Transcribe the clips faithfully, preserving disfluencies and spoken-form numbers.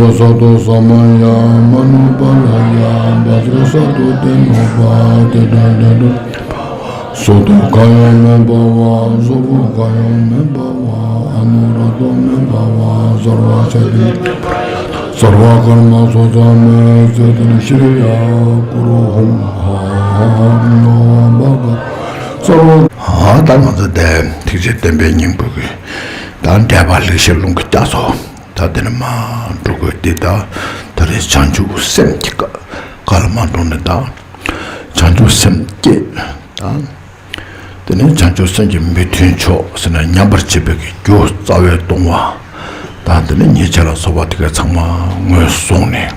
སརྦ་ས་ཏུ་ས་མ་ཡ་མ་ནུ་པ་ལ་ཡ་བཛྲ་ས་ཏུ་ཏེ་ནུ་པ་ཏེ་ཏུ་ཏེ་ཏུ། སོ་ཏོ་ག་ཡང་མེད་པ་བ། སོག་པོ་ག་ཡང་མེད་པ་བ། ཨ་ནུ་ར་ཏོ་མེད་པ་བ། སརྦ་ཤ་ཏི་སརྦ་ཀརྨ་སོ་ཙ་མེ་ཙེ་ཏན་ཤྲི་ཡ་ཀུ་རུ་ཧུམ་ཧ་ནོ་བྷ་ག་སརྦ། ཨ་ད་ང་ཚོ་དེ་ཐེག་ཆེན་བསྟན་པའི་སྙིང་པོ་གི་ད་འགྲེལ་པ་ལེགས་བཤད་ལུང་གི་རྒྱ་མཚོ་ད་དེ་ནས་མར་འགྲོ་དགོས་ཏེ། ད་ད་རེས་བྱང་ཆུབ་སེམས་ཀྱི་བཀའ་བཀའ་ལ་མར་འགྲོ་ནས། ད་བྱང་ཆུབ་སེམས་བསྐྱེད་ད། དེ་ནས་བྱང་ཆུབ་སེམས་ཀྱི་མི་མཐུན་ཕྱོགས་ཟེར་ན་ཉམས་པར་བྱེད་པའི་གི་རྒྱུ་རྩ་བའི་ལྟུང་བ་དང་། དེ་ནས་ཉེས་བྱས་ལ་སོགས་པ་དེ་ག་ཚང་མ་ངོས་བཟུང་ནས།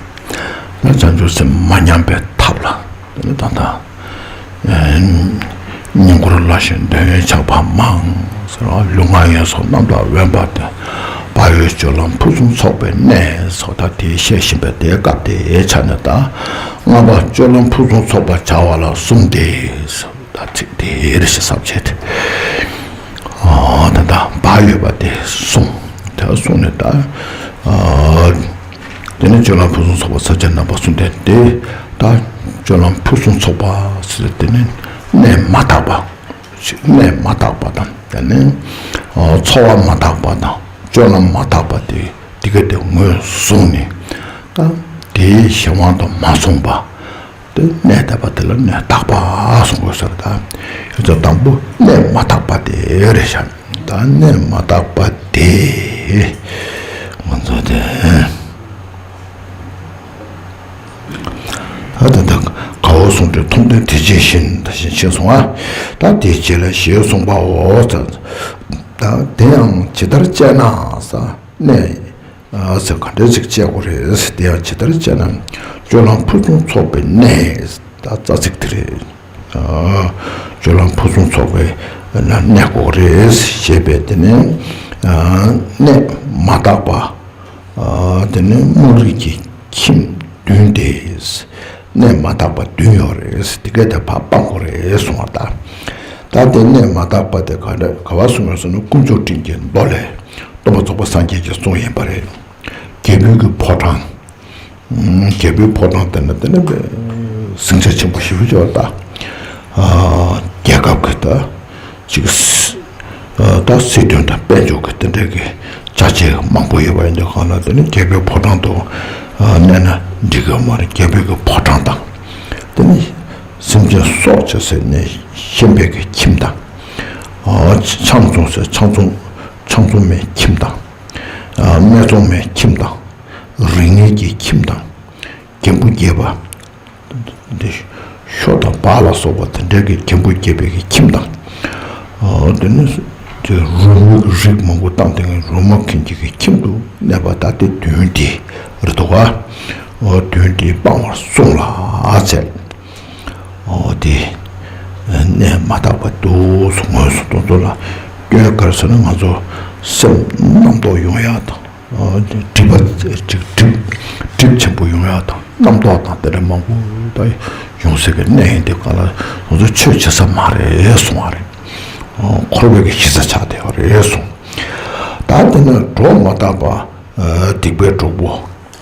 ད་བྱང་ཆུབ་སེམས་མ་ཉམས་པའི་ཐབས་ལ་དེ་ནས་ད་ལྟ་ཨེ་བསྙེན་བཀུར་སླ་ཞིང་འདོད་ཡོན་ཆགས་པ་མང་ཟེར་བ། ལུས་ངག་ཡིད་གསུམ་རྣམ་དག་དབེན་པ་སྟེ། བག་ཡོད་སྤྱོད་ལམ་ཕུན་སུམ་ཚོགས་པའི་གནས་སོགས། ད་དེ་བཤད་བཞིན་པའི་དེའི་སྐབས་དེའི་ཆ་ནས། ད་ལྔ་པ་སྤྱོད་ལམ་ཕུན་སུམ་ཚོགས་པར་བྱ་བ་ལ་གསུམ་སྟེ། ད་ཚིག་དེ་རེ་ཞིག་བསམ་བྱས་ཏེ། ཨ་ད་ལྟ་བག་ཡོད་པ་དེ་གསུངས། དེ་གསུངས་ནས་ད། ཨ་དེ་ནས་སྤྱོད་ལམ་ཕུན་སུམ་ཚོགས་པ་ས་བཅད་རྣམ་པ་གསུམ་ལྡན་ཏེ། ད་སྤྱོད་ལམ་ཕུན་སུམ་ཚོགས་པ་ཟེར་དེ་ནི་གནས་མ་དག་པ། གནས་མ་དག་པ་དང་། དེ་ནས་ཨ་འཚོ་བ་མ་དག་པ་དང་སྤྱོད་ལམ་མ་དག་པ་དེ་དེ་ག་དེ་ངོས་བཟུང་ནས། ད་དེའི་གཞན་དབང་དུ་མ་སོང་བ། དེ་གནས་དག་པ་དེ་ལ་གནས་དག་པ་གསུང་དགོས་ཟེར། ད་ཡོད་ཚད་དང་པོ་གནས་མ་དག་པ་དེ་རེད་ཤག་ད་གནས་མ་དག་པ་དེ་ང་ཚོ་དེ་ད་ད་ད་ག་བ་གསུང་དུས་མཐོང་ལྡན་དེ་ཇི་བཞིན་ད་བཞིན་ཞེས་གསུངས་པ། ད་དེའི་རྗེས་ལ་ཞེས་གསུངས་པའོ། ད་དེ་ཡང་ཇི་ལྟར་དཔྱད་ན་ས་གནས། ཨ་ཟེར་ག་འདྲ་ཅིག་དཔྱད་དགོས་རེད། དེ་ཡང་ཇི་ལྟར་དཔྱད་ན་སྤྱོད་ལམ་ཕུན་སུམ་ཚོགས་པའི་གནས། ད་རྩ་ཚིག་དེ་རེད། ཨ་སྤྱོད་ལམ་ཕུན་སུམ་ཚོགས་པའི་གནས་དགོས་རེད་ཞེས་པས། དེ་ནས་ཨ་གནས་མ་དག་པ། ཨ་དེ་ནས་དམངས་རིགས་ཀྱི་ཁྱིམ་བདུན་ཏེ། གནས་མ་དག་པ་བདུན་ཡོད་རེད། དེ་གས་དེ་ཕར་སྤང་དགོས་རེད་གསུངས་པ་ད། ད་དེ་གནས་མ་དག་པ་དེ་ག་འདྲ་ག་བ་གསུངས་ཡོད་ཟེར་ན། དཀོན་མཆོག་སྤྲིན་གྱི་མདོ་ལས། སྟོན་པ་རྫོགས་པ་སངས་རྒྱས་ཀྱིས་གསུངས་ཡིན་པ་རེད། རྒྱལ་པོའི་གི་ཕོ་བྲང་། ཨུམ། རྒྱལ་པོའི་ཕོ་བྲང་དེ་ན་དེ་ནི་ཟིང་ཆ་ཆེན་པོ་ཞེ་པོ་ཅིག་ཡོད་ད། ཨ་རྒྱལ་ཁབ་ཀྱི་ད་ཅིག་སྲིད་ཨ་ད་སྲིད་དོན་དང་དཔལ་འབྱོར་གྱི་དེ་འདྲ་གི་ཅ་ཆས་མང་པོ་ཡོད་པ་ཡིན་དུས་གང་ལ། དེ་ནི་རྒྱལ་པོའི་ཕོ་བྲང་དུ་ཨ་གནས་ན་འགྲིག་གི་མ་རེད། རྒྱལ་པོའི་གི་ཕོ་བྲང་དང་། དེ་ནི་སེམས་ཅན་སྲོག་བཅད་ཟེར་ནས་ཤན་པའི་གི་ཁྱིམ་དང་། ཨ་ཆང་བཙོང་ཟེར་ཆང་བཙོང་ཆང་བཙོང་མའི་ཁྱིམ་དང་། ཨ་སྨད་བཙོང་མའི་ཁྱིམ་དང་། རིགས་ངན་གྱི་ཁྱིམ་དང་། རྒན་པོ་རྒས་པ། འདི་ཤོ་དང་སྦག་ལ་སོགས་པ་དེ་འདྲའི་གི་རྒན་པོ་རྒས་པའི་གི་ཁྱིམ་དང་། ཨ་དེ་ནི་དེ་རོལ་མོའི་གི་རིགས་མང་པོ་བཏང་སྟེ་རོལ་མོ་མཁན་གྱི་གི་ཁྱིམ་དུ་གནས་པ་ད་དེ་བདུན་དེ་རེད་འདུག་ག་ཨ་བདུན་དེ་སྤང་བར་གསུངས་ལ་ཟེར། ཨོ་དེ་གནས་མ་དག་པ་འདུག་སེ་ངོས་སུ་གཏོང་ཚུལ་ལ་སྐྱོན་ག་རེ་ཟེར་ན། ང་ཚོ་སེམས་རྣམ་རྟོག་ཡོང་ཡག་དང་། ཨོ་དེ་སྒྲིབ་པ་ཅིག་སྒྲིབ་སྒྲིབ་ཆེན་པོ་ཡོང་ཡག་དང་། རྣམ་རྟོག་དང་དེ་འདྲ་མང་པོ་ད་ཡོང་སའི་གི་གནས་ཡིན་དུས་གང་ལ་ང་ཚོ་ཆོས་བྱེད་ས་མ་རེད་གསུང་བ་རེད། ཨོ་འཁོར་བའི་གི་གཞི་རྩ་ཆགས་བསྡད་ཡོད་རེད་གསུངས། ད་དེ་ནས་སྒྲོ་མ་བཏགས་པ་སྡིག་པའི་གྲོགས་པོ།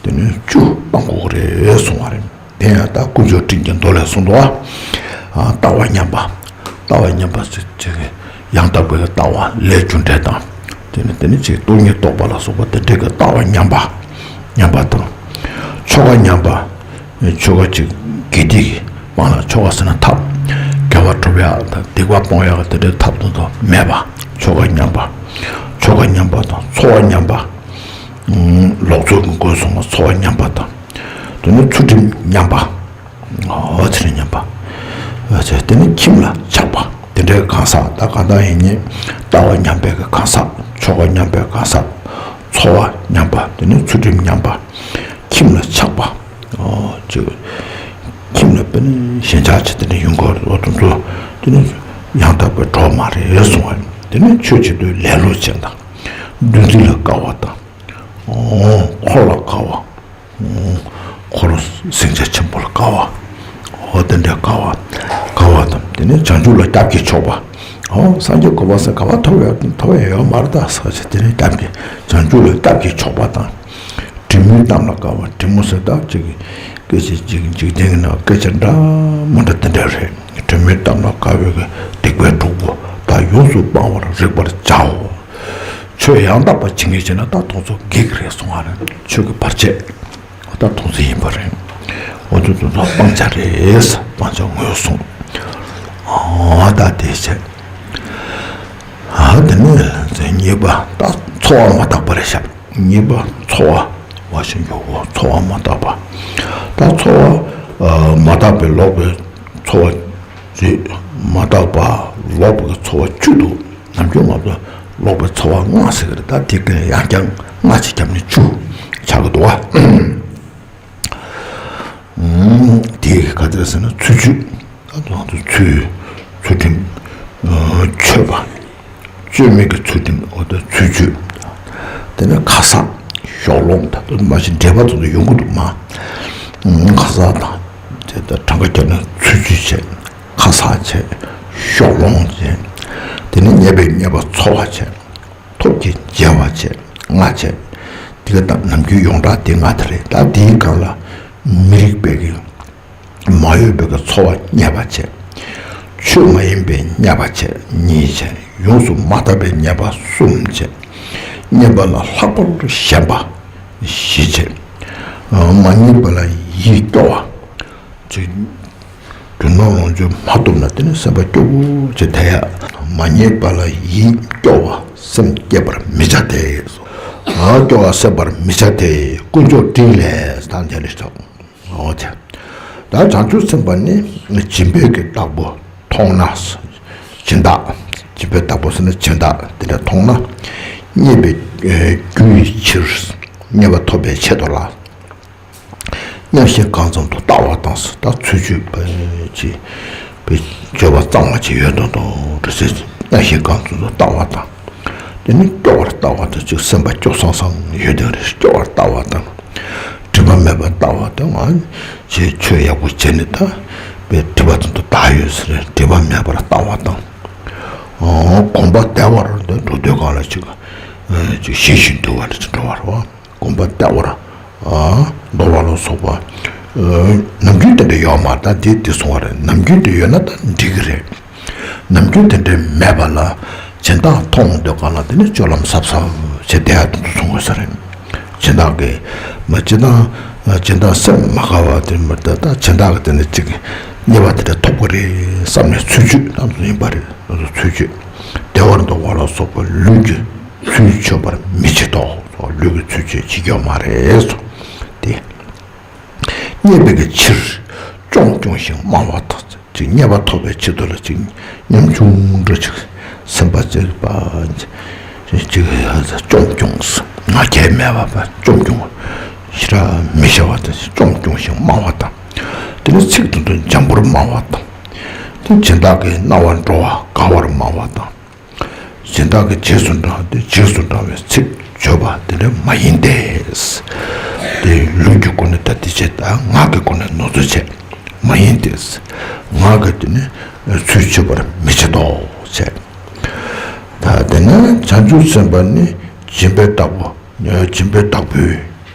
དེ་ནས་བཅུ་སྤང་དགོས་རེད་གསུང་བ་རེད། དེ་ཡང་ད་དཀོན་མཆོག་སྤྲིན་གྱི་མདོ་ལས་གསུངས་འདུག་ཨ། ལྟ་བ་ཉམས་པ། ལྟ་བ་ཉམས་པ་ཟེར་ཅིག་ཡང་དག་པའི་ལྟ་བ་ལས་རྒྱུ་འབྲས་དང་། དེ་ནས་དེ་ནས་ཅིག་སྟོང་ཉིད་རྟོགས་པ་ལ་སོགས་པ་དེ་འདྲའི་གི་ལྟ་བ་ཉམས་པ། ཉམས་པ་དང་། ཆོ་ག་ཉམས་པ། ཆོ་ག་ཅིག་དགེ་སྡིག་གི་སྤང་ལ། ཆོ་ག་ཟེར་ན་ཐབས། དགེ་བ་སྒྲུབ་ཡག་དང་སྡིག་པ་སྤོང་ཡག་གི་དེ་འདྲའི་ཐབས་དེ་ཚོ་མེད་པ། ཆོ་ག་ཉམས་པ། ཆོ་ག་ཉམས་པ་དང་འཚོ་བ་ཉམས་པ། ལོག་འཚོ་གི་སྒོ་སོང་བ་འཚོ་བ་ཉམས་པ་དང་། དེ་ནས་ཚུལ་ཁྲིམས་ཉམས་པ། ཨོ་ཚུལ་ཁྲིམས་ཉམས་པ། ཨོ་ཚེ་དེ་ནས་ཁྱིམ་ལ་ཆགས་པ། དེ་འདྲའི་གང་ཟག་ད་གང་ལྟར་ཡིན་ཉིན་ལྟ་བ་ཉམས་པའི་གི་གང་ཟག་ཆོ་ག་ཉམས་པའི་གང་ཟག་འཚོ་བ་ཉམས་པ། དེ་ནས་ཚུལ་ཁྲིམས་ཉམས་པ། ཁྱིམ་ལ་ཆགས་པ། ཨོ་ཅིག་ཁྱིམ་ལ་དཔེར་ན་ཞེན་ཆགས་ཆེ་དེ་འདྲ་ཡོང་གི་ཡོད་རེད། འོ་དེ་ཚོ་དེ་ནས་ཡང་དག་པའི་གྲོགས་མ་རེད་གསུང་བ། དེ་ནས་ཆོས་བྱེད་དུས་ལེ་ལོ་ཅན་དང་། འདུ་འཛི་ལ་དགའ་བ་དང་། འཁོར་ལ་དགའ་བ། འཁོར་ཟིང་ཆ་ཆེན་པོ་ལ་དགའ་བ། འོ་དེ་འདྲའི་དགའ་བ། དགའ་བ་དང་། དེ་ནས་བྱང་ཆུབ་ལ་སྐྱབས་ཀྱི་ཕྱོགས་པ། འོ་སངས་རྒྱས་གོ་འཕང་ཟེར་ག་པར་ཐོབ་ཡོད་ཐོབ་ཡོད་མ་རེད་ད་ཟེར་བྱས། དེ་ནས་སྐྱབས་ཀྱི་བྱང་ཆུབ་ལ་སྐྱབས་ཀྱི་ཕྱོགས་པ་དང་། སྒྲིབ་ དྲི་མའི་གཏམ་ལ་དགའ་བ། དྲི་མ་ཟེར་ད་ཅིག་སྐད་ཆ་ཅིག་འཇིག་རྟེན་གྱི་ནང་སྐད་ཆ་འདྲ་མི་འདྲ་དེ་འདྲ་རེད། དྲི་མའི་གཏམ་ལ་དགའ་བའི་སྡིག་པའི་གྲོགས་པོ་དག་ཡོངས་སུ་སྤང་བར་རིག་པར་བྱའོ། ཆོས་ཡང་དག་པ་བྱེད་མཁན་བྱས་ན་ད་དེ་ཚོ་འགལ་གྱི་རེད་གསུང་བ་རེད། ཆོས་ཀྱི་བར་ཆད་ད་དེ་ཚོ་ཡིན་པ་རེད། འོ་ཚོ་དེ་ཚོ་སྤང་བྱ་རེད། སྤང་བྱ་ངོས་བཟུང་། ཨ་ད་དེ་བྱས། ཨ་དེ་ནས་གཉིས་པ་ད་འཚོ་བ་མ་དག་པ་རེད་ཤག་གཉིས་པ་འཚོ་བ་བ་ཞིག་ཡོད་གོ་འཚོ་བ་མ་དག་པ། ད་འཚོ་བ་མ་དག་པའི་ལོག་པའི་འཚོ་བ་རེད། མ་དག་པ་ལོག་པའི་འཚོ་བ་བཅུ་འདུག་ནམ་རྒྱུན་ང་ཚོ་ལོག་པའི་འཚོ་བ་ལྔ་ཟེར་གི་རེད། ད་དེ་ཀ་ཡང་བསྐྱར་ལྔ་ཅིག་བརྒྱབ་ནས་བཅུ་ཆགས་ཀྱི་འདུག་བ། དེ་ག་ཚོད་ཟེར་ན་ཚུལ་འཆོས། ད་དུང་ང་ཚོ་ཚུལ་ཚུལ་ཁྲིམས་ཆོས་པ། བཅོས་མིན་གྱི་ཚུལ་ཁྲིམས་འོ་ད་ཚུལ་འཆོས། དེ་ནས་ཁ་གསག་ཞོགས་ལོང་ད་དུང་མ་གཞི་འགྲེལ་པ་དེ་ཚོ་ཡོང་གི་འདུག་མ། ཁ་གསག་དང་དེ་ད་གྲངས་ཀ་བརྒྱབ་ན་ཚུལ་འཆོས་བྱས། ཁ་གསག་བྱས། ཞོགས་ལོང་བྱས། དེ་ནས་ཉེས་པའི་ཉེས་པ་ཚོར་བ་བྱས། ཐོབ་ཀྱི་བརྗེ་བ་བྱས། ལྔ་བྱས། དེ་ག་ད་ནམ་རྒྱུན་ཡོངས་གྲགས་དེ་ལྔ་དེ་རེད། ད་དེའི་སྒང་ལ་མི་རིགས་པའི་གི་མ་འོས་པའི་གི་འཚོ་བ་བརྙས་པ་བྱས། ཆོས་མ་ཡིན་པའི་བརྙས་པ་བྱས་གཉིས་བྱས། ཡོངས་སུ་མ་དག་པའི་ཉེས་པ་གསུམ་བྱས། བརྙས་པ་ལ་ལྷག་པར་ཞེན་པ་བཞི་བྱས། མ་རྙེད་པ་ལ་ཡིད་སྐྱོ་བ། ཅིག་རྒྱུ་ནོར་ལོངས་སྤྱོད་མ་ཐོབ་ན་དེ་ནི་སེམས་པ་སྐྱོ་བོ་ཅིག་དེ་ཡ། མ་རྙེད་པ་ལ་ཡིད་སྐྱོ་བ་སེམས་བསྐྱེད་པར་མི་བྱ་སྟེ། ཨ་སྐྱོ་བ་སེམས་པར་མི་བྱ་སྟེ་དཀོན་མཆོག་དྲིན་ལས་དང་དེ་ལས་ཐོབ། འོ་དེ། ད་བྱང་ཆུབ་སེམས་དཔའ་ནི་སྦྱིན་པའི་གི་བདག་པོ་མཐོང་ན། སྦྱིན་བདག་སྦྱིན་པའི་བདག་པོ་ཟེར་ན་སྦྱིན་བདག་དེ་འདྲ་མཐོང་ན། རྙེད་པའི་རྒྱུ་ཡི་ཕྱིར། རྙེད་པ་ཐོབ་པའི་ཆེད་དུ་ལ། མཉམ་ཞིང་གང་ཙམ་དུ་ལྟ་བ་དང་། ད་ཚུལ་འཆོས་པའི་ཅི་པའི་སྤྱོད་པ་གཙང་བ་ཅིག་ཡོད་མདོག་མདོག་འདྲ་ཟེར། མཉམ་ཞིང་གང་ཙམ་དུ་ལྟ་བ་དང་། དེ་ནི་སྐྱོ་བར་ལྟ་བ་དང་། ཅིག་སེམས་པ་སྐྱོ་སང་སང་ཡོད་དེ་རེད། སྐྱོ་བར་ལྟ་བ་དང་། དྲི་མ་མེད་པར་ལྟ་བ་དང་། ང་ཅིག་ཆོས་ཡག་པོ་བྱས་ནས་ད་པའི་དྲི་མ་ཙམ་དུ་བདག་ཡོད་ཟེར་དྲི་མ་མེད་པར་ལྟ་བ་དང་། གོམ་པ་བདེ་བར་འགྲོ་དུས་སྒང་ལ་ཅིག་ཅིག་ཞི་ཞིང་དུལ་བ་ལ་ཅིག་འགྲོ་བར་བ། གོམ་པ་བདེ་བར་འདོར་བ་ལ་སོགས་པ། ནམ་རྒྱུན་དེ་འདྲ་ཡོད་མ་རེད། ད་འདི་འདི་གསུང་བ་རེད། ནམ་རྒྱུན་དེ་ཡོད་ན་ད་འགྲིག་གི་རེད། ནམ་རྒྱུན་དེ་འདྲ་མེད་པ་ལ་སྦྱིན་བདག་མཐོང་འདོད་ག་ལ་དེ་ནི་སྤྱོད་ལམ་གཟབ་གཟབ་བྱེད་བསྡད་ཡ་དེ་ཚོ་གསུང་དགོས་ས་རེད། སྦྱིན་བདག་གིས་མ་སྦྱིན་བདག་སྦྱིན་བདག་སེམས་མ་དགའ་བ་དེ་མ་རེད། ད་སྦྱིན་བདག་གིས་དེ་ནི་ཅིག་རྙེད་པ་དེ་འདྲ་ཐོབ་ཀྱི་རེད་བསམ་ནས་ཚུལ་འཆོས་རྣམས་སུ་ཡིན་པ་རེད། ཚུལ་འཆོས་བདེ་བར་འདོར་བ་ལ་སོགས་པ་ལུས་ཀྱི་ཚུལ་འཆོས་པར་མི་བྱེད་དོ། ལུས་ཀྱི་ཚུལ་འཆོས་བྱེད་རྒྱུ་མ་རེད་སོ། དེ། རྙེད་པའི་གི་ཕྱིར་ཅུང་ཅུང་ཞིག་སྨྲ་བ་དང་། ཅིག་རྙེད་པ་ཐོབ་པའི་ཆེད་དུ་ལ་ཅིག་ཉམ་ཆུང་འདྲ་ཅིག་སེམས་པ་བྱེད་པ་ཅིག་ཅུང་ཅུང་ང་རྒྱལ་མེད་པ་ཅུང་ཅུང་ཞེ་དྲག་མི་བྱ་བ་དང་། ཅུང་ཅུང་ཞིག་སྨྲ་བ་དང་། དེ་ནི་ཚིག་དེ་ཚོ་འཇམ་པོར་སྨྲ་བ་དང་། དེ་སྦྱིན་བདག་གི་རྣ་བར་འགྲོ་བ་དགའ་བར་སྨྲ་བ་དང་། སྦྱིན་བདག་གི་རྗེས་སུ་འབྲང་སྟེ་རྗེས་སུ་འབྲང་བའི་ཚིག་བརྗོད་པ་དེ་འདྲ་མ་ཡིན་ཏེ། དེ་ལུས་ཀྱི་སྒོ་ནས་ད་དེ་བྱེད། ད་ངག་གི་སྒོ་ནས་ནོར་འཛོལ་བྱེད་མ་ཡིན་ཏེ། ངག་གི་དེ་ནི་ཚུལ་འཆོས་པར་མི་བྱེད་དོ་བྱས། ད་དེ་ནས་བྱང་ཆུབ་སེམས་དཔའ་ནི་སྦྱིན་པའི་བདག་པོ། སྦྱིན་པའི་བདག་པོས་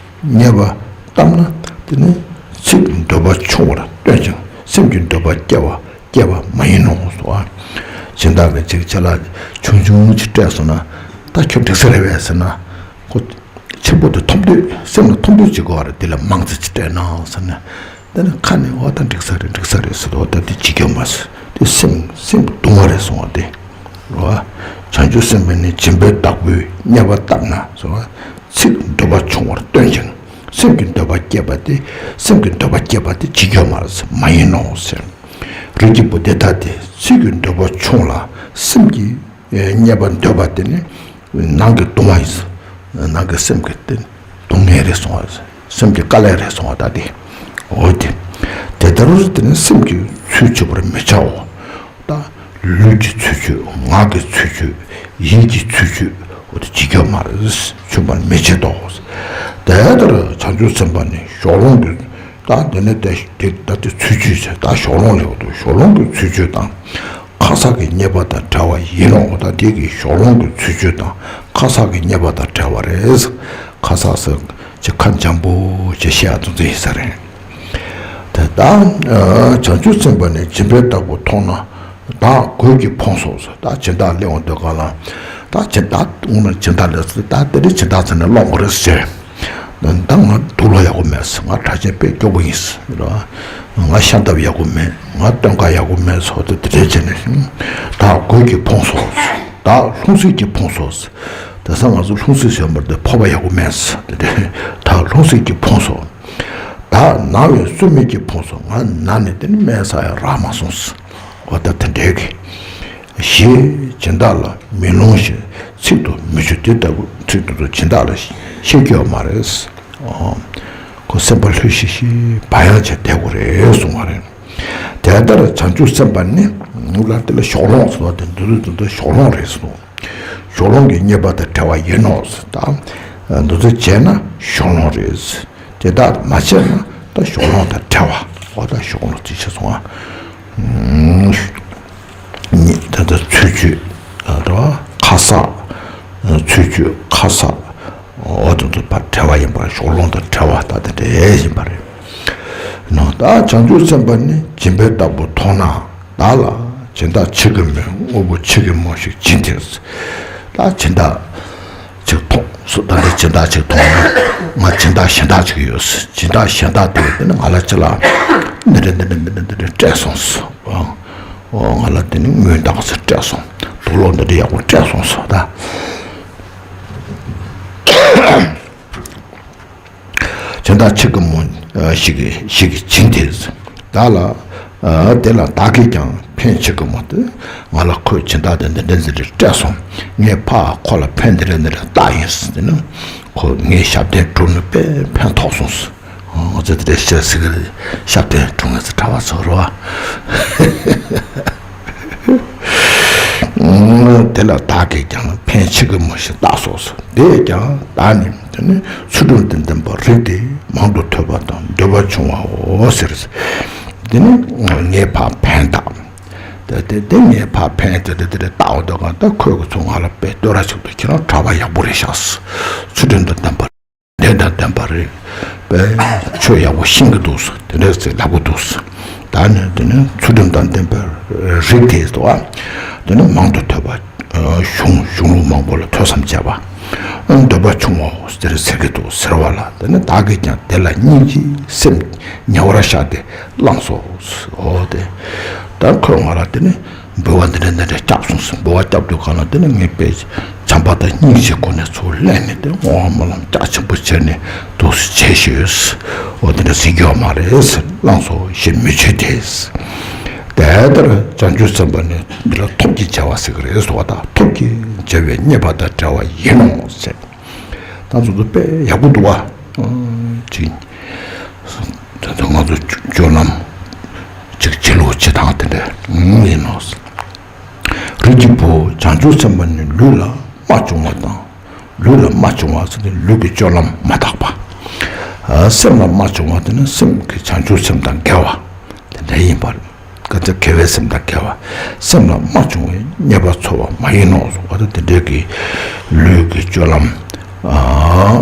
རྙེད་པ་བཏབ་ན་དེ་ནི་ཚིག་འདོད་པ་ཆུང་བར་སྟོན་ཅིང་སེམས་ཀྱི་འདོད་པ་སྐྱེ་བ་སྐྱེ་བ་མ་ཡིན་ནོ་ཟེར་བ། སྦྱིན་བདག་གིས་ཅིག་ཅ་ལག་ཆུང་ཆུང་ཅིག་སྤྲད་སོང་ན། ད་ཁྱོད་འགྲིག་ས་རེད་པས་ཟེར་ན། ཁོ་ཆེན་པོ་དེ་མཐོང་དུས་སེམས་ལ་མཐོང་དུས་ཅིག་གོ་བ་རེད། དེ་ལས་མང་ཙམ་ཅིག་སྤྲད་ན་ཟེར་ན། དེ་ནི་ཁ་ནས་འོ་ད་འགྲིག་ས་རེད། འགྲིག་ས་རེད་ཟེར་དུས་འོ་ད་དེ་ཅིག་ཡོད་མ་ཟེར་དེ་སེམས་སེམས་གདུང་བ་རེད་སོང་བ་དེ། རེད་བ། བྱང་ཆུབ་སེམས་དཔའ་ནི་སྦྱིན་པའི་བདག་པོས་རྙེད་པ་བཏབ་ན་ཟེར་བ། ཚིག་འདོད་པ་ཆུང་བར་སྟོན་ཅིང་སེམས་ཀྱི་འདོད་པ་སྐྱེས་པ་དེ། སེམས་ཀྱི་འདོད་པ་སྐྱེས་པ་དེ་ཅིག་ཡོད་མ་རེད་ཟེར། མ་ཡིན་ནོ་ཟེར། རིགས་ཀྱི་བུ་དེ་ལྟ་སྟེ་ཚིག་གི་འདོད་པ་ཆུང་ལ་སེམས་ཀྱི་རྙེད་པ་འདོད་པ་དེ་ནི་ནང་གི་གདུང་བ་ཡིན། ནང་གི་སེམས་ཀྱི་དེ་གདུང་ངེས་རེད་སོང་བ། སེམས་ཀྱི་དཀའ་ལས་རེད་སོང་བ། ད་དེ་འོ་དེ་དེ་ལྟར་དེ་ནི་སེམས་ཀྱི་ཚུལ་འཆོས་པར་མི་བྱའོ། ད་ལུས་ཀྱི་ཚུལ་འཆོས། ངག་གི་ཚུལ་འཆོས། ཡིད་ཀྱི་ཚུལ་འཆོས། འོ་དེ་ཅིག་ཡོད་མ་རེད། འཆོས་པར་མི་བྱེད་དོ། དེ་ལྟར་བྱང་ཆུབ་སེམས་དཔའ་ནི་ཞོགས་ལོང་གི་ད་དེ་ནས་དེ་དེ་ད་དེ་ཚུལ་འཆོས་བྱས། ད་ཞོགས་ལོང་ལེགས་འདུག་ཞོགས་ལོང་གི་ཚུལ་འཆོས་དང་ཁ་གསག་གི་རྙེད་པ་དང་བྲལ་བ་ཡིན་ནོ། ད་དེ་གི་ཞོགས་ལོང་གི་ཚུལ་འཆོས་དང་ཁ་གསག་གི་རྙེད་པ་དང་བྲལ་བ་རེད། ཁ་གསག་ཟེར་ ཅིག་ཁ་འཇམ་པོ་ཅིག་བཤད་ཡ་ཙམ་ཙམ་ཡིན་ས་རེད། དེ་ལྟར་བྱང་ཆུབ་སེམས་དཔའ་ནི་སྦྱིན་པའི་བདག་པོ་མཐོང་ན། བདག་གོས་ཀྱིས་ཕོངས་སོ། ད་སྦྱིན་བདག་སླེབས་འོང་དུས་སྒང་ལ། ད་སྦྱིན་བདག་འོང་ན་སྦྱིན་བདག་ལ་ཟེར། ད་དེ་རིང་སྦྱིན་བདག་ཚོ་ནས་སློང་དགོས་རེད་ཟེར། ད་ང་དུག་ལོག་ཡག་པོ་མེད་ཟེར། ང་གྲྭ་ཆས་དཔེ་སྐྱོ་པོ་ཡིན་ཟེར། ང་ཤ་འདབ་ཡག་པོ་མེད། ང་སྟོད་འགག་ཡག་པོ་མེད་ཟེར། དེ་དེ་འདྲས་བྱས་ནས། བདག་གོས་ཀྱིས་ཕོངས་སོ། བདག་ལྷུང་བཟེད་ཀྱིས་ཕོངས་སོ། དེང་སང་ང་ཚོ་ལྷུང་བཟེད་ཟེར་བ་དེ་ཕོར་པ་ཡག་པོ་མེད་ཟེར། དེ་འདྲས། བདག་ལྷུང་བཟེད་ཀྱིས་ཕོངས་སོ། བདག་ན་བའི་སོ་མིག་གིས་ཕོངས་སོ། ང་ན་ནས་དེ་ནི་སྨན་ཟ་ཡ་རག་མ་སོང་ཟེར། འོ་ད་དེ་འདྲས་ཀྱི། ཞེས་སྦྱིན་བདག་ལ་མི་སློང་ཞིང་ཚིག་ཏུ་མི་སྤྱོད། དེ་ལྟ་བུ་ཚིག་ཏུ་སྦྱིན་བདག་ལ་བཤད་རྒྱུ་ཡོད་མ་རེད། ཨོ། ཁོ་སེམས་པ་ལྷོད་ཤིག་ཤིག་བག་ཡངས་བྱས་བསྡད་དགོས་རེད་གསུངས་པ་རེད། དེ་ལྟར་བྱང་ཆུབ་སེམས་དཔའ་ནི། ལ་དེ་ལ་ཕྱོགས་ལྷུང་ཟེར་བ་དེ་འདི་ཚོ་འདི་ཚོ་ཕྱོགས་ལྷུང་རེད་ཟེར། ཕྱོགས་ལྷུང་གི་རྙེད་པ་དང་བྲལ་བ་ཡིན་ནོ་ཟེར། ད་འདི་ཚོ་བྱས་ན་ཕྱོགས་ལྷུང་རེད་ཟེར། དེ་དག་མ་བྱས་ན་ད་ཕྱོགས་ལྷུང་དང་བྲལ་བ། འོ་ད་ཕྱོགས་ལྷུང་དེ་ཆ་སོང་ང་། ད་ལྟ་ཚུལ་འཆོས། ཨ་ད་ཁ་གསག་ཚུལ་འཆོས་ཁ་གསག་འོ་དེ་ཚོ་བར་བྲལ་བ་ཡིན་པར། ཕྱོགས་ལྷུང་དང་བྲལ་བ་ད་དེ་འདྲ་ཡིན་པ་རེད། ནོ། ད་བྱང་ཆུབ་སེམས་དཔའ་ནི་སྦྱིན་པའི་བདག་པོ་མཐོང་ན། བདག་ལ་སྦྱིན་བདག་ཆེ་གེ་མོས། དངོས་པོ་ཆེ་གེ་མོ་ཞིག་སྦྱིན་ཏེ། ད་སྦྱིན་བདག་ཅིག་མཐོང་སོང་། ད་ལྟ་སྦྱིན་བདག་ཅིག་མཐོང་ན། ང་སྦྱིན་བདག་གཞན་དག་ཅིག་ཡོད་ཟེར། སྦྱིན་བདག་གཞན་དག་དེ་དེ་ནི་ང་ལ་ཅི་ལ་འདི་འདྲ་འདི་འདྲ་འདི་འདྲ་འདི་འདྲ་སྤྲད་སོང་ཟེར། ཨོ། ང་ལ་དེ་ནི་དངུལ་འདི་ག་ཚོད་སྤྲད་སོང་། དུག་ལོག་འདི་འདྲ་ཡག་པོ་སྤྲད་སོང་ཟེར། ད་སྦྱིན་བདག་ཆེ་གེ་མོ་ཞིག་ཞིག་སྦྱིན་ཏེ། བདག་ལ། དེ་ལ་བདག་གིས་ཀྱང་ཕན་ཆེ་གེ་མོ་སྟེ། ང་ལ་ཁོས་སྦྱིན་བདག་དེ་འདི་འདྲ་འདི་འདྲ་སྤྲད་སོང་། ངས་ཕར་ཁོ་ལ་ཕན་འདི་འདྲ་འདི་འདྲ་བཏགས་ཡིན་ཟེར་ནས། ཁོ་ངའི་ཞབས་བརྟན་བསྒྲུབས་ནས་དཔེ་ཕན་ཐོགས་སོང་ཟེར། ང་ཚོ་དེ་འདྲ་བཤད་ཟེར་གི་རེད། ཞབས་བརྟན་བསྒྲུབས་ནས་ཟེར། གྲྭ་པ་ཚོ་རེད་པ། དེ་ལ་བདག་གིས་ཀྱང་ཕན་ཆེ་གེ་མོ་ཞིག་བཏགས་སོ་ཟེར། དེས་ཀྱང་བདག་ནི་དེ་ནི་ཚུལ་ཁྲིམས་དང་ལྡན་པར་རིགས་ཏེ། མང་དུ་ཐོས་པ་དང་འདོད་པ་ཆུང་བའོ་ཟེར། དེ་ནི་ངས་ཕར་ཕན་བཏགས། དེ་དེ་དེ་ངས་ཕར་ཕན་དེ་དེ་དེ་རེ་བཏགས་འོ་དེ་ག་ད་ཁོས་གི་ཚོ་ང་ལ་དཔེ་བསྟོད་ར་ཞིག་འདུག་ཁྱེད་རང་གྲྭ་པ་ཡག་པོ་རེད་ཤག་ཚུལ་ཁྲིམས་དང་ལྡན་པ། ལས་དང་ལྡན་པ་རེད། དཔེ་ཆོས་ཡག་པོ་ཤེས་གི་འདུག་ཟེར། དེ་འདྲ་ཟེར་ལབ་གི་འདུག་ཟེར། ད་ནི་དེ་ནི་ཚུལ་ཁྲིམས་དང་ལྡན་པའི་རིགས་དེ་ཟེར་བ། དེ་ནི་མང་དུ་ཐོས་པ། གཞུང་གཞུང་ལུགས་མང་པོ་ལ་ཐོས་བསམ་བྱས་པ། འདོད་པ་ཆུང་བའོ་ཟེར་ཟེར་གི་འདུག་ཟེར་བ་ལ། དེ་ནི་བདག་གིས་ཀྱང་དེ་ལ་སྙིང་རྗེའི་སེམས་ཉེ་བར་བཞག་སྟེ་བླངས་སོ། འོ་དེ། ད་ཁོས་ང་ལ་དེ་ནི་འབུལ་བ་འདི་འདྲ་འདི་འདྲ་བསྐྱབས་སོང་ཟེར། འབུལ་བ་བསྐྱབས་དུས་གང་ལ་དེ་ནི་ངས་དཔེ་བྱམས་པ་དང་སྙིང་རྗེའི་སྒོ་ནས་ཚུར་ལེན་ནས། དེ་སྔོན་སྨོན་ལམ་རྒྱ་ཆེན་པོ་བྱས་ནས་འདུག་སེ་བྱས་ཤིག་འོ་དེ་འདྲ་ཟེར་རྒྱུ་ཡོད་མ་རེད་ཟེར། བླངས་སོ་ཞེས་མི་བརྗོད་དེ། དེ་ལྟར་བྱང་ཆུབ་སེམས་དཔའ་ནི་འདི་ལ་ཐབས་ཀྱི་བྱ་བ་ཟེར་གི་རེད་ཟེར་བ་དང་། ཐབས་ཀྱི་བྱ་བའི་རྙེད་པ་དང་བྲལ་བ་ཡིན་ནོ་ཟེར། ད་ཚོ་ཚོ་དཔེ་ཡག་པོ་འདུག་བ། ཅིག་ད་ལྟ་ང་ཚོ་སྤྱོད་ལམ་ཅིག་བྱེད་ལུགས་བྱེད་སྟངས་དེ་འདྲ་ཡིན་ནོ། རིགས་ཀྱི་བུ། བྱང་ཆུབ་སེམས་དཔའ་ནི་ལུས་ལ་རྨ་བྱུང་བ་དང་། ལུས་ལ་རྨ་བྱུང་བ་ཟེར་ཏེ་ལུས་ཀྱི་སྤྱོད་ལམ་མ་དག་པ། སེམས་ལ་རྨ་བྱུང་བ་དེ་ནི་སེམས་ཀྱི་བྱང་ཆུབ་སེམས་དང་འགལ་བ་དེ་འདྲ་ཡིན་པ། ག་ཚོད་དགེ་བའི་སེམས་དང་འགལ་བ། སེམས་ལ་རྨ་བྱུང་བའི་རྙེད་པ་འཚོལ་བ་མ་ཡིན་ནོ་གསུངས་པ་དང་། དེ་འདྲའི་གི་ལུས་ཀྱི་སྤྱོད་ལམ་ཨ་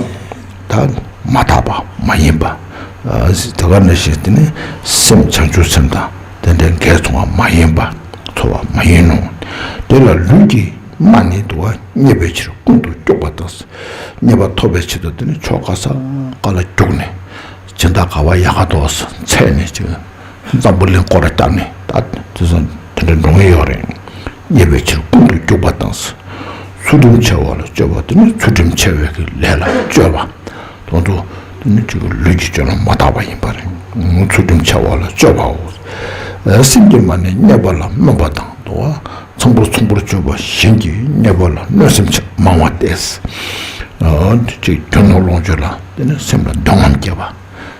ད་མ་དག་པ་མ་ཡིན་པ། ཨ་དེ་ག་ནང་བཞིན་དེ་ནི་སེམས་བྱང་ཆུབ་སེམས་དང་དེ་འདྲའི་འགལ་སོང་བ་མ་ཡིན་པ། འཚོལ་བ་མ་ཡིན་ནོ། དེ་ལ་ལུས་ཀྱི་རྨ་ནི་འདུག་བ། རྙེད་པའི་ཕྱིར་ཀུན་ཏུ་སྐྱོགས་པ་དང་། རྙེད་པ་ཐོབ་པའི་ཆེད་དུ་དེ་ནི་ཕྱོགས་ག་ས་ག་ལ་རྒྱུགས་ནས། སྦྱིན་བདག་ག་བ་ཡག་ག་འདུག་འཚོལ་ནས་ཅིག་འཛམ་བུ་གླིང་སྐོར་ར་བརྒྱབ་ནས། ད་དེ་ཚོ་དེ་འདྲ་འགྲོ་ངེས་ཡོད་རེད། རྙེད་པའི་ཕྱིར་ཀུན་ཏུ་སྐྱོགས་པ་དང་། ཚུལ་ཁྲིམས་འཆལ་བ་ལ་སྤྱོད་པ་དེ་ནི་ཚུལ་ཁྲིམས་འཆལ་བའི་གི་ལས་ལ་སྤྱོད་པ། དོན་དུ་དེ་ནི་ཅིག་ལུས་ཀྱི་སྤྱོད་ལམ་མ་དག་པ་ཡིན་པ་རེད། ཚུལ་ཁྲིམས་འཆལ་བ་ལ་སྤྱོད་པའོ། སེམས་ཀྱིས་མ་ནི་རྙེད་པ་ལ་སྨོན་པ་དང་འདུག་བ། ཚངས་པར་ཚངས་པར་སྤྱོད་པ་གཞན་གྱིས་རྙེད་པ་ལ་གནོད་སེམས་མང་བ་སྟེ། ཅིག་རྒྱུ་ནོར་ལོངས་སྤྱོད་ལ་དེ་ནི་སེམས་ལ་འདོད་རྔམ་སྐྱེ་བ།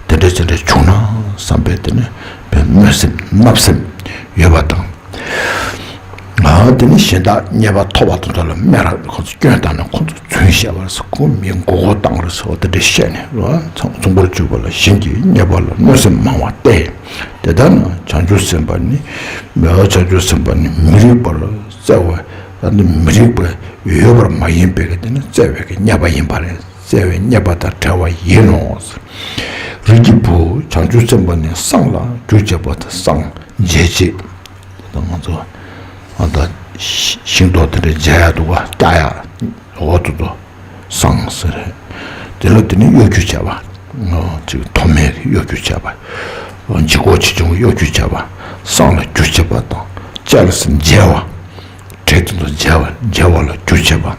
དེ་འདྲ་ཅི་འདྲ་བྱུང་ན་བསམ་པའི་དེ་ནི་དཔེ་གནོད་སེམས་བརྣབ་སེམས་ཡོད་པ་དང་། ཨ་དེ་ནི་གཞན་དག་རྙེད་པ་ཐོབ་པ་དང་དོ་ལ་སྨད་ར་ཁོ་ཚོ་སྐྱོན་བཏང་ནས་ཁོ་ཚོ་རྫུན་བཤད་པ་ཟེར། ཁོ་མི་མགོ་སྐོར་བཏང་རེད་ཟེར་བ་དེ་འདྲ་བཤད་ནས་རོ། ཚངས་པར་སྤྱོད་པ་ལ་གཞན་གྱིས་རྙེད་པ་ལ་གནོད་སེམས་མང་བ་སྟེ། དེ་ལྟར་ན་བྱང་ཆུབ་སེམས་དཔའ་ནི། བྱང་ཆུབ་སེམས་དཔའ་ནི་མི་རིགས་པར་བཙལ་བ། ད་ནི་མི་རིགས་པ་ཡོད་པར་མ་ཡིན་པའི་གི་དེ་ནི་བཙལ་བའི་གི་རྙེད་པ་ཡིན་པ་རེད། ལྟེ་བའི་རྙེད་པ་དང་བྲལ་བ་ཡིན་ནོ། རིགས་ཀྱི་བུ་བྱང་ཆུབ་སེམས་དཔའ་ནི་སྲང་ལ་རྒྱུ་བྱེད་པ་དང་སྲང་འབྱེད་བྱེད། ད་ང་ཚོ་ཨ་ད་ཤིང་ཏོག་དེ་འདྲ་འབྱེད་ཡ་འདུག་ག། བཀྱག་ཡ་འོ་དེ་ཚོ་སྲང་ཟེར། དེ་ལ་དེ་ནི་གཡོ་སྒྱུ་བྱས་པ། ཅིག་ཐོགས་མེད་ཀྱི་གཡོ་སྒྱུ་བྱས་པ། ལྗིད་ཁོག་ཆེ་ཆུང་གི་གཡོ་སྒྱུ་བྱས་པ། སྲང་ལ་རྒྱུ་བྱེད་པ་དང་བཅས་ལ་ཟེར་འབྱེད་པ། བྲེ་དེ་ཚོ་འབྱེད་པ། འབྱེད་པ་ལ་རྒྱུ་བྱེད་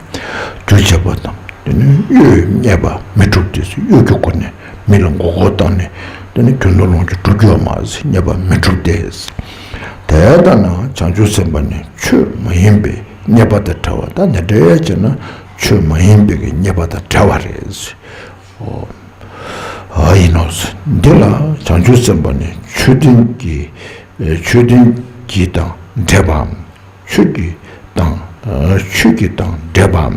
པ། རྒྱུ་བྱེད་པ་དང་དེ་ནི་གཡོས་རྙེད་པ་མི་འགྲུབ་སྟེ། གཡོ་སྒྱུ་ཁོ་ནས་མི་ལ་མགོ་སྐོར་བཏང་ནས་དེ་ནི་རྒྱུ་ནོར་ལོངས་སྤྱོད་འགྲུབ་རྒྱུ་ཡོད་མ་རེད། རྙེད་པ་མི་འགྲུབ་སྟེ། དེ་ལྟ་ན་བྱང་ཆུབ་སེམས་དཔའ་ནི་ཆོས་མ་ཡིན་པའི་རྙེད་པ་དང་བྲལ་བ། ད་དེ་འདྲ་བྱས་ན་ཆོས་མ་ཡིན་པའི་གི་རྙེད་པ་དང་བྲལ་བ་རེད། ཨོ། ཨ་ཡིན་ནོ། འདི་ལ་བྱང་ཆུབ་སེམས་དཔའ་ནི་མཆོད་རྟེན་གྱི་མཆོད་རྟེན་གྱི་དང་འབྲེལ་བའམ། ཆོས་ཀྱི་དང་ཆོས་ཀྱི་དང་འབྲེལ་བའམ།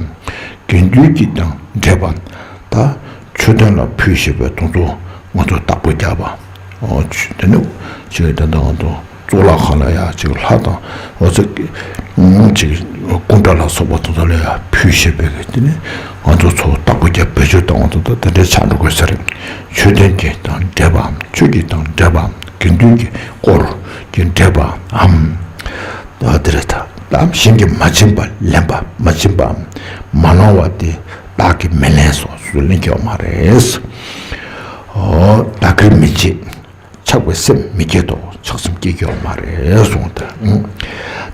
དགེ་འདུན་གྱི་དང་འབྲེལ་བ། ད་མཆོད་རྟེན་ལ་ཕུལ་ཞེས་པའི་དོན་དུ་ང་ཚོ་བདག་པོ་རྒྱག་པ། ཨོ། དེ་ནི་ཅིག་དེ་འདྲ་ང་ཚོ་གཙུག་ལག་ཁང་ལ་ཡ་ཅིག་ལྷ་དང་འོ་ཙི་ཅིག་སྐུ་འདྲ་ལ་སོགས་པ་དེ་ཚོ་ལ་ཡ་ཕུལ་ཞེས་པའི་གི་དེ་ནི་ང་ཚོ་ཚོ་བདག་པོ་རྒྱག་བེད་སྤྱོད་བཏང་བ་དེ་ཚོ་དེ་འདྲའི་ཆགས་འགྲོ་དགོས་ས་རེད། མཆོད་རྟེན་གྱི་དང་འབྲེལ་བའམ། ཆོས་ཀྱི་དང་འབྲེལ་བའམ། དགེ་འདུན་གྱི་སྐོར་གྱི་འབྲེལ་བའམ། ད་དེ་རེད། ད་གཞན་གྱིས་མ་བྱིན་པ་ལེན་པ། མ་བྱིན་པའམ། མ་གནང་བ་དེ་བདག་གིས་མི་ལེན་སོ། སུས་ལེན་ཀྱི་ཡོད་མ་རེད། ཨོ། བདག་གིར་མི་བྱེད། ཆགས་པའི་སེམས་མི་སྐྱེད་དོ། ཆགས་སེམས་སྐྱེ་གི་ཡོད་མ་རེད་གསུངས་ཏེ།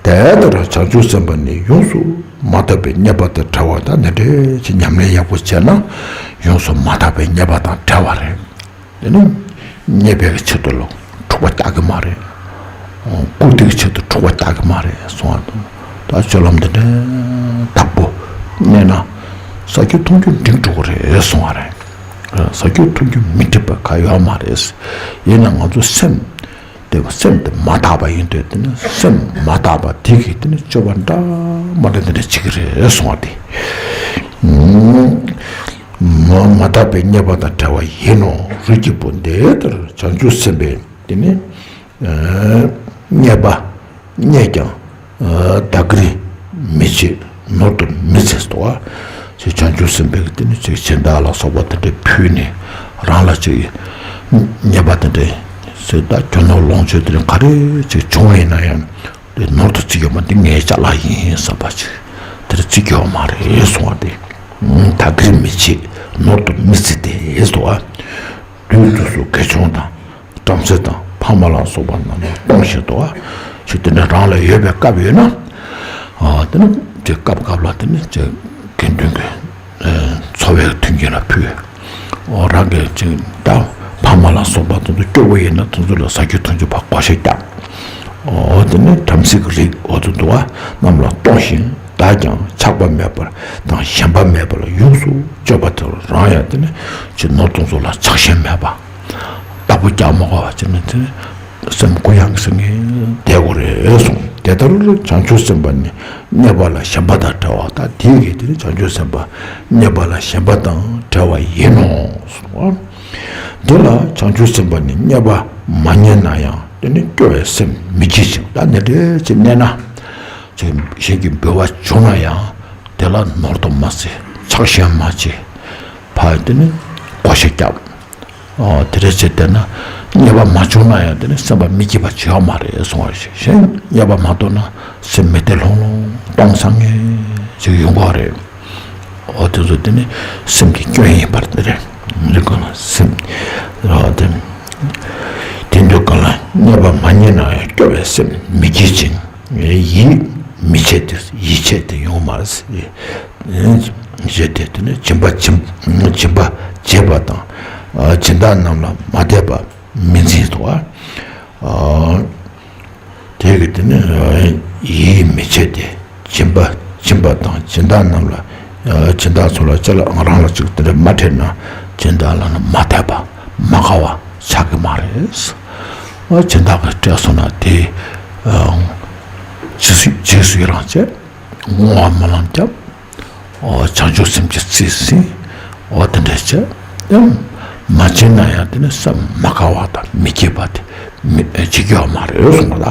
དེ་ལྟར་བྱང་ཆུབ་སེམས་དཔའ་ནི་ཡོངས་སུ་མ་དག་པའི་རྙེད་པ་དང་བྲལ་བ། ད་འདི་འདྲའི་ཅིག་ཉམས་ལེན་ཡག་པོ་བྱས་ན་ཡོངས་སུ་མ་དག་པའི་རྙེད་པ་དང་བྲལ་བ་རེད། དེ་ནི་རྙེད་པའི་ཆེད་དུ་ལ་འཁྲུག་པ་རྒྱག་གི་མ་རེད། བཀུར་སྟི་གི་ཆེད་དུ་འཁྲུག་པ་རྒྱག་གི་མ་རེད་གསུངས་པ་དང་། ད་སྤྱོད་ལམ་འདི་འདྲའི་དག་པོ་གནས་ན་ས་རྒྱུ་མཐོང་རྒྱུ་འབྲིང་འགྲོ་གི་རེད་གསུངས་པ་རེད། ས་རྒྱུ་མཐོང་རྒྱུ་མི་འགྲིག་པ་ག་ཡོད་མ་རེད། ཡིན་ན་ང་ཚོ་སེམས་དེ་སེམས་དེ་མ་དག་པ་ཡིན་དུས་དེ་ནི་སེམས་མ་དག་པ་དེ་གིས་དེ་ནི་སྤྱོད་པ་འདྲ་མ་འདྲ་འདི་འདྲ་བྱེད་ཀྱི་རེད་གསུངས་པ་དེ། མ་མ་དག་པའི་རྙེད་པ་དང་བྲལ་བ་ཡིན་ནོ། རིགས་ཀྱི་བུ་འདི་ལྟར་བྱང་ཆུབ་སེམས་དཔས་དེ་ནི་རྙེད་པ་རྙེད་ཀྱང་བདག་གིར་མི་བྱེད། ནོར་དུ་མི་བརྩི་སོ། ཅེས་བྱང་ཆུབ་སེམས་དཔའི་དེ་ནི་ཅིག་སྦྱིན་བདག་ལ་སོགས་པ་དེ་འདྲ་ཕུལ་ནས་རང་ལ་ཅིག་རྙེད་པ་དེ་འདྲ་ཟེར། ད་རྒྱུ་ནོར་ལོངས་སྤྱོད་དེ་འདྲ་ག་རེ་ཅིག་བྱུང་བ་ཡིན་ན་ཡང་དེ་ནོར་དུ་བརྩི་གི་ཡོད་མ། འདི་ངའི་ཅ་ལག་ཡིན་བསམ་པ་ཅིག་དེ་འདྲ་བརྩི་གི་ཡོད་མ་རེད་གསུངས་པ་དེ། བདག་གིར་མི་བྱེད། ནོར་དུ་མི་བརྩི་སྟེ་སོ། དུས་དུས་སུ་དགེ་སྦྱོང་དང་། བྲམ་ཟེ་དང་ཕ་མ་ལ་སོགས་པ་རྣམས་ལ་གཏོང་བཞིན་དུ། ཅིག་དེ་འདྲ་རང་ལ་ཡོད་པའི་སྐབས་ཡོད་ན། དེ་ནི་ཅིག་སྐབས་སྐབས་ལ་དེ་ནི་ཅིག་དགེ་འདུན་གྱི་འཚོ་བའི་མཐུན་རྐྱེན་ལ་ཕུལ། རང་གི་ཅིག་ད་ཕ་མ་ལ་སོགས་པ་དེ་ཚོ་སྐྱོ་པོ་ཡིན་ན་དེ་ཚོ་ལ་ཟ་རྒྱུ་འཐུང་རྒྱུ་ཕར་བགོ་བཤའ་བརྒྱབ། དེ་ནི་བྲམ་ཟེ་གི་རིགས་འོ་དེ་འདུག་པ་རྣམས་ལ་གཏོང་ཞིང་། བདག་ཀྱང་ཆགས་པ་མེད་པར་དང་ཞེན་པ་མེད་པར་ཡོངས་སུ་སྤྱོད་པ་དེ་རང་ཡང་དེ་ནི་ཅིག་ནོར་དེ་ཚོ་ལ་ཆགས་ཞེན་མེད་པ། བདག་པོ་རྒྱག་མ་དགོས་པ་བྱས་ནས་དེ་ནི་སེམས་གུ་ཡངས་སེ་ངས་བསྡད་དགོས་རེད་གསུངས། དེ་ལྟར་བྱང་ཆུབ་སེམས་དཔའ་ནི་རྙེད་པ་ལ་ཞེན་པ་དང་བྲལ་བ། ད་དེ་གིས་དེ་ནི་བྱང་ཆུབ་སེམས་དཔའ་རྙེད་པ་ལ་ཞེན་པ་དང་བྲལ་བ་ཡིན་ནོ་གསུངས། འདི་ལ་བྱང་ཆུབ་སེམས་དཔའ་ནི་རྙེད་པ་མ་རྙེད་ན་ཡང་དེ་ནི་སྐྱོ་བའི་སེམས་མི་སྐྱེད་ཅིང་། ད་འདི་འདྲའི་ཅིག་གནས་ན་ཅིག་གཞན་གྱི་འབུལ་བ་བྱུང་ན་ཡང་དེ་ལ་ནོར་དུ་མ་བརྩི། ཆགས་ཞེན་མ་བྱེད། ཕར་དེ་ནི་བགོ་བཤའ་བརྒྱབ། ཨོ། དེ་འདྲ་བྱས་བསྡད་ན་རྙེད་པ་མ་བྱུང་ན་ཡང་དེ་ནི་སེམས་པ་མི་སྐྱིད་པ་བྱེད་ཡོད་མ་རེད་གསུང་བ་ཞིག་གཞན་རྙེད་པ་མ་ཐོབ་ན་སེམས་མི་བདེ་ལྷུང་ལྷུང་གཏོང་བསམ་ངེས་ཅིག་ཡོང་གི་རེད། ཨོ། དེ་ཚོ་དེ་ནི་སེམས་ཀྱི་སྐྱོན་ཡིན་པར་དེ་རེད། འདི་གང་ལ་སེམས་ར་དེ་དེ་འདུག་གང་ལ་རྙེད་པ་མ་རྙེད་ན་ཡང་སྐྱོ་བའི་སེམས་མི་སྐྱིད་ཅིང་། ཡིད་མི་ཆེས་ཏེ། ཡིད་ཆེས་ཏེ་ཡོང་མ་རེད། ཞེས་ཏེ་དེ་ནི་སྦྱིན་པ་སྦྱིན་སྦྱིན་པ་བྱེད་པ་དང་། སྦྱིན་བདག་རྣམས་ལ་མ་དད་པ་མི་འཛིན་ཏོ། དེ་གི་དེ་ནི་ཡིད་མི་ཆེས་ཏེ་སྦྱིན་པ་སྦྱིན་པ་དང་སྦྱིན་བདག་རྣམས་ལ། སྦྱིན་བདག་ཚོ་ལ་ཅི་ལ་རང་ལ་ཅིག་དེ་འདྲ་མ་སྤྲད་ན་སྦྱིན་བདག་ལ་ནི་མ་དད་པ་མ་དགའ་བ་ཆགས་ཀྱི་མ་རེད། སྦྱིན་བདག་གིས་སྤྲད་སོང་ན་དེ་རྗེས་སུ་རྗེས་སུ་ཡི་རང་བྱས། བསྔོ་བ་སྨོན་ལམ་བརྒྱབ། ཨོ། བྱང་ཆུབ་སེམས་ཀྱི་རྩིས་ཟིན། ཨོ། དེ་འདྲ་བྱས། ཨེམ། མ་བྱིན་ན་ཡང་དེ་ནི་སེམས་མ་དགའ་བ་དང་མི་སྐྱིད་པ་དེ་མི་བྱེད་ཀྱི་ཡོད་མ་རེད་གསུངས་པ་ལ།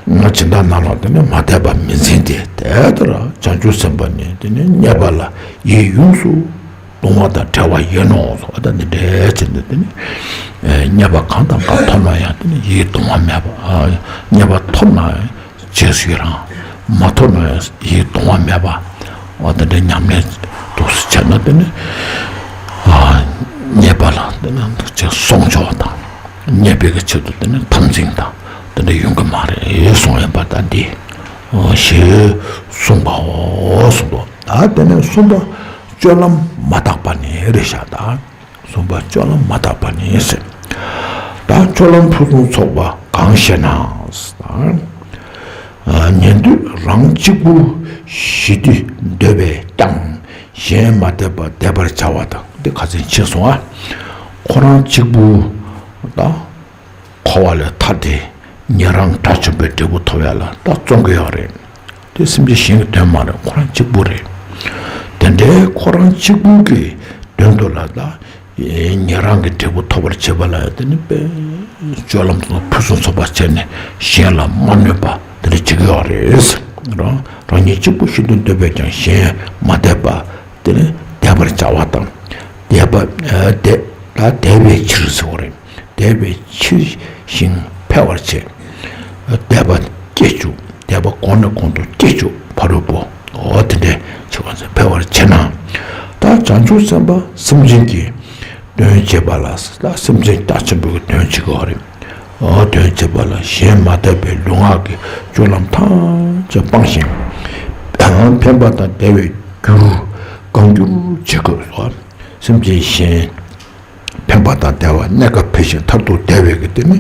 སྦྱིན་བདག་རྣམས་ལ་དེ་ནི་མ་དད་པ་མི་འཛིན་ཏེ། དེ་ལྟར་བྱང་ཆུབ་སེམས་དཔའ་ནི་དེ་ནི་རྙེད་པ་ལ་ཡིད་ཡོངས་སུ་ གདུང་བ་དང་བྲལ་བ་ཡིན་ནོ་ཟེར་བ་དང་འདི་འདྲའི་ཚེ་འདི་དེ་ནི། རྙེད་པ་གང་དང་གང་ཐོབ་ན་ཡང་དེ་ནི་ཡིད་གདུང་བ་མེད་པ། རྙེད་པ་ཐོབ་ན་ཡང་རྗེས་སུ་ཡི་རང་། མ་ཐོབ་ན་ཡང་ཡིད་གདུང་བ་མེད་པ། འོ་དེ་འདྲའི་ཉམས་ལེན་འདུག་སེ་བྱས་ན་དེ་ནི། རྙེད་པ་ལ་དེ་ནི་འདུག་ཅེས་སོང་ཆོག་དང་རྙེད་པའི་གི་ཆེད་དུ་དེ་ནི་དམ་འཛིན་དང་དེ་འདྲ་ཡོང་གི་མ་རེད་གསུངས་ཡིན་པ་ལྟ་འདི། ཞེས་གསུངས་པའོ་གསུངས་པ། ད་དེ་ནས་གསུམ་པ། སྤྱོད་ལམ་མ་དག་པ་ནི་རེད་ཤག་ད་གསུམ་པ་སྤྱོད་ལམ་མ་དག་པ་ནི་ཟེར། ད་སྤྱོད་ལམ་ཕུན་སུམ་ཚོགས་པ་གང་ཞེ་ན། ཉན་ཐོས་རང་གཅིག་པུ་ཞི་དུལ་འདོད་པས་ཀྱང་གཞན་མ་དད་པ་དད་པར་བྱ་བ་དང་འདི་ཁ་ཚན་ཕྱེ་སོང་ཨ། ཁོ་རང་གཅིག་པུ་ད། འཁོར་བ་ལས་ཐར་ཏེ་ཉན་རང་དགྲ་བཅོམ་པའི་འབྲས་བུ་ཐོབ་ཡ་ལ་ད་བརྩོན་གྱི་ཡོད་རེད། དེ་སེམས་ཅན་གཞན་གྱི་དོན་མ་རེད། ཁོ་རང་གཅིག་པུ་རེད། དེ་འདྲའི་ཁོ་རང་གཅིག་པུ་གི་དོན་དུ་ལ་ད་ཉན་རང་གི་འབྲས་བུ་ཐོབ་པར་བྱེད་པ་ལ་དེ་ནི་དཔེ་སྤྱོད་ལམ་དུ་ཕུན་སུམ་ཚོགས་པ་བྱས་ནས་གཞན་ལ་མ་གནོད་པ་དེ་འདྲ་བྱེད་ཀྱི་ཡོད་རེད། རང་རང་ཉིད་གཅིག་པུ་ཞི་དུལ་འདོད་པས་ཀྱང་གཞན་མ་དད་པ། དེ་ནི་དད་པར་བྱ་བ་དང་། དད་པ། དད་ད་དད་པའི་ཕྱིར་ཟེར་བ་རེད། དད་པའི་ཕྱིར་ཞིང་འཕེལ་བར་བྱེད། དད་པ་སྐྱེ་བཅུག་དད་པ་གོང་ནས་གོང་དུ་སྐྱེ་བཅུག་ཕ་རོལ་པོ། འོ་དེ་འདྲའི་བྱེད་པ་ཚོ་འཕེལ་བར་བྱེད་ན། ད་བྱང་ཆུབ་སེམས་དཔའ་སེམས་ཅན་གྱི་དོན་བྱེད་པ་ལ་ད་སེམས་ཅན་རྒྱ་ཆེན་པོའི་དོན་བྱེད་དགོས་རེད། འོ་དོན་བྱེད་པ་ལ་གཞན་མ་དད་པའི་ལུས་ངག་གི་སྤྱོད་ལམ་ཐམས་ཅད་སྤངས་ཤིང་། ཕན་པ་དང་བདེ་བའི་རྒྱུར་གང་འགྱུར་བྱེད་དགོས་སོ། སེམས་ཅན་གཞན། ཕན་པ་དང་བདེ་བ་གནས་སྐབས་འཕེལ་ཞིང་མཐར་ཐུག་བདེ་བའི་གི་དེ་ནི་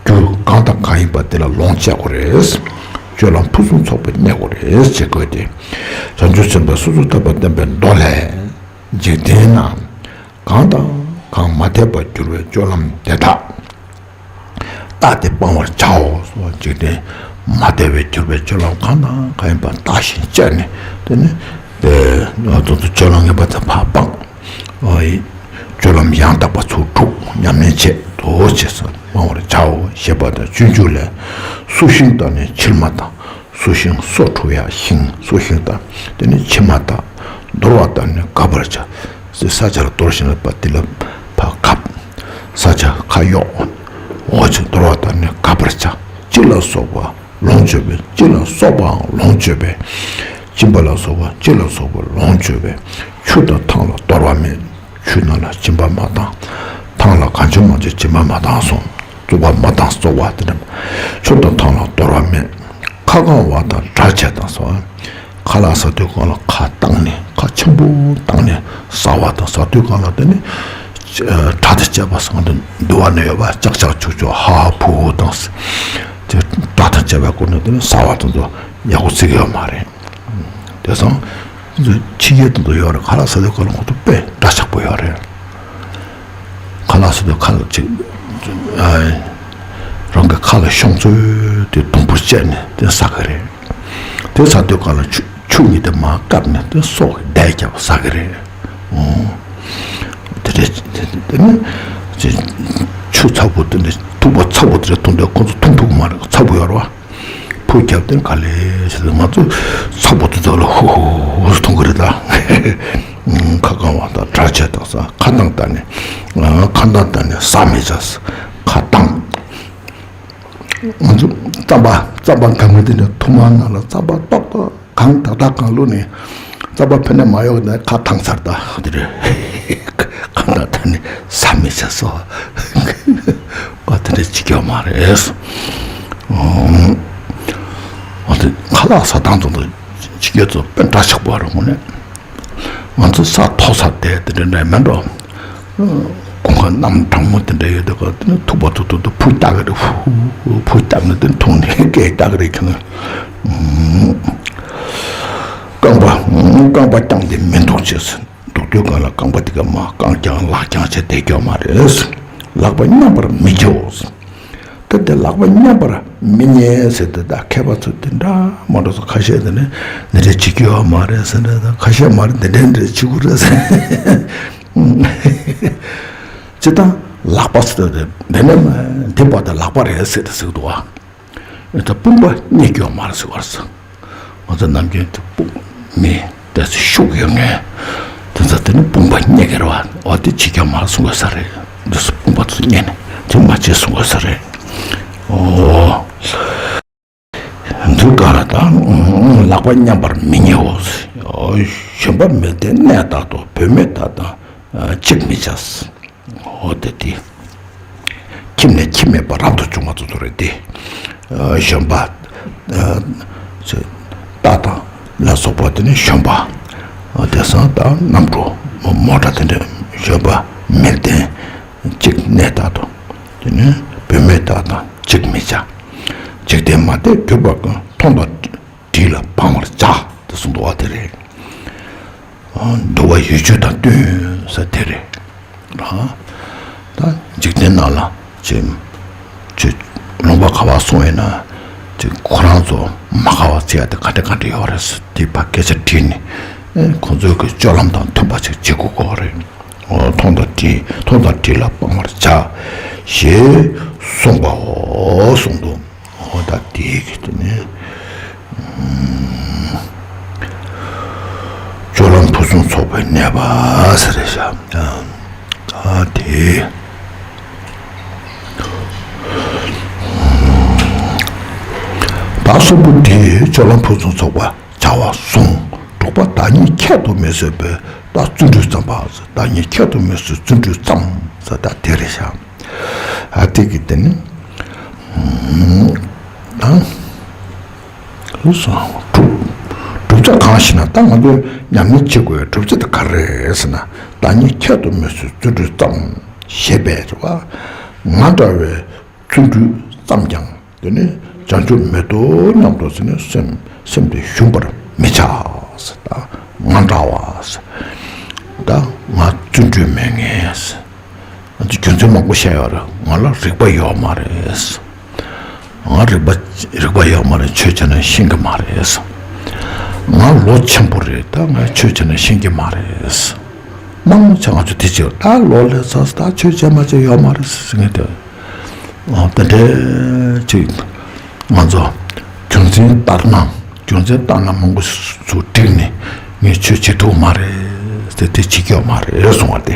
རྒྱུ་གང་དང་གང་ཡིན་པ་དེ་ལ་ལོངས་སྤྱད་དགོས་རེད། སྤྱོད་ལམ་ཕུན་སུམ་ཚོགས་པའི་གནས་དགོས་རེད་ཅེས་བཀོད་དེ། བྱང་ཆུབ་སེམས་དཔའ་སོ་སོར་ཐར་པ་བསྟན་པའི་མདོ་ལས། འཇིག་རྟེན་ན་གང་དང་གང་མ་དད་པར་གྱུར་པའི་སྤྱོད་ལམ་དེ་དག་རྟག་སྟེ་སྤང་བར་བྱའོ། འཇིག་རྟེན་མ་དད་པར་གྱུར་པའི་སྤྱོད་ལམ་གང་དང་གང་ཡིན་པ་བརྟག་ཞིང་དཔྱད་ནས་དེ་ནི། ཨ་དུ་དུ་སྤྱོད་ལམ་ངན་པ་དེ་ཕར་སྤང་། ཨ་ཡི། སྤྱོད་ལམ་ཡང་དག་པ་ཚུར་སྒྲུབ་ཉམས་ལེན་བྱེད་དོ་བྱེད་ས་སྤང་བར་བྱའོ་ཞེས་པ་དང་སྤྱོད་འཇུག་ལས། སོ་ཤིང་དང་ནི་ཕྱིར་མ་དང་། སོ་ཤིང་སོ་འཁྲུ་ཡ་ཤིང་སོ་ཤིང་དང་དེ་ནི་ཕྱིར་མ་དང་། འདོར་བ་དང་ནི་དགག་པར་བྱ། ས་ཆ་ལ་འདོར་ཞིང་ལ་པ་དེ་ལ་ཕར་གབ། ས་ཆ་ཁ་གཡོག་འོ་ཅིག་འདོར་བ་དང་ནི་དགག་པར་བྱ། གཅིག་ལ་སོགས་པ་ལོངས་སྤྱོད་པའི་གཅིག་ལ་སོགས་པའང་ལོངས་སྤྱོད་པའི། གཅིན་པ་ལ་སོགས་པ་གཅིག་ལ་སོགས་པ་ལོངས་སྤྱོད་པའི། ཆུ་དང་ཐང་ལ་གཏོར་བ་མེད། ཆུ་ནང་ལ་སྦྱིན་པ་མ་བཏང་། ཐང་ལ་གང་བྱུང་མང་བྱུང་སྦྱིན་པ་མ་བཏང་སོང་། བཙོག་པ་མ་བཏང་བཙོག་པ་དེ་འདྲ། ཆུ་དང་ཐང་ལ་གཏོར་བ་མེད། ཁ་གང་བ་དང་སྦྲ་བྱས་དང་སོགས། ཁ་ལག་ཟ་དུས་གང་ལ་ཁ་བཏང་ནས་ཁ་ཆེན་པོ་བཏང་ནས་ཟ་བ་དང་ཟ་དུས་གང་ལ་དེ་ནི་སྒྲ་དང་བཅས་པ་སོགས་དང་འདུ་བ་ནི་ཡོད་པ་ཅག་ཅག་ཆུག་ཆུག་ཧ་ཧ་ཕུ་ཧུ་དང་། དེ་སྒྲ་དང་བཅས་པའི་སྒོ་ནས་དེ་ནི་ཟ་བ་དང་དུ་ཡག་པོ་བརྩི་གི་ཡོད་མ་རེད། དེ་སང་ཕྱི་རྒྱལ་དུ་འདུ་ཡོད་རེད། ཁ་ལག་ཟ་དུས་གང་ལ་ཁོ་ཚོ་དཔེ་འདྲ་ཆགས་པོ་ཡོད་རེད། ཁ་ལག་ཟ་དུས་ཁ་ལག་ཅིག་རང་གི་ཁ་ལ་ཤོང་ཚོད་དེ་དུམ་བུར་བཅད་ནས་དེ་ཟ་གི་རེད། དེ་ཟ་དུས་གང་ལ་ཆུ་ཆུ་གཉིས་དེ་མར་བཀབ་ནས་དེ་སོག་གི་བསྡད་རྒྱབ་ཟ་གི་རེད། འོ། དེ་རེད་དེ་དེ་ནི་ཆུ་ཚ་པོ་དེ་འདྲ་ཐུག་པ་ཚ་པོ་དེ་འདྲ་འཐུང་དུས་ཁོ་ཚོ་འཐུང་ཐུབ་ཀྱི་མ་རེད། ཚ་པོ་ཡོད་རེད་བ། ཕུ་རྒྱབ་སྟེ་ག་ལེ་ཟེར་ཏེ་ང་ཚོ་ཚ་པོ་དེ་ཚོ་ལ་ཧུ་ཧུ་ཧུ་ཧུ་མཐོང་གི་རེད་ད། ཁ་གང་བ་དང་སྦྲ་བྱས་དང་ས་ཁ་བཏང་ད་ནི་ཁ་བཏང་ད་ནི་ཟ་མི་བྱ་ས་ཁ་བཏང་། ང་ཚོ་རྩམ་པ་རྩམ་པ་གང་མི་དེ་ནི་ཐུར་མ་ནང་ལ་རྩམ་པ་ཏོག་ཏོག་གང་ཏག་ཏག་གང་བླུགས་ནས་རྩམ་པ་ཕན་ནས་མ་ཡོང་ནས་ཁ་བཏང་ཚར་ད་དེ་རེད། ཁ་བཏང་ད་ནི་ཟ་མི་བྱ་ས། པ་དེ་འདྲ་བྱེད་ཀྱི་ཡོད་མ་རེད། འོ་དེ་ཁ་ལག་ཟ་སྟངས་དང་དུ་བྱེད་ཀྱི་ཚོ་དཔེ་འདྲ་ཆགས་པོ་རེད་དངོས་གནས། ང་ཚོ་ས་མཐོ་ས་དེ་དེ་འདྲ་འདྲ་མེད་འགྲོ། དགུན་ཁ་གནམ་གྲང་མོ་དེ་འདྲ་ཡོད་དུས་ཀ་དེ་ནི་ཐུག་པ་ཐུག་ཐུག་ཏུ་ཕུ་བཏགས་ཀྱི་རེད། ཕུ་ཕུ་བཏགས་ནས་དེ་འཐུང་ནས་སྐད་བཏགས་ཀྱི་རེད་ཁྱོད། རྐང་པ་རྐང་པ་བརྐྱངས་ཏེ་མི་འདུག་ཅེས། འདུག་དུས་གང་ལ་རྐང་པ་དེ་ག་མ་རྐང་བརྐྱངས་ལག་བརྐྱངས་བྱས་བསྡད་རྒྱུ་མ་རེད། ལག་པ་མཉམ་པར་མི་འགྱོ། ད་དེ་ལག་པ་མཉམ་པར་མི་ཉན་ཟེར་དེ་ད་མཁས་པ་ཚོ་དེ་འདྲ་མ་འགྲོ་ཚོ་ཁ་ཤས་དེ་ནས་འདི་འདྲ་བྱེད་ཀྱི་ཡོད་མ་རེད་ཟེར་འདྲ་ད་ཁ་ཤས་མ་རེད་འདི་འདྲ་འདྲ་བྱེད་དགོས་རེད་ཟེར། སྤྱིར་བཏང་ལག་པ་ཟེར་དེ་འདི་ནས་མ་འདི་པ་དེ་ལག་པ་རེད་ཟེར་དེ་ཟེར་གི་འདུག་ཨ། ད་དཔུང་པ་རྙེད་ཀྱི་ཡོད་མ་རེད་ཟེར་བ་རེད། ང་ཚོ་ནམ་རྒྱུན་དུ་དཔུང་མི་ཏོག་ཙམ་ཤུགས་ཡོད་མཁན་དེ་ ད་དེ་ནི་དཔུང་པ་རྙེད་ཀྱི་རེད་བ། འོ་དེ་བྱེད་རྒྱུ་མ་གསུང་དགོས་ས་རེད། འདི་སུ་དཔུང་པ་ཚོ་རྙེད་ནས་དེ་མ་བྱེད་གསུང་དགོས་ས་རེད། འོ། འདི་ག་ལ་ད་ལག་པ་མཉམ་པར་མི་ཉལ་འོ། གཞོན་པ་མི་ལྡན་གནས་དག་ཏུ། བུད་མེད་དག་དང་གཅིག་མི་བྱ། འོ་དེ་དེ། ཁྱིམ་ནས་ཁྱིམ་མེད་པ་རབ་ཏུ་བྱུང་བ་ཚོ་ཚོ་རེད་དེ། གཞོན་པ། རྟ་དང་ལ་སོགས་པ་དེ་ནི་གཞོན་པ། དེ་སང་ད་གནམ་གྲུ་མོ་ཊ་དེ་འདྲ་གཞོན་པ་མི་ལྡན་གཅིག་གནས་དག་ཏུ། དེ་ནི་བུད་མེད་དག་དང་གཅིག་མི་བྱ། འཇིག་རྟེན་མ་དད་གྱུར་པ་ཀུན། མཐོང་དང་དྲིས་ལ་སྤང་བར་བྱ། དེ་གསུངས་འདུག་བ་དེ་རེད། འདུལ་བ་ཡིད་བྱེད་དང་བསྟུན་ས་དེ་རེད། ད་འཇིག་རྟེན་ནང་ལ་ཅིག་ཅིག་ལུང་པ་ག་བར་སོང་ཡིན་ན་ཅིག་ཁོ་རང་ཚོ་མ་དགའ་བ་བྱེད་ཡ་དེ་ག་འདྲ་ག་འདྲ་ཡོད་རེད་ཟེར་དེ་ཕར་སྐད་ཆ་དྲིས་ནས་ཁོང་ཚོའི་གི་སྤྱོད་ལམ་དང་མཐུན་པ་ཅིག་བྱེད་དགོས་ཀྱི་རེད། མཐོང་དང་དྲིས་མཐོང་དང་དྲིས་ལ་སྤང་བར་བྱ། ཞེས་གསུངས་པའོ་གསུངས་འདུག་འོ་ད་དེའི་གི་དེ་ནས་སྤྱོད་ལམ་ཕུན་སུམ་ཚོགས་པའི་གནས་པ་ཟེར་རེད་ཤག་ད་དེ་ད་གསུམ་པོ་དེ་སྤྱོད་ལམ་ཕུན་སུམ་ཚོགས་པ་བྱ་བ་གསུམ། དྲུག་པ་བདག་ཉིད་ཁྱད་དུ་མི་གསོད་པའི་ད་བརྩོན་འགྲུས་བརྩམས་པ། བདག་ཉིད་ཁྱད་དུ་མི་གསོད་བརྩོན་འགྲུས་བརྩམས་ཟེར་ད་དེ་རེད་ཤག་ཨ་དེ་གི་དེ་ནི། ཨང་། ལགས་སོ། གྲུབ་གྲུབ་ཆ་གང་ཞེ་ན་ད་ང་ཚོས་ཉམས་ལེན་བྱེད་དགོས་པའི་གྲུབ་ཆ་དེ་ག་རེ་རེད་ཟེར་ན། བདག་ཉིད་ཁྱད་དུ་མི་གསོད་བརྩོན་འགྲུས་བརྩམས་ཞེས་པས་རེད་བ། ང་འདྲ་བའི་བརྩོན་འགྲུས་བརྩམས་ཀྱང་དེ་ནི་བྱང་ཆུབ་མེད་དོ་སྙམ་དུ་ཟེར་ནས་སེམས་སེམས་དེ་ཞུམ་པར་མི་བྱ་ཟེར། ད་ང་འདྲ་བ་ཟེར། ད་ང་བརྩོན་འགྲུས་མེད་ངེས་ཟེར། ང་ཚོ་རྒྱུ་མཚན་མང་པོ་བཤད་ཡོད་རེད། ང་ལ་རིག་པ་ཡོད་མ་རེད། ང་རིག་པ་རིག་པ་ཡོད་མ་རེད། ཆོས་བྱས་ན་ཤེས་ཀྱི་མ་རེད། ང་ལོ་ཆེན་པོ་རེད། ད་ང་ཆོས་བྱས་ན་ཤེས་ཀྱི་མ་རེད། མང་ཆེ་ང་ཚོ་དེ་བྱས་ད་ལོ་ལས་ཚ་ད་ཆོས་བྱས་མ་བྱས་ཡོད་མ་རེད་ཟེར་ངེས་དེ། དེ་འདྲའི་ཅིག་ང་ཚོ་རྒྱུ་མཚན་ལྟར་སྣང་རྒྱུ་མཚན་ལྟར་སྣང་མང་པོ་ཞིག་བསྒྲིགས་ནས་ངས་ཆོས་བྱེད་ཐུབ་མ་རེད་ཟེར་དེ་བྱེད་ཀྱི་ཡོད་མ་རེད་གསུང་བ་སྟེ།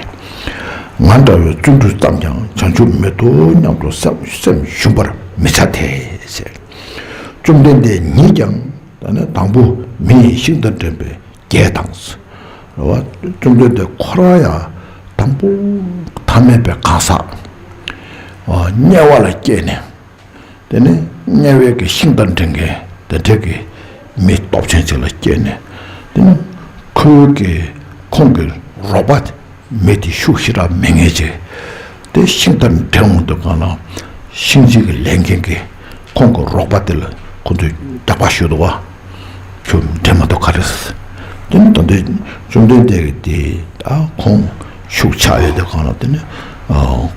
ང་འདྲ་བའི་བརྩོན་འགྲུས་བརྩམས་ཀྱང་བྱང་ཆུབ་མེད་དོ་སྙམ་དུ་སེམས་སེམས་ཞུམ་པར་མི་བྱ་སྟེ་ཟེར། བཅོམ་ལྡན་འདས་ཉིད་ཀྱང་ད་ནི་དང་པོ་མི་ཡི་ཤིང་རྟ་འདྲེན་པའི་རྒྱས་དང་། རེད་བ། བཅོམ་ལྡན་འདས་ཁོ་རང་ཡང་དང་པོ་ཐ་མལ་པའི་གང་ཟག་དམྱལ་བ་ལ་སྐྱེས་ནས། དེ་ནས་དམྱལ་བའི་གི་ཤིང་རྟ་འདྲེན་མཁན་དེ་འདྲའི་གི་མི་སྟོབས་ཆེན་ཅིག་ལ་སྐྱེས་ནས། དེ་ནས་ཁོའི་གི་ཁོང་གི་རོགས་པ་མི་དེ་ཤུགས་ཞེ་དྲག་མེད་མཁན་ཅིག་དེ་ཤིང་རྟ་འདྲེན་འོང་དུས་སྒང་ལ་ཤིང་རྗེ་གི་ལས་འགན་གི་ཁོང་གི་རོགས་པ་དེ་ལ་ཁོ་ཚོས་རྒྱག་པ་ཞུས་འདུག་བ། ཁྱོད་འདྲེན་མ་གཏོགས་ག་རེ་ཟེར། དེ་ནི་ད་ལྟའི་བཅོམ་ལྡན་འདས་ཀྱིས་དེ་ད་ཁོང་ཤུགས་ཆག་ཡོད་དེ་གང་ལ་དེ་ནི་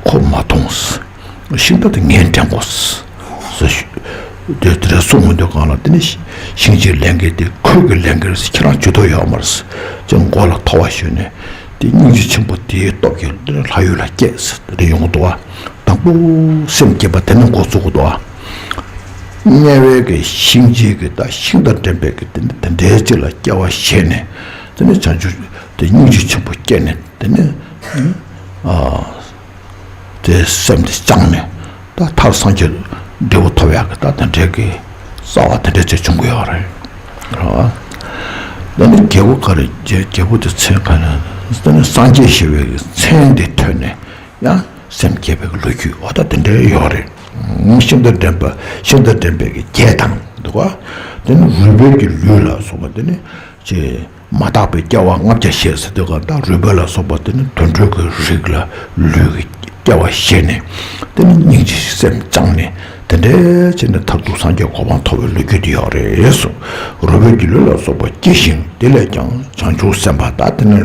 ཁོ་མ་མཐོང་ཟེར། ཤིང་རྟ་དེ་ངས་འདྲེན་དགོས་ཟེར་ཞུ། དེ་དེ་འདྲ་གསུངས་མི་འདུག་གང་ལ་དེ་ནི་ཤིང་རྗེའི་ལས་འགན་དེ་ཁོའི་གི་ལས་འགན་རེད་ཟེར། ཁྱེད་རང་ཇུས་གཏོགས་ཡོད་མ་རེད་ཟེར། ཅེས་མགོ་ལ་ཐོ་བ་གཞུས་ནས་དེ་སྙིང་རྗེ་ཆེན་པོ་དེའི་སྟོབས་ཀྱིས་དེ་ནི་ལྷ་ཡུལ་ལ་སྐྱེས་ཟེར་དེ་འདྲ་ཡོང་གི་འདུག་བ། དང་པོ་སེམས་བསྐྱེད་པ་དེ་ནས་འགོ་བཙུགས་དགོས་འདུག་ཨ། དམྱལ་བའི་གི་ཤིང་རྗེ་གི་ད་ཤིང་རྟ་འདྲེན་པའི་གི་དེ་ནི་དེ་འདྲའི་ཅིག་ལ་སྐྱེ་བ་བཞེས་ནས་དེ་ནི་བྱང་ཆུབ་དེ་སྙིང་རྗེ་ཆེན་པོ་སྐྱེས་ནས་དེ་ནི་ཨ་དེ་སེམས་དེ་བཅངས་ནས་ད་མཐར་སངས་རྒྱས་འབྲས་བུ་ཐོབ་ཡག་གི་ད་དེ་འདྲའི་གི་རྩ་བ་དེ་འདྲའི་ཅིག་བྱུང་གི་ཡོད་རེད། རེད་བ། དེ་ནི་རྒྱལ་པོ་ག་རེ་རྒྱལ་རྒྱལ་པོ་དེ་མཚན་ག་རེ་དེ་ནི་སངས་རྒྱས་ཞེས་པའི་གི་མཚན་དེ་ཐོས་ནས། ཡང་སེམས་བསྐྱེད་པའི་ལོ་རྒྱུས་འོ་ད་དེ་འདྲའི་ཡོད་རེད། ཤིང་རྟ་འདྲེན་པ་ཤིང་རྟ་འདྲེན་པའི་གི་རྒྱས་དང་འདུག་ག་དེ་ནི་རུས་སྦལ་གྱི་ལུས་ལ་སོགས་པ་དེ་ནི་ཅེས་མ་དག་པའི་སྐྱེ་བ་ལྔ་བརྒྱ་བཞེས་ཟེར་དུས་ག་ད་རུས་སྦལ་ལ་སོགས་པ་དེ་ནི་དུད་འགྲོའི་གི་རིགས་ལ་ལུས་ཀྱི་སྐྱེ་བ་བཞེས་ནས་དེ་ནི་སྙིང་རྗེ་སེམས་བཅངས་ནས། དེ་འདྲའི་ཕྱིར་ནི་མཐར་ཐུག་སངས་རྒྱས་གོ་འཕང་ཐོབ་པའི་ལོ་རྒྱུས་དེ་ཡོད་རེད་གསུངས། རུས་སྦལ་གྱི་ལུས་ལ་སོགས་པ་སྐྱེ་ཞིང་དེ་ལས་ཀྱང་བྱང་ཆུབ་སེམས་དཔའ་ད་དེ་ནི་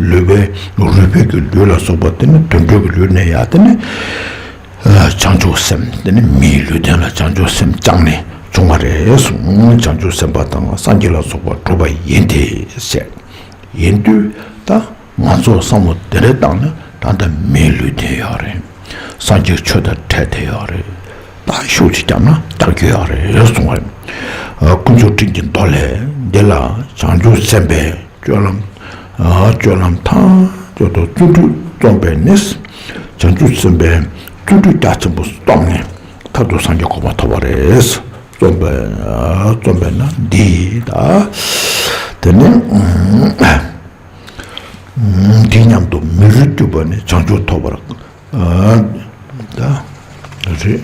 ལུས་པའི་རུས་སྦལ་གྱི་ལུས་ལ་སོགས་པ་དེ་ནི་དུད་འགྲོ་གི་ལུས་ནས་ཡང་དེ་ནི་བྱང་ཆུབ་སེམས་དེ་ནི་མིའི་ལུས་རྟེན་ལ་བྱང་ཆུབ་སེམས་བཅངས་ནས་བྱུང་བ་རེད་གསུངས། བྱང་ཆུབ་སེམས་དཔའ་དང་སངས་རྒྱས་ལ་སོགས་པ་གྲུབ་པ་ཡིན་ཏེ་ཟེར། ཡིན་དུས་ད། ང་ཚོ་བསམ་བློ་དེ་འདྲ་བཏང་ན་ད་ལྟ་མིའི་ལུས་རྟེན་ཡོད་རེད། སངས་རྒྱས་ཆོས་དང་འཕྲད་དེ་ཡོད་རེད། ད་ཤུགས་ཅིག་བརྒྱབ་ན་བརྒྱག་རྒྱུ་ཡོད་རེད་གསུངས་པ་རེད། དཀོན་མཆོག་སྤྲིན་གྱི་མདོ་ལས་འདི་ལ་བྱང་ཆུབ་སེམས་དཔའི་སྤྱོད་ལམ་ སྤྱོད་ལམ་ཐམས་ཅད་དུ་བརྩོན་འགྲུས་རྩོམ་པས་ནི། བྱང་ཆུབ་སེམས་དཔའི་བརྩོན་འགྲུས་རྒྱ་ཆེན་པོ་རྩོམ་ནས་མཐར་ཐུག་སངས་རྒྱས་གོ་འཕང་ཐོབ་པ་རེད། རྩོམ་པས་རྩོམ་པས་ན་འདི་ད། དེ་ནས་འདི་སྙམ་དུ་མི་རུ་གྱུར་པ་ནི་བྱང་ཆུབ་ཐོབ་པར། ཨ། ད། རེད།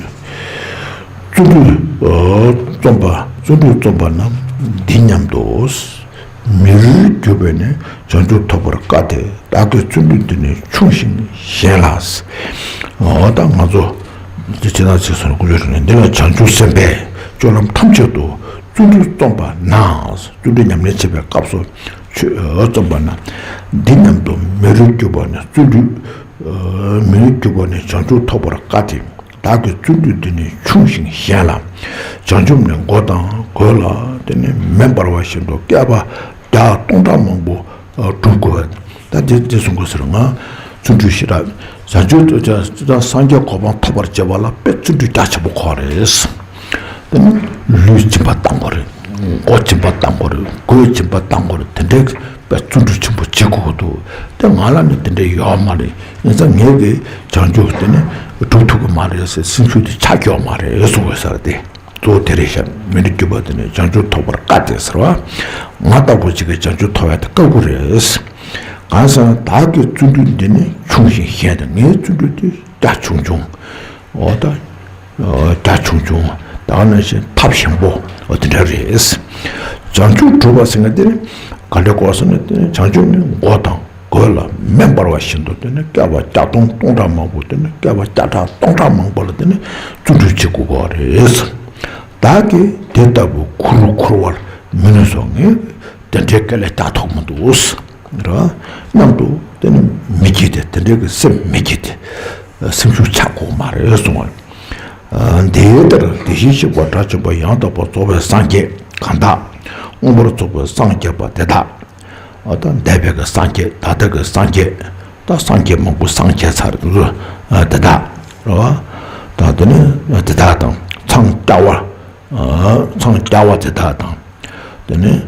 བརྩོན་འགྲུས། ཨ། རྩོམ་པ། བརྩོན་འགྲུས་རྩོམ་པ་རྣམས་འདི་སྙམ་དུ། མི་རུ་གྱུར་པས་ནི་བྱང་ཆུབ་ཐོབ་པར་དཀའ་སྟེ། བདག་གི་བརྩོན་འགྲུས་འདི་ནི་ཆུང་ཞིང་ཞན་ལ། འོ་ད་ང་ཚོ་འདི་ཇི་ལྟར་ཅིག་གསུངས་ན་དཀོན་མཆོག་གསུངས་ནས། འདི་ལ་བྱང་ཆུབ་སེམས་དཔའི་སྤྱོད་ལམ་ཐམས་ཅད་དུ་བརྩོན་འགྲུས་རྩོམ་པ་ན། བརྩོན་འགྲུས་ཉམས་ལེན་བྱེད་པའི་སྐབས་སུ་ཆོས་རྩོམ་པ་ན། འདི་སྙམ་དུ་མི་རུ་གྱུར་པ་ནི་བརྩོན་འགྲུས། མི་རུ་གྱུར་པ་ནི་བྱང་ཆུབ་ཐོབ་པར་དཀའ་སྟེ། བདག་གི་བརྩོན་འགྲུས་འདི་ནི་ཆུང་ཞིང་ཞན་ལ། བྱང་ཆུབ་ནི་མགོ་དང་གོས་ལ། དེ་ནི་མེ་འབར་བ་བཞིན་དུ་བསྐལ་པ་བརྒྱ་སྟོང་ཕྲག་མང་པོ་སྒྲུབ་དགོས། ད་དེ་དེ་གསུང་དགོས་ཟེར། ང་བརྩོན་འགྲུས་ཞེ་དྲག་བྱང་ཆུབ་ཏུ་སངས་རྒྱས་གོ་འཕང་ཐོབ་པར་བྱེད་པ་ལ་དཔེ་བརྩོན་འགྲུས་རྒྱ་ཆེན་པོ་དགོས་རེད། དེ་ནི་ལུས་སྦྱིན་པ་བཏང་དགོས་རེད། མགོ་སྦྱིན་པ་བཏང་དགོས་རེད། གོས་སྦྱིན་པ་བཏང་དགོས་རེད། དེ་འདྲའི་བརྩོན་འགྲུས་ཆེན་པོ་བྱེད་དགོས་འདུག་དེ་ང་ལ་ནི་དེ་འདྲ་ཡོད་མ་རེད། ཡིན་ཙང་ངས་གི་བྱང་ཆུབ་དེ་ནི་སྒྲུབ་ཐུབ་ཀྱི་མ་རེད་ཟེར། སེམས་ཤུགས་དེ་ཆག་ཀྱི་ཡོད་མ་རེད་གསུང་དགོས་ས་རེད་དེ། གཙོ་བོ་དེ་རེད་ཤག་མི་རུ་གྱུར་པ་དེ་ནི་བྱང་ཆུབ་ཐོབ་པར་དཀའ་སྟེ་ཟེར་བ། ང་ལྟ་བུ་ཅིག་གིས་བྱང་ཆུབ་ཐོབ་ཡ་དེ་དཀའ་གི་རེད། གང་ཟེར་ན་བདག་གི་བརྩོན་འགྲུས་འདི་ནི་ཆུང་ཞིང་ཞན་ཏེ། ངའི་བརྩོན་འགྲུས་དེ་རྒྱ་ཆུང་ཆུང་། འོ་ད། རྒྱ་ཆུང་ཆུང་། ད་ག་ནང་བཞིན་ཐབས་ཞན་པོ། འོ་དེ་འདྲ་རེད། བྱང་ཆུབ་སྒྲུབ་པ་ཟེར་མཁན་དེ་ག་འདྲ་དགོས་ཟེར་ན། དེ་ནི་བྱང་ཆུབ་ནི་མགོ་དང་གོས་ལ་མེ་འབར་བ་བཞིན་དུ། དེ་ནི་བསྐལ་པ་བརྒྱ་སྟོང་སྟོང་ཕྲག་མང་པོ། དེ་ནི་བསྐལ་པ་བརྒྱ་ཕྲག་སྟོང་ཕྲག་མང་པོ་ལ་དེ་ནི་བརྩོན་འགྲུས་བྱེད་དགོས་པ་རེད། བདག་གིས་དེ་ལྟ་བུའི་ཁུར་ཁུར་བར་མི་ནུས་སོ། ངས་དེ་འདྲའི་དཀའ་ལས་རྒྱག་ཐུབ་མི་འདུག་ར། སྙམ་དུ་དེ་ནི་མི་བགྱིད་དེ། དེ་འདྲའི་གི་སེམས་མི་བགྱིད་དེ། སེམས་ཤུགས་ཆག་དགོས་མ་རེད་གསུང་བ། འདི་ལྟར་དེ་བཞིན་གཤེགས་པ་དགྲ་བཅོམ་པ་ཡང་དག་པར་རྫོགས་པའི་སངས་རྒྱས་གང་དག། མངོན་པར་རྫོགས་པར་སངས་རྒྱས་པ་དེ་དག། འོ་ད་འདས་པའི་གི་སངས་རྒྱས། ད་ལྟ་གི་སངས་རྒྱས། ད་སངས་རྒྱས་མང་པོ་སངས་རྒྱས་ཚར་འདུག་དེ་དག་རེད་བ། ད་དེ་ནི་དེ་དག་དང་། འཚང་རྒྱ་བ། འཚང་རྒྱ་བ་དེ་དག་དང་། དེ་ནས།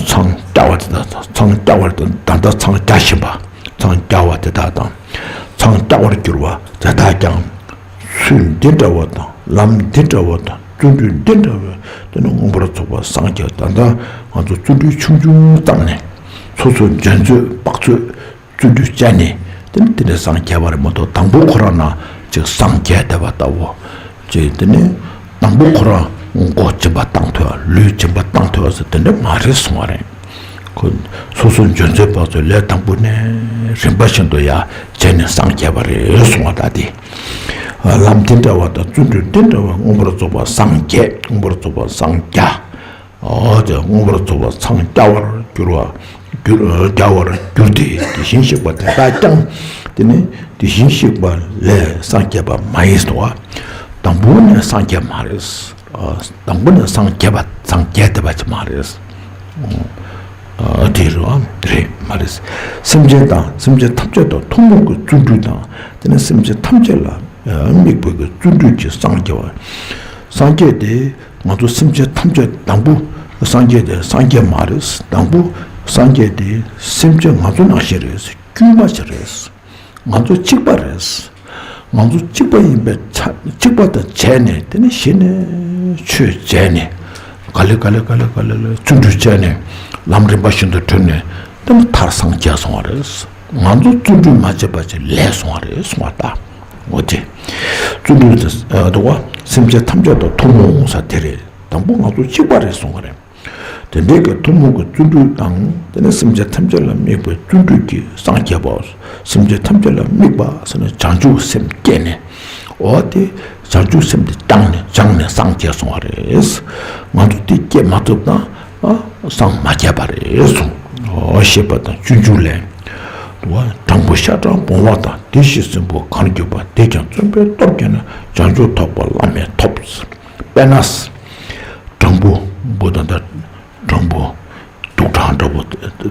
འཚང་རྒྱ་བ་དེ་དག་དང་། འཚང་རྒྱ་བར་དང་། ད་ལྟ་འཚང་རྒྱ་བཞིན་པ། འཚང་རྒྱ་བ་དེ་དག་དང་། འཚང་རྒྱ་བར་གྱུར་པ་དེ་དག་ཀྱང་། ཚུལ་འདི་འདྲ་བ་དང་། ལམ་འདི་འདྲ་བ་དང་། བརྩོན་འགྲུས་འདི་འདྲ་བས། དེ་ནི་མངོན་པར་རྫོགས་པར་སངས་རྒྱས། ད་ལྟ་ང་ཚོ་བརྩོན་འགྲུས་ཆུང་ཆུང་བཏང་ནས། སོ་སོ་འཇོན་ཚོད་དཔག་ཚོད། བརྩོན་འགྲུས་བྱས་ནས་དེ་ནི་དེ་འདྲ་སངས་རྒྱས་པ་རེད་མ་གཏོགས། དང་པོ་ཁོ་རང་ན་ཅིག་སངས་རྒྱས་བསྡད་པ་ལྟ་བུ། ཅེས་དེ་ནི་དང་པོ་ཁོ་རང་མགོ་སྦྱིན་པ་བཏང་ཐུབ། ལུས་སྦྱིན་པ་བཏང་ཐུབ་ཟེར་དེ་འདྲ་མ་རེད་གསུང་བ་རེད། ཁོ་སོ་སོ་འཇོན་ཚོད་དཔག་ཚོད་ལས་དང་པོ་ནས་རིམ་པ་བཞིན་དུ་ཡ་བྱས་ནས་སངས་རྒྱས་པ་རེད་གསུང་བ། ད་དེ་ལམ་འདི་འདྲ་བ་དང་བརྩོན་འགྲུས་འདི་འདྲ་བ། མངོན་པར་རྫོགས་པར་སངས་རྒྱས། མངོན་པར་རྫོགས་པར་སངས་རྒྱས། འོ་དེ་མངོན་པར་རྫོགས་པར་འཚང་རྒྱ་བར་གྱུར་པ། གྱུར་རྒྱ་བར་གྱུར་ཏེ། དེ་བཞིན་གཤེགས་པ་དེ་དག་ཀྱང་། དེ་ནི་དེ་བཞིན་གཤེགས་པ་ལས་སངས་རྒྱས་པ་མ་ཡིན་ཟེར་བ། དང་པོ་ནས་སངས་རྒྱས་མ་རེད། དང་པོ་ནས་སངས་རྒྱས་པ། སངས་རྒྱས་བསྡད་པ་ཅིག་མ་རེད། དེ་རུ་རེད་མ་རེད། སེམས་ཅན་དང་། སེམས་ཅན་ཐམས་ཅད་དང་ཐུན་མོང་གི་བརྩོན་འགྲུས་དང་། དེ་ནི་སེམས་ཅན་ཐམས་ཅད་ལ་དམིགས་པའི་གི་བརྩོན་འགྲུས་ཀྱིས་སངས་རྒྱས་པ། སངས་རྒྱས་དེ། ང་ཚོ་སེམས་ཅན་ཐམས་ཅད། དང་པོ་སངས་རྒྱས་དེ་སངས་རྒྱས་མ་རེད། དང་པོ་སངས་རྒྱས་དེ་སེམས་ཅན་ང་ཚོ་ནང་བཞིན་རེད། དཀྱུས་མ་ཅིག་རེད། ང་ཚོ་གཅིག་པ་རེད། ང་ཚོ་གཅིག་པ་ཡིན་པའི་ཆ། གཅིག་པ་དང་བྱས་ནས། དེ་ནས་གཞི་ནས་ཆོས་བྱས་ནས། ག་ལེ་ག་ལེ་ག་ལེ་ག་ལེ་ལེ་བརྩོན་འགྲུས་བྱས་ནས། ལམ་རིམ་པ་བཞིན་དུ་བགྲོད་ནས། དེ་ནས་མཐར་སངས་རྒྱས་སོང་བ་རེད། ང་ཚོ་བརྩོན་འགྲུས་མ་བྱས་པ་ཅིག་ལས་སོང་བ་རེད་གསུང་བ་ད། འོ་དེ། བརྩོན་འགྲུས་དེ། ཨ། འདུག་བ། སེམས་ཅན་ཐམས་ཅད་དང་ཐུན་མོང་ས་དེ་རེད། དང་པོ་ང་ཚོ་གཅིག་པ་རེད་གསུང་གི་རེད། དེ་འདྲའི་གི་ཐུན་མོང་གི་བརྩོན་འགྲུས་དང་། དེ་ནས་སེམས་ཅན་ཐམས་ཅད་ལ་དམིགས་པའི་བརྩོན་འགྲུས་ཀྱིས་སངས་རྒྱས་པ། སེམས་ཅན་ཐམས་ཅད་ལ་དམིགས་པ་ཟེར་ན་བྱང་ཆུབ་སེམས་བསྐྱེད་ནས། འོ་དེ་བྱང་ཆུབ་སེམས་དེ་བསྐྱངས་ནས། སྦྱངས་ནས་སངས་རྒྱས་སོང་བ་རེད། ང་ཚོ་དེ་བསྐྱེད་མ་ཐུབ་ན། ཨ། སངས་མ་རྒྱས་པ་རེད་གསུངས། འོ། ཞེས་པ་དང་སྤྱོད་འཇུག་ལས། དྲང་པོ་ཤ་སྦྲང་བུང་བ་དང་། དེ་བཞིན་སྲིན་པོ་གང་གྱུར་པ། དེས་ཀྱང་བརྩོན་པས་སྟོབས་བསྐྱེད་ན། བྱང་ཆུབ་ཐོབ་པ་བླ་མེད་ཐོབ། དཔེར་ན། སྦྲང་བུ། བུ་དང་། ད་སྦྲང་བུ། དུག་སྦྲང་འདྲ་བོ་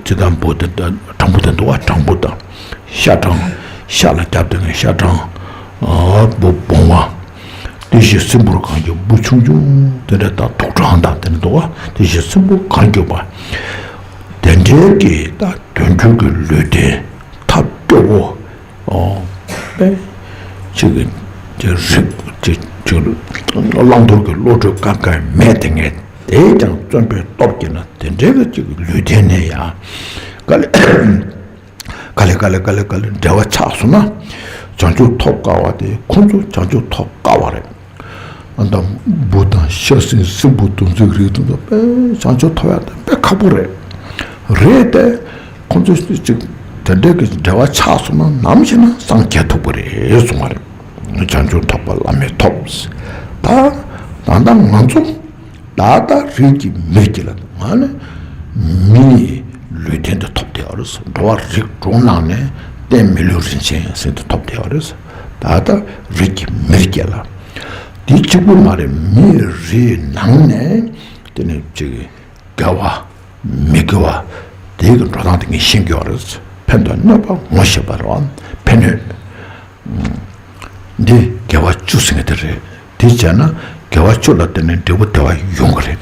ཅི་དང་། བུ་དེ་སྦྲང་བུ་དེ་འདུག་བ། སྦྲང་བུ་དང་། ཤ་སྦྲང་། ཤ་ལ་རྒྱབ་དེ་ནས་ཤ་སྦྲང་། ཨ། བུ་བུང་བ། དེ་བཞིན་སྲིན་པོར་གང་གྱུར། བུ་ཆུང་ཆུང་དེ་འདྲ་དང་། དུག་སྦྲང་དང་དེ་འདྲ་འདུག་བ། དེ་བཞིན་སྲིན་པོ་གང་གྱུར་པ། དེ། དེ་འདྲའི་གི་ད་དོན་གྲུབ་ཀྱི་ལུས་རྟེན་ཐབས་སྐྱོ་བོ། ཨོ། པས། ཅིག་གི་ཅིག་རིགས་ཅིག་ཅིག་བླང་དོར་གྱི་བློ་གྲོས་གང་གང་མེད་དེ་ངས་དེ་ཀྱང་བརྩོན་པའི་སྟོབས་ཀྱིས་ན་དེ་འདྲའི་གི་ཅིག་ལུས་རྟེན་ནས་ཡང་ག་ལེ་ག་ལེ་ག་ལེ་ག་ལེ་འབྲེལ་བ་ཆགས་སོང་ན་བྱང་ཆུབ་ཐོབ་དཀའ་བ་དེ་ཁོང་ཚོ་བྱང་ཆུབ་ཐོབ་དཀའ་བ་རེད། ཨ་ད་འབུ་དང་ཤ་སྲིན་སྲིན་འབུ་དུག་རྫིའི་རིགས་དེ་ཚོ་དཔེ་བྱང་ཆུབ་ཐོབ་ཡག་དེ་དཔེ་ཁག་པོ་རེད། རེད་དེ། ཁོང་ཚོ་ཅིག་དེ་འདྲའི་གི་འབྲེལ་བ་ཆགས་སོང་ན་ནམ་ཞིག་ན་སངས་རྒྱས་ཐུབ་པ་རེད་གསུང་བ་རེད། བྱང་ཆུབ་ཐོབ་པ་བླ་མེད་ཐོབ། ད་ད་ལྟ་ང་ཚོ་ད་ལྟ་རིགས་ཀྱི་མིར་གྱི་ལ་ང་ནི་མིའི་ལུས་རྟེན་དུ་ཐོབ་བསྡད་པ་རེད། འགྲོ་བ་རིགས་དྲུག་ནང་ནས་རྟེན་མི་ལུས་རིན་ཆེན་ཟེར་དུ་ཐོབ་བསྡད་པ་རེད། ད་ལྟ་རིགས་ཀྱི་མིར་གྱི་ལ། དེ་གཅིག་པུ་མ་རེད། མིའི་རིགས་ནང་ནས་དེ་ནས་ཅིག་དགེ་བ་མི་དགེ་བ་དེ་གི་འགྲོ་སྟངས་དེ་ངས་ཤེས་ཀྱི་ཡོད་རེད། ཕན་དང་གནོད་པ་ངོ་ཤེས་པ་རེད་བ། ཕན་གནོད། འདི་དགེ་བ་བཅུ་ཟེར་མཁན་དེ་རེད། དེ་བྱས་ན་དགེ་བ་བཅུ་ལ་བརྟེན་ནས་འབྲས་བུ་བདེ་བ་ཡོང་གི་རེད།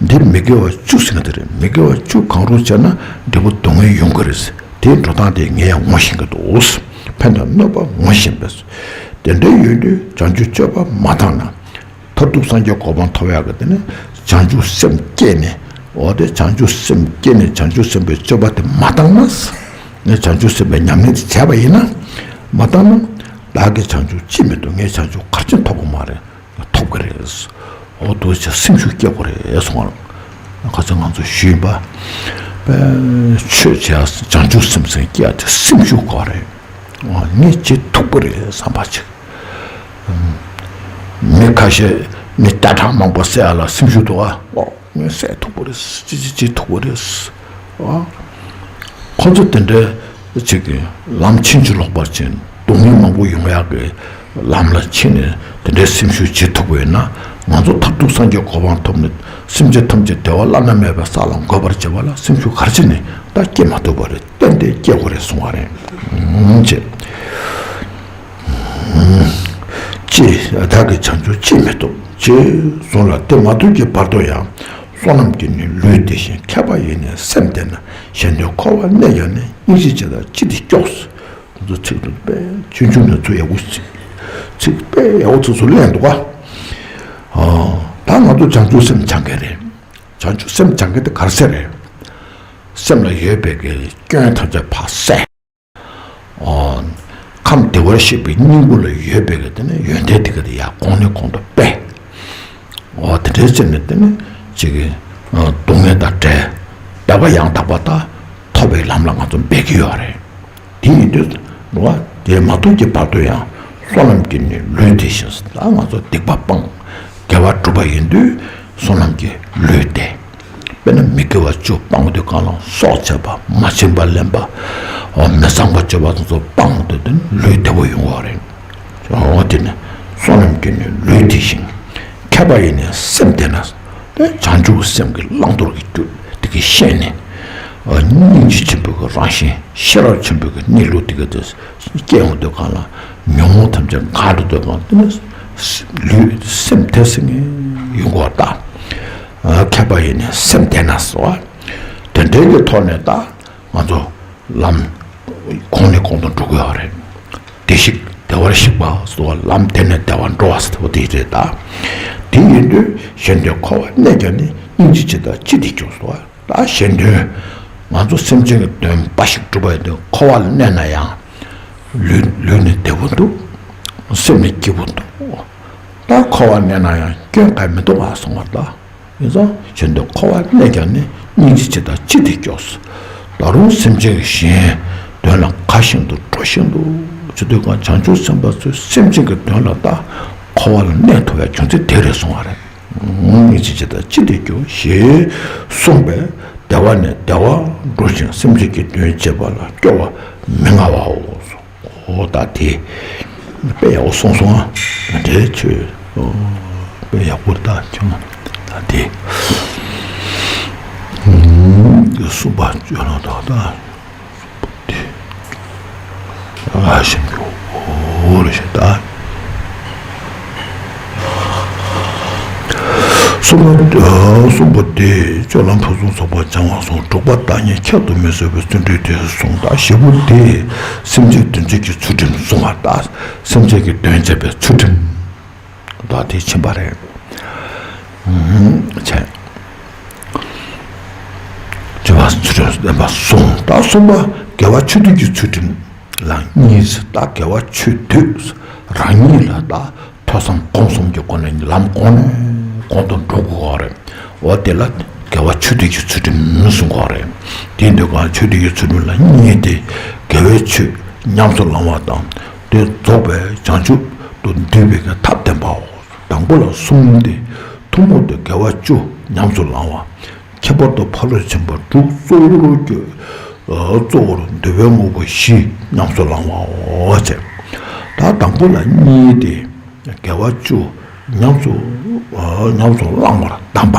འདི་མི་དགེ་བ་བཅུ་ཟེར་མཁན་དེ་རེད། མི་དགེ་བ་བཅུ་གང་རུང་བྱས་ན་འབྲས་བུ་སྡུག་བསྔལ་ཡོང་གི་རེད། དེའི་འགྲོ་སྟངས་དེ་ངས་ཡང་ངོ་ཤེས་ཀྱི་འདུག་ཕན་དང་གནོད་པ་ངོ་ཤེས་པས། དེ་འདྲ་ཡོད་དུས་བྱང་ཆུབ་སྤྱོད་པ་མ་བཏང་ན། མཐར་ཐུག་སངས་རྒྱས་གོ་འཕང་ཐོབ་ཡག་གི་དེ་ནི་བྱང་ཆུབ་སེམས་བསྐྱེད་ནས། འོ་དེ་བྱང་ཆུབ་སེམས་བསྐྱེད་ནས་བྱང་ཆུབ་སེམས་དཔའི་སྤྱོད་པ་དེ་མ་བཏང་ན། ངས་བྱང་ཆུབ་སེམས་དཔའི་ཉམས་ལེན་དེ་བྱས་པ་ཡིན་ན། མ་བཏང་ན། བདག་གིས་བྱང་ཆུབ་ཅིས་མི་ཐོབ། ངས་བྱང་ཆུབ་ག་རེ་བྱས་ཐོབ་ཀྱི་མ་རེད། ཐོབ་ཀྱི་རེད། འོ་དེ་བྱས་སེམས་ཤུགས་སྐྱེ་དགོས་རེད་གསུངས་པ། ཁ་སང་ང་ཚོ་ཞུས་པ། པའི་ཆོས་བྱས་བྱང་ཆུབ་སེམས་སེམས་སྐྱེ་ཡག་དེ་སེམས་ཤུགས་དགོས་རེད། ངས་བྱེད་ཐུབ་ཀྱི་རེད་བསམ་པ་ཅིག་མི་ཁ་ཤས་ནི་སྐྱ་གྲགས་མང་པོ་བསད་ཡ་ལ་སེམས་ཤུགས་འདུག་ཨ། ཨོ་ངས་བསད་ཐུབ་པ་རེད། ཅི་ཅི་ཅི་ཐུབ་པ་རེད། ཨ། ཁོ་ཚོ་དེ་འདྲའི་ཅིག་གི་ལམ་ཕྱིན་ཅི་ལོག་པར་ཕྱིན། སྡུག་བསྔལ་མང་པོ་ཡོང་ཡག་གི་ལམ་ལ་ཕྱིན་ནས་དེ་འདྲའི་སེམས་ཤུགས་བྱེད་ཐུབ་པ་ཡིན་ན། ང་ཚོ་མཐར་ཐུག་སངས་རྒྱས་གོ་འཕང་ཐོབ་ནས་སེམས་ཅན་ཐམས་ཅད་བདེ་བ་བླ་ན་མེད་པའི་ས་ལ་འགོད་པར་བྱེད་པ་ལ་སེམས་ཤུགས་ག་རེ་བྱས་ནས་ད་སྐྱེ་མ་ཐུབ་པ་རེད། གཏན་གཏན་སྐྱེ་དགོས་རེད་གསུང་བ་རེད། ཨུམ་ཅེ། ཅེས་བདག་གིས་བྱང་ཆུབ་ཅིས་མི་ཐོབ། ཅེས་གསུངས་ལ། དེ་མ་ཐོབ་ཀྱི་བར་དུ་ཡང་བསོད་ནམས་ཀྱིས་ནི་ལུས་བདེ་ཞིང་། མཁས་པ་ཡིས་ནི་སེམས་བདེ་ན། གཞན་དོན་འཁོར་བར་གནས་ཀྱང་ནི། སྙིང་རྗེ་ཇི་ལྟར་ཅི་སྟེ་སྐྱོ། ཁོ་ཚོ་ཚིག་དེ་དཔེ་ཆུང་ཆུང་ནས་ཚུར་ཡག་པོ་ཚིག་དཔེ་ཡག་པོ་ཚུར་ཚུར་ལེན་འདུག་ག་ཨ། ད་ང་ཚོ་བྱང་ཆུབ་སེམས་སྦྱང་མཁན་རེད། བྱང་ཆུབ་སེམས་སྦྱང་མཁན་དེ་ག་རེ་ཟེར་རེད། སེམས་ལ་ཡོད་པའི་གི་སྐྱོན་ཐམས་ཅད་ཕར་བསལ། ཨོ། ཁམས་བདེ་བར་གཤེགས་པའི་སྙིང་པོ་ལ་ཡོད་པའི་གི་དེ་ནི་ཡོན་ཏན་དེ་ག་དེ་ཡར་གོང་ནས་གོང་དུ་སྤེལ། ཨོ་དེ་འདྲའི་ཚེ་ནི་དེ་ནི་ཅིག་གི་ཨ་སྡུག་བསྔལ་དང་བྲལ། བདེ་བ་ཡང་དག་པ་དག་ཐོབ་པའི་ལམ་ལ་ང་ཚོ་འབད་ཀྱི་ཡོད་རེད། དེ་ཡིན་དུས་ནོ། དེ་མ་ཐུབ་ཀྱི་བར་དུ་ཡང་བསོད་ནམས་ཀྱིས་ནི་ལུས་བདེ་ཞིང་། ད་ང་ཚོ་སྡིག་པ་སྤངས། དགེ་བ་བསྒྲུབས་པ་ཡིན་དུས་བསོད་ནམས་ཀྱིས་ལུས་བདེ། དཔེར་ན་མི་དགེ་བ་བཅུ་སྤང་དུས་གང་ལ་སྲོག་བཅད་པ། མ་བྱིན་པ་ལེན་པ། འོ་མི་ཚངས་པ་སྤྱོད་པ་དེ་ཚོ་སྤང་དུས་དེ་ནི་ལུས་བདེ་བོ་ཡོང་བ་རེད། འོ་དེ་ནི་བསོད་ནམས་ཀྱིས་ནི་ལུས་བདེ་ཞིང་། མཁས་པ་ཡིས་ནི་སེམས་བདེ་ན། དེ་བྱང་ཆུབ་སེམས་ཀྱི་བླང་དོར་གྱི་རྒྱུ་དེ་གི་ཤེས་ནས། སྙིང་རྗེ་ཆེན་པོའི་གི་རང་བཞིན། ཤེས་རབ་ཆེན་པོའི་གི་གནས་ལུགས་དེ་གི་དེ་སྐྱེ་ཡོང་དུས་གང་ལ་ཉོན་མོངས་ཐམས་ཅད་འགག་འགྲོ་དུས་གང་དེ་ནི་ལུས་སེམས་དེ་སེམས་ངན་ཡོང་གི་བ་ད། མཁས་པ་ཡིས་ནི་སེམས་བདེ་ན་ཟེར་བ། དེ་འདྲའི་གི་ཐོག་ནས་ད་ང་ཚོ་ལམ་གོང་ནས་གོང་དུ་འགྲོ་དགོས་བ་རེད། བདེ་གཤེགས་བདེ་བར་གཤེགས་པ་ཟེར་བ་ལམ་དེ་ནས་བདེ་བར་འགྲོ་བ་ཟེར་བ་དེ་རེད་ད། དེ་ཡིན་དུས་གཞན་དོན་འཁོར་བར་གནས་ཀྱང་ནི། སྙིང་རྗེ་ཇི་ལྟར་ཅི་སྟེ་སྐྱོ་ཟེར་བ། ད་གཞན་དོན་ང་ཚོ་སེམས་ཅན་གྱི་དོན་འབའ་ཞིག་སྒྲུབ་པ་ཡིན་དུས་འཁོར་བ་ལ་གནས་ན་ཡང་ལུས་ལུས་ནི་བདེ་པོ་འདུག་སེམས་ནི་སྐྱིད་པོ་འདུག་ད་འཁོར་བ་གནས་ན་ཡང་སྐྱོན་གང་མི་འདུག་ག་གསུངས་པ་ལ། ཡིན་ཙང་གཞན་དོན་འཁོར་བར་གནས་ཀྱང་ནི། སྙིང་རྗེ་ཇི་ལྟར་ཅི་སྟེ་སྐྱོ། ད་རུང་སེམས་ཅན་གྱི་གཞན་དོན་ལ་དགའ་བཞིན་དུ་འགྲོ་བཞིན་དུ་བྱེད་དུས་གང་བྱང་ཆུབ་སེམས་དཔའ་ཚོས་སེམས་ཅན་གྱི་དོན་ལ་ད་འཁོར་བ་ལ་གནས་ཐུབ་པའི་རྒྱུ་མཚན་དེ་རེད་གསུང་བ་རེད། སྙིང་རྗེ་ཇི་ལྟར་ཅི་སྟེ་སྐྱོ་ཞེས་གསུངས་པས། བདེ་བ་ནས་བདེ་བར་འགྲོ་ཞིང་སེམས་ཅན་གྱི་དོན་བྱེད་པ་ལ་སྐྱོ་བ་མི་མངའ་བའོ། ཨོ་ད་དེ་དཔེ་ཡག་པོ་གསུངས་སོང་ཨ། འདྲའི་ཆོས་ཨོ་དཔེ་ཡག་པོ་ད་ཁྱོད་ད་དེ་གསུམ་པ་བཅོས་ན་ད་ད་དེ་ཨ་ཞིམ་པོ་ཨོ་རེ་ཞེ་ད། གསུམ་པ། གསུམ་པོ་དེ་སྤྱོད་ལམ་ཕུན་སུམ་ཚོགས་པ་སྦྱང་བ་གསུངས། དྲུག་པ་བདག་ཉིད་ཁྱད་དུ་མི་གསོད་པའི་བརྩོན་འགྲུས་དེ་གསུངས། ད་བཞི་པོ་དེ་སེམས་ཅན་དོན་བྱེད་ཀྱི་ཚུལ་ཁྲིམས་གསུངས་པ། ད་སེམས་ཅན་གྱི་དོན་བྱེད་པའི་ཚུལ་ཁྲིམས་ད་དེ་ཕྱིན་པ་རེད། བྱས། བྱེད་པ་ཚུལ་ཁྲིམས་བསྟན་པ་གསུངས། ད་གསུམ་པ་དགེ་བ་ཆོས་སྡུད་ཀྱི་ཚུལ་ཁྲིམས། ལ་གཉིས། ད་དགེ་བ་ཆོས་སྡུད་རང་ཉིད་ལ་ད་ཐོས་བསམ་སྒོམ་གསུམ་གྱི་སྒོ་ནས་ལམ་གོང་ནས་གོང་དུ་འགྲོ་དགོས་པ་རེད། འོ་དེ་ལ་དགེ་བ་ཆོས་སྡུད་ཀྱི་ཚུལ་ཁྲིམས་གསུང་གི་ཡོད་རེད། དེ་འདོད་གང་ཆོས་སྡུད་ཀྱི་ཚུལ་ཁྲིམས་ལ་གཉིས་ཏེ། དགེ་བའི་ཆོས་ཉམས་སུ་བླང་བ་དང་། དེ་རྫོགས་པའི་བྱང་ཆུབ་ཏུ་འདུས་པའི་ཐབས་བསྟན་པའོ། དང་པོ་ལ་གསུམ་སྟེ། ཐུན་མོང་དུ་དགེ་བ་བཅུ་ཉམས་སུ་བླང་བ། ཁྱད་པར་དུ་ཕ་རོལ་ཕྱིན་པ་དྲུག་གཙོ་བོར་གྱུར། གཙོ་བོར་འདུ་བའི་དངོས་པོ་བཞི་ཉམས་སུ་བླང་བའོ། ཅེས། ད་དང་པོ་ལ་གཉིས་ཏེ། དགེ་བ་བཅུ་ཉམས་སུ་ཉམས་སུ་བླང་བར་གདམས་པ།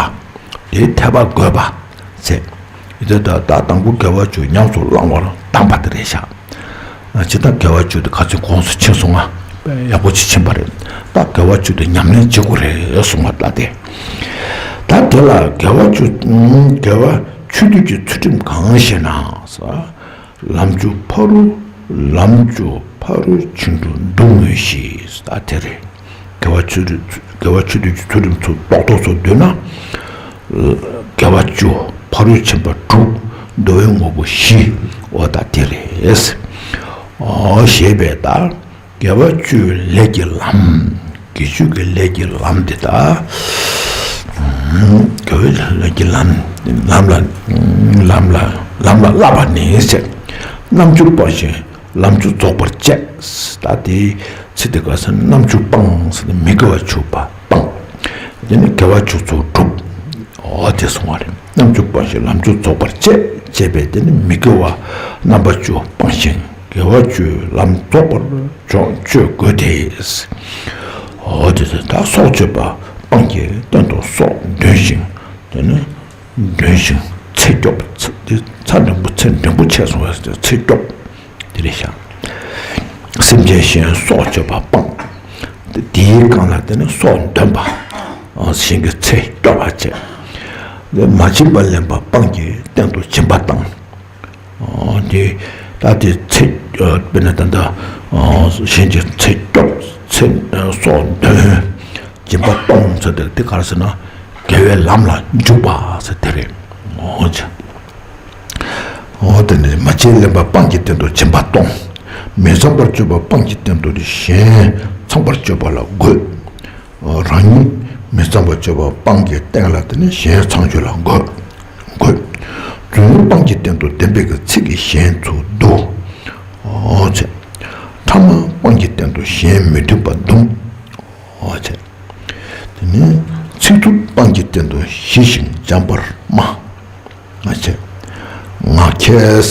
དེའི་འཐད་པ་འགོད་པ། ཅེས། ད་ད་དང་པོ་དགེ་བ་བཅུ་ཉམས་སུ་བླང་བར་གདམས་པ་དེ་རེད་ཤག་ཇི་ལྟར་དགེ་བ་བཅུ་དེ་ཁ་ཚོན་གོང་སུ་ཕྱིན་སོང་ང་། ཡག་པོ་ཅིག་ཕྱིན་པ་རེད། ད་དགེ་བ་བཅུ་དེ་ཉམས་ལེན་བྱེད་དགོས་རེད་གསུངས་པ་ལྟ་སྟེ། ད་དེ་ལ་དགེ་བ་བཅུ། དགེ་བ་ཆོས་སྡུད་ཀྱི་ཚུལ་ཁྲིམས་གང་ཞེ་ན། ལམ་བཅུ་ཕ་རོལ། ལམ་བཅུ་ཕ་རོལ་ཕྱིན་དྲུག་འདུ་དངོས་བཞི། ད་དེ་རེད། དགེ་བ་ཆོས་སྡུད། དགེ་བ་ཆོས་སྡུད་ཀྱི་ཚུལ་ཁྲིམས་ཚོ་རྡོག་རྡོག་ཚོ་བསྡུས་ན། དགེ་བ་བཅུ་ཕ་རོལ་ཕྱིན་པ་དྲུག་འདུ་བའི་དངོས་པོ་བཞི། འོ་ད་དེ་རེད། འོ་ཞེས་པས་ད་དགེ་བ་བཅུའི་ལས་ཀྱི་ལམ། དགེ་བཅུ་གི་ལས་ཀྱི་ལམ་འདི་ད། དགེ་བའི་ལས་ཀྱི་ལམ། ལམ་ལ། ལམ་ལ། ལམ་ལ་བསླབ་པ་ནི་ཟེར། རྣམ་བཅུ་སྤངས་ཤིང་ལམ་བཅུ་རྫོགས་པར་བྱས། ད་དེའི་ཚེ་དེ་ག་ས་རྣམ་བཅུ་སྤངས་ཟེར་ནས་མི་དགེ་བ་བཅུ་པ་སྤངས། དེ་ནས་དགེ་བ་བཅུ་ཚོ་སྒྲུབ། འོ་དེ་གསུང་བ་རེད། རྣམ་བཅུ་སྤངས་ཤིང་ལམ་བཅུ་རྫོགས་པར་བྱས། བྱས་པས་དེ་ནི་མི་དགེ་བ་རྣམ་པ་བཅུ་སྤངས་ཤིང་དགེ་བ་བཅུའི་ལམ་རྫོགས་པར་སྤྱོད་དགོས་ཏེ། འོ་དེ་ཚེ་ད་སྲོག་གཅོད་པ་སྤངས་ཀྱི་སྟེང་དུ་སྲོག་འདོན་ཞིང་། དེ་ནི་འདོན་ཞིང་ཚེ་སྐྱོབ། ཚེ་འདི་ཚེ་འབྲིང་པོ་ཚེ་འབྲིང་པོ་ཆགས་སོང་བས་ཚེ་སྐྱོབ། དེ་རེད་ཤག་སེམས་ཅན་གཞན་སྲོག་གཅོད་པ་སྤངས། དེའི་སྒང་ལ་དེ་ནི་སྲོག་འདོན་པ། གཞན་གྱི་ཚེ་སྐྱོབ་པ་བྱས། མ་བྱིན་པ་ལེན་པ་སྤངས་ཀྱི་སྟེང་དུ་སྦྱིན་པ་བཏང་། དེ་ད་དེ་ཚེ་དཔེར་ན་ད་ལྟ་གཞན་གྱི་ཚེ་སྐྱོབ། ཚེ་སྲོག་འདོན། སྦྱིན་པ་གཏོང་ཟེར་དེ་དེ་ག་རེ་ཟེར་ན་དགེ་བའི་ལམ་ལ་འཇུག་པ་ཟེར་དེ་རེད། འོ་ཅི། འོ་དེ་ནི་མ་བྱིན་ལེན་པ་སྤངས་ཀྱི་སྟེང་དུ་སྦྱིན་པ་གཏོང་། མི་ཚངས་པར་སྤྱོད་པ་སྤངས་ཀྱི་སྟེང་དུ་གཞན་ཚངས་པར་སྤྱོད་པ་ལ་འགོད། རང་ཉིད་མི་ཚངས་པར་སྤྱོད་པ་སྤངས་ཀྱི་སྟེང་ལ་དེ་ནི་གཞན་ཚངས་སྤྱོད་ལ་འགོད། འགོད། རྫུན་སྤངས་ཀྱི་སྟེང་དུ་བདེན་པའི་གི་ཚིག་གིས་གཞན་ཚུར་བསྡུ། འོ་ཅི། ཕྲ་མ་སྤངས་ཀྱི་སྟེང་དུ་གཞན་མི་མཐུན་པ་བསྡུམ། འོ་ཅི། དེ་ནས་ཚིག་རྩུབ་སྤངས་ཀྱི་སྟེང་དུ་ཞི་ཞིང་འཇམ་པར་སྨྲ། ང་ཆེ། ང་ཁྱེད་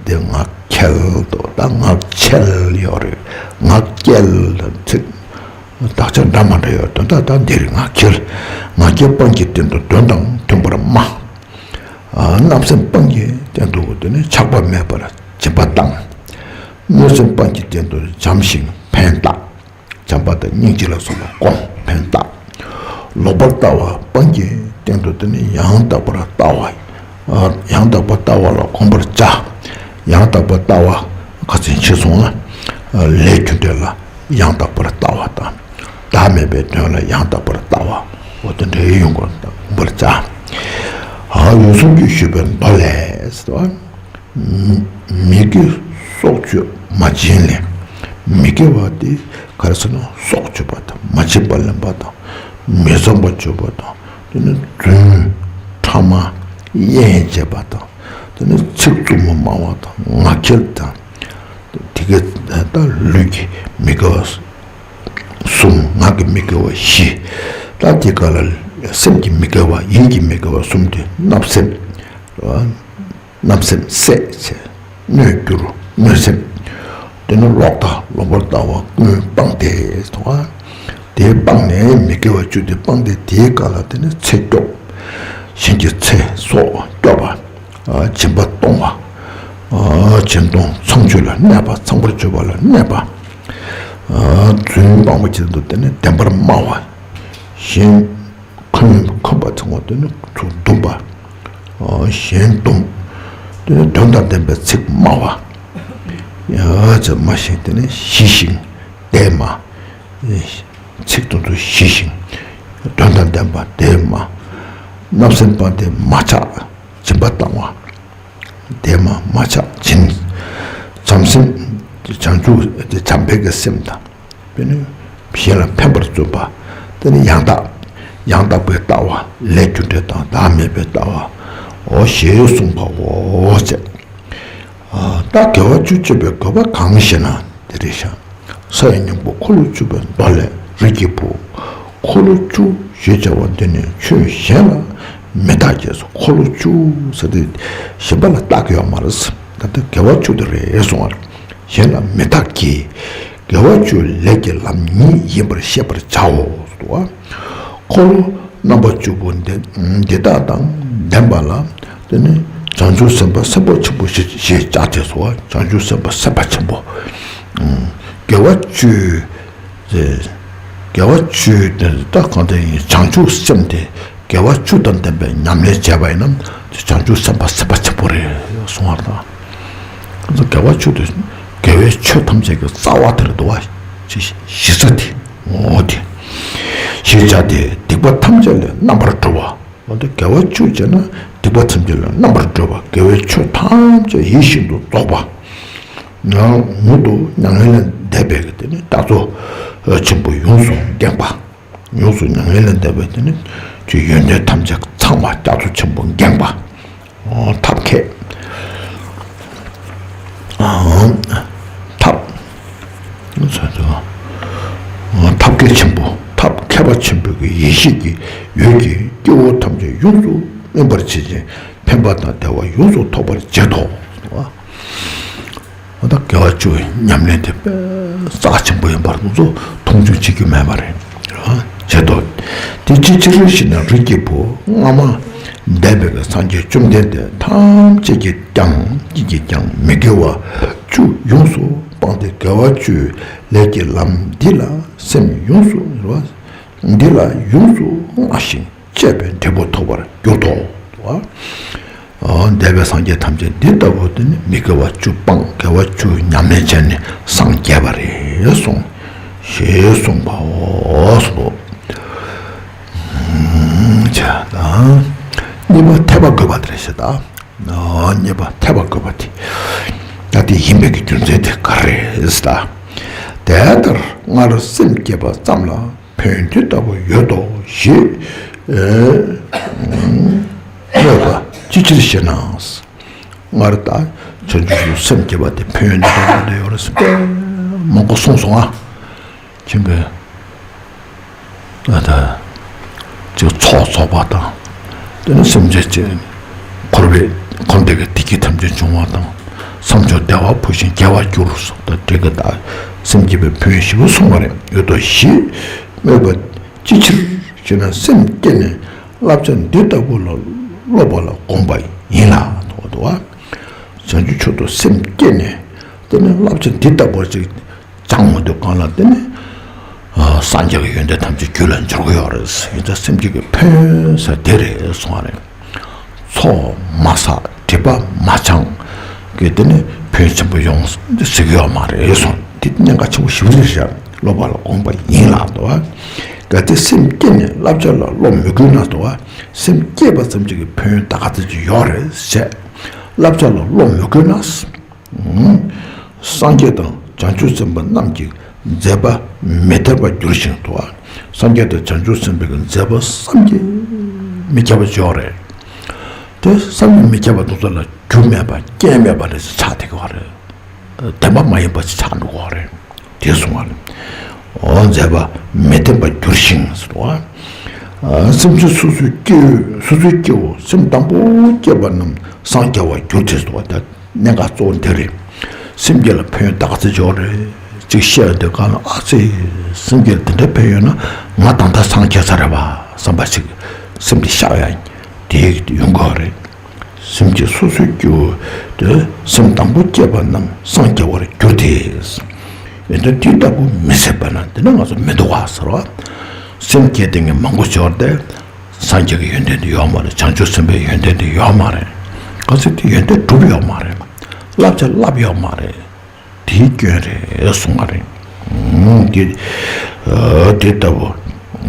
དེ་ང་ཁྱེད་དོ་ད་ང་ཁྱེད་ཡོད་རེད། ང་ཁྱེད་ཚིག་དག་ཆ་འདྲ་མ་འདྲ་ཡོད་དོ་ད་ད་འདི་རེད། ང་ཁྱེད། ང་ཁྱེད་སྤངས་ཀྱི་སྟེང་དུ་དོན་དང་མཐུན་པར་སྨྲ། བརྣབ་སེམས་སྤངས་ཀྱི་སྟེང་དུ་དེ་ནས་ཆགས་པ་མེད་པར་སྦྱིན་པ་བཏང་། གནོད་སེམས་སྤངས་ཀྱི་སྟེང་དུ་བྱམས་ཤིང་ཕན་བཏགས། བྱམས་པ་དང་སྙིང་རྗེ་ལ་སོགས་པ་སྒོམ་ཕན་བཏགས། ལོག་པར་ལྟ་བ་སྤངས་ཀྱི་སྟེང་དུ་དེ་ནི་ཡང་དག་པར་ལྟ་བ། ཡང་དག་པར་ལྟ་བ་ལ་གོམས་པར་བྱ། ཡང་དག་པར་ལྟ་བ་ཁ་ཚིག་ཕྱེ་སོང་ན། ལས་རྒྱུ་འབྲས་ལ་ཡང་དག་པར་ལྟ་བ་དང་། བདག་མེད་པའི་དོན་ལ་ཡང་དག་པར་ལྟ་བ། འོ་དེ་འདྲའི་ཡོང་གོམས་པར་བྱ། འོད་སྲུང་གིས་ཞུས་པའི་མདོ་ལས། མི་དགེ་སྲོག་གཅོད་མ་བྱིན་ལེན། མི་དགེ་བ་དེ་ག་རེ་ཟེར་ན་སྲོག་གཅོད་པ་དང་མ་བྱིན་པ་ལེན་པ་དང་མི་ཚངས་པ་སྤྱོད་པ་དང་དེ་ནི་རྫུན་ཕྲ་མ་དབྱེན་བྱེད་པ་དང་དེ་ནི་ཚིག་རྩུབ་མོ་སྨྲ་བ་དང་ངག་འཁྱལ་དང་དེ་ག་ད་ལུས་ཀྱི་མི་དགེ་བ་གསུམ། ངག་གི་མི་དགེ་བ་བཞི། ད་དེ་ག་ལ་སེམས་ཀྱི་མི་དགེ་བ་ཡིད་ཀྱི་མི་དགེ་བ་གསུམ་དེ་བརྣབ་སེམས། བརྣབ་སེམས་ཟད་བྱས། གནོད་འགྱུར་གནོད་སེམས། དེ་ནི་ལོག་ལྟ་ལོག་པར་ལྟ་བ་ཀུན་སྤངས་ཏེ་དང་། དེ་སྤངས་ནས་མི་དགེ་བ་བཅུ་དེ་སྤངས་ཏེ་དེའི་སྐབས་ལ་དེ་ནི་ཚེ་སྐྱོབ། གཞན་གྱི་ཚེ་སྲོག་སྐྱོབ་པ། སྦྱིན་པ་གཏོང་བ། སྦྱིན་གཏོང་ཚངས་སྤྱོད་ལ་གནས་པ་ཚངས་པར་སྤྱོད་པ་ལ་གནས་པ། རྫུན་སྤངས་པ་བཅས་དང་དེ་ནི་བདེན་པར་སྨྲ་བ། གཞན། འཁོན་འཁོན་པ་ བ་དེ་ནི་ཚུར་འདུམ་པ། གཞན་འདུམ། དེ་ནི་དོན་དང་ལྡན་པའི་ཚིག་སྨྲ་བ། ཡ་ཅེས་སྨྲ་ཞིང་དེ་ནི་ཞི་ཞིང་དེས་སྨྲ། ཚིག་དེ་ཚོ་ཞི་ཞིང་དོན་དང་ལྡན་པ་དེས་སྨྲ། བརྣབ་སེམས་སྤངས་ཏེ་མ་ཆགས་སྦྱིན་པ་བཏང་བ། དེས་སྨྲ། མ་ཆགས་སྦྱིན། བྱམས་སེམས། བྱང་ཆུབ་བྱམས་པའི་གི་སེམས་དང་། དེ་ནི་གཞན་ལ་ཕན་པར་བརྩོན་པ། དེ་ནི་ཡང་དག་ཡང་དག་པའི་ལྟ་བ། ལས་རྒྱུ་འབྲས་དང་བདག་མེད་པའི་ལྟ་བ། འོ་ཞེས་གསུངས་པའོ་ཟེར། ད་དགེ་བ་བཅུ་སྤྱོད་པའི་དགོས་པ་གང་ཞེ་ན། དེ་རེད་ཤག་ས་ཡི་སྙིང་པོ་འཁོར་ལོ་བཅུ་པའི་མདོ་ལས། རིགས་ཀྱི་བུ། འཁོར་ལོ་བཅུ་ཞེས་བྱ་བ་འདི་ནི་ཆོས་གཞན་ལ་མི་རྟག་སྟེ། འཁོར་ལོ་བཅུ་ཟེར་དུས་གཞན་པ་ལ་རྟག་གི་ཡོད་མ་རེད། ད་ལྟ་དགེ་བ་བཅུ་དེ་རེད་གསུངས་པ་རེད། གཞན་ལ་མི་རྟག་གི། དགེ་བ་བཅུ་ལས་ཀྱི་ལམ་ཉིད་ཡིན་པར་ཤེས་པར་བྱའོ། འཁོར་ལོ་རྣམ་པ་བཅུ་པོ་འདི་འདི་དག་དང་ལྡན་པ་ལ། དེ་ནི་བྱང་ཆུབ་སེམས་དཔའ་སེམས་དཔའ་ཆེན་པོ་ཞེས་ཞེས་བྱ་སྟེ་སོ། བྱང་ཆུབ་སེམས་དཔའ་སེམས་དཔའ་ཆེན་པོ། དགེ་བ་བཅུ། དགེ་བ་བཅུ་དེ་ད་གང་དེ་ཡིན། བྱང་ཆུབ་སེམས་དེ་དགེ་བ་བཅུ་དང་ལྡན་པའི་ཉམས་ལེན་བྱས་པ་ཡིན་ན། དེ་བྱང་ཆུབ་སེམས་དཔའ་སེམས་དཔའ་ཆེན་པོ་རེད་གསུང་བ་དང་། དགེ་བ་བཅུ་དེ་དགེ་བའི་ཆོས་ཐམས་ཅད་ཀྱི་རྩ་བ་དེ་རེད་འདུག་བ། ཞེས་ཞེས་བྱ་སྟེ། འོ་དེ། ཞེས་བྱ་སྟེ་སྡིག་པ་ཐམས་ཅད་ལས་རྣམ་པར་གྲོལ་བ། འོ་དེ་དགེ་བ་བཅུ་བྱས་ན་སྡིག་པ་ཐམས་ཅད་ལས་རྣམ་པར་གྲོལ་བ། དགེ་བའི་ཆོས་ཐམས་ཅད་ཡིད་བཞིན་དུ་རྫོགས་པ། ཡང་མྱུར་དུ་མྱ་ངན་ལས་འདས་པའི་གི་དེ་ནི་རྟག་ཚོགས་ཆེན་པོ་ཡོངས་སུ་འགེངས་པ། ཡོངས་སུ་མྱ་ངན་ལས་འདས་པའི་དེ་ནི་ཡོན་ཏན་ཐམས་ཅད་ཚང་བ་རྟག་ཚོགས་ཆེན་པོ་འགེངས་པ། ཐབས་མཁས། ཐབས། ཐབས་མཁས་ཆེན་པོ། ཐབས་མཁས་པ་ཆེན་པོའི་ཡེ་ཤེས་ཀྱི་འོད་ཀྱིས་སྐྱེ་བོ་ཐམས་ཅད་ཡོངས་སུ་སྨིན་པར་བྱེད་ཅིང་ཕན་པ་དང་བདེ་བ་ཡོངས་སུ་ཐོབ་པར་བྱེད་དོ། འོ་ད་དགེ་བ་བཅུ་ཡི་ཉམས་ལེན་དེ་དཔེ་རྩ་ཆེན་པོ་ཡིན་པར་ང་ཚོ་མཐོང་ཆུང་བྱེད་རྒྱུ་མེད་པ་རེད། བྱེད་དོ། དེ་ཅིའི་ཕྱིར་ཞེ་ན། རིགས་ཀྱི་བུ། སྔ་མ་འདས་པའི་སངས་རྒྱས་བཅོམ་ལྡན་འདས་ཐམས་ཅད་ཀྱིས་ཀྱང་ཀྱིས་ཀྱང་མི་དགེ་བ་བཅུ་ཡོངས་སུ་སྤངས་ཏེ། དགེ་བ་བཅུའི་ལས་ཀྱི་ལམ་འདི་ལ་སེམས་ཡོངས་སུ། འདི་ལ་ཡོངས་སུ་བསྔགས་ཤིང་། བཅས་པའི་འབྲས་བུ་ཐོབ་པར་གྱུར་ཏོ། འདས་པའི་སངས་རྒྱས་ཐམས་ཅད་འདི་ལྟ་བུ་དེ་ནི་མི་དགེ་བ་བཅུ་སྤངས། དགེ་བ་བཅུ་ཉམས་ལེན་བྱས་ནས་སངས་རྒྱས་པ་རེད་གསུངས། ཞེས་གསུངས་པའོ། གཉིས་པ་འཐད་པ་དགོས་པ་དེ་རེད་ཤག་ད། གཉིས་པ་འཐད་པ་དགོས་པ་དེ། ད་དེ་ཡིན་པའི་གི་རྒྱུ་མཚན་དེ་ག་རེ་རེད་ཟེར་ན། དེ་ལྟར་སྔར་སེམས་བསྐྱེད་པ་ཙམ་ལ་ཕན་ཡོན་འདི་ལྟ་བུ་ཡོད་དོ་ཞེས། སྨོས་པ་ཅིའི་ཕྱིར་ཞེ་ན། སྔར་ད་བྱང་ཆུབ་ཀྱི་སེམས་བསྐྱེད་པ་དེ་ཕན་ཡོན་འདི་ལྟ་བུ་ཡོད་རེད་ཟེར་ཏེ་མང་པོ་གསུངས་སོང་ཨ། ཁྱེད་ཀྱིས་ཨ་ད་ཅིག་ཚོགས་རྫོགས་པ་དང་། དེ་ནི་སེམས་ཅན་གྱི་འཁོར་བའི་འཁོར་འདས་ཀྱི་བདེ་སྐྱིད་ཐམས་ཅད་འབྱུང་བ་དང་། བསམ་བརྗོད་བདེ་བ་འཕེལ་ཞིང་རྒྱས་པར་འགྱུར་སོགས་དང་འབྲེལ་གྱི་ད་སེམས་བསྐྱེད་པའི་ཕན་ཡོན་ཞིག་གསུངས་པ་རེད། ཡོད་དོ་ཞེས་སྨོས་པ་ཅིའི་ཕྱིར་ཞེ་ན། སེམས་བསྐྱེད་ནས་བསླབ་བྱ་འདི་ལྟ་བུ་ལ་སློབ་པ་ལ་དགོངས་པ་ཡིན་ལ། དོ་དོ་བ། བྱང་ཆུབ་མཆོག་ཏུ་སེམས་བསྐྱེད་ནས་དེ་ནི་བསླབ་བྱ་འདི་ལྟ་བུ་ཅིག་སྦྱང་འོང་དུས་སྒང་ལ་དེ་ནི་སངས་རྒྱས་ཀྱི་ཡོན་ཏན་ཐམས་ཅད་རྒྱུད་ལ་འབྱོར་གྱི་ཡོད་རེད། ཡིན་ཙང་སེམས་བསྐྱེད་ཀྱི་ཕན་ཡོན་ཟེར་དེ་རེད་གསུངས་པ་རེད། ཚོགས་མ་བསགས་སྒྲིབ་པ་མ་སྦྱངས་ཀྱི་དེ་ནི་ཕན་ཡོན་ཆེན་པོ་ཡོང་ཟེར་གྱི་ཡོད་མ་རེད་གསུངས། འདི་གནད་འགག་ཆེན་པོ་ཞེ་པོ་ཅིག་རེད། སློབ་པ་ལ་དགོངས་པ་ཡིན་ལ། དོ་བ། གལ་ཏེ་སེམས་བསྐྱེད་ནས་བསླབ་བྱ་ལ་སློབ་མི་དགོས་ན། དོ་བ། སེམས་བསྐྱེད་པ་ཙམ་ཅིག་གི་ཕན་ཡོན་ད་ག་ཙམ་ཅིག་ཡོད་རེད་ཟེར། བསླབ་བྱ་ལ་སློབ་མི་དགོས་ན། སངས་རྒྱས་དང་བྱང་ཆུབ་སེམས་དཔའ་རྣམས་ཀྱི་མཛད་པ་མི་ཐེག་པར་འགྱུར་ཞིང་། དོ་བ། སངས་རྒྱས་དང་བྱང་ཆུབ་སེམས་དཔའི་མཛད་པ་བསམ་གྱིས་མི་ཁྱབ་པ་ཅིག་ཡོད་རེད། དེ་བསམ་གྱིས་མི་ཁྱབ་པ་དེ་ཚོ་ལ་རྒྱུ་མེད་པ་རྐྱེན་མེད་པ་རེད་ཟེར་ཆགས་བསྡད་ཀྱི་ཡོད་རེད། བདེན་པ་མ་ཡིན་པ་ཅིག་ཆགས་འགྲོ་གི་ཡོད་རེད། དེ་གསུངས་པ་རེད། འོ་མཛད་པ་མི་ཐེག་པར་འགྱུར་ཞིང་ཟེར་བ། སེམས་ཅན་སོ་སོའི་སྐྱེ་བོ་སོ་སོའི་སྐྱེ་བོ་སེམས་དང་པོ་སྐྱེས་པ་རྣམས་སངས་རྒྱ་བར་འགྱུར་ཏེ་ཟེར་བ། ད་གནད་འགག་གཙོ་བོ་འདི་རེད། སེམས་བསྐྱེད་ལ་ཕན་ཡོན་ད་ག་ཚོད་ཡོད་རེད། ཅིག་བཤད་ཡོང་དུས་སྒང་ལ་ཨ་ཙི། སེམས་བསྐྱེད་ལ་དེ་འདྲ་ཕན་ཡོད་ན་ང་ད་ལྟ་སངས་རྒྱས་ཚར་རེད་པ་བསམ་པ་ཞིག་སེམས་དེ་ཤར་ཡ་དེ་ཡོང་གི་ཡོད་རེད། སེམས་ཅན་སོ་སོའི་སྐྱེ་བོ་དེ་སེམས་དང་པོ་སྐྱེས་པ་རྣམས་སངས་རྒྱ་བར་འགྱུར་ཏེ། ཡོན་ཏན་དེ་ལྟ་བུ་མི་སྲིད་པ་ན་དེ་ན་ང་ཚོ་མི་འདུག་ག་ཟེར་བ། སེམས་བསྐྱེད་དེ་ངས་མང་པོ་འབྱོར་ཏེ། སངས་རྒྱས་ཀྱི་ཡོན་ཏན་དེ་ཡོད་མ་རེད། བྱང་ཆུབ་སེམས་དཔའི་ཡོན་ཏན་དེ་ཡོད་མ་རེད། ག་ཚོད་དེ་ཡོན་ཏན་གྲུབ་ཡོད་མ་རེད། བསླབ་བྱ་བསླབ་ཡོད་མ་རེད། དེའི་སྐྱོན་རེད་གསུང་བ་རེད། ཨང་། དེ་ཨ་དེ་ལྟ་བུ་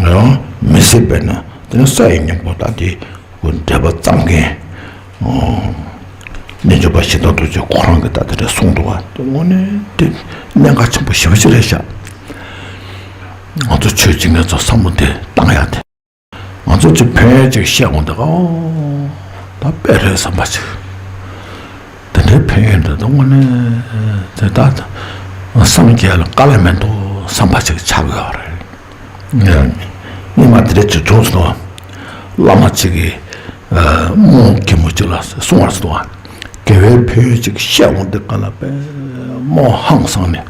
ཨ་མི་སྲིད་པས་ན། དེ་ནི་ས་ཡི་སྙིང་པོ་དང་དེ་འབྲེལ་པ་བརྩམ་མཁན་ཨ་རྣལ་འབྱོར་པ་ཞེ་སྡང་རྡོ་རྗེ་ཁོ་རང་གིས་ད་དེ་འདྲ་གསུངས་འདུག་བ། དེ་དངོས་གནས་དེ་གནད་འགག་ཆེན་པོ་ཞེ་པོ་ཅིག་རེད་ཤག། ང་ཚོ་ཆོས་བྱེད་མཁན་ཚོ་བསམ་བློ་དེ་བཏང་ཡ་དེ། ང་ཚོ་ཅིག་ཕན་ཡོན་ཅིག་བཤད་འོང་དུས། ཨོ། ད་དཔེ་རེད་བསམ་པ་ཅིག། དེ་འདྲའི་ཕན་ཡོན་འདི་ད་དངོས་གནས་དེ་ད་སངས་རྒྱས་ལ་དཀའ་ལས་མི་འདུག་བསམ་པ་ཅིག་ཆགས་ཡོད་རེད། སྔོན་མ་དེ་འདྲ་ཅིག་བྱུང་སོང་། བླ་མ་ཅིག་གིས་རྨོ་རྒན་མོ་ཅིག་ལ་གསུང་བར་སོང་བ། དགེ་བའི་ཕན་ཡོན་ཅིག་བཤད་འོང་དུས་ག་ལ་དཔེ་རྨོ་ཧང་སངས་ནས།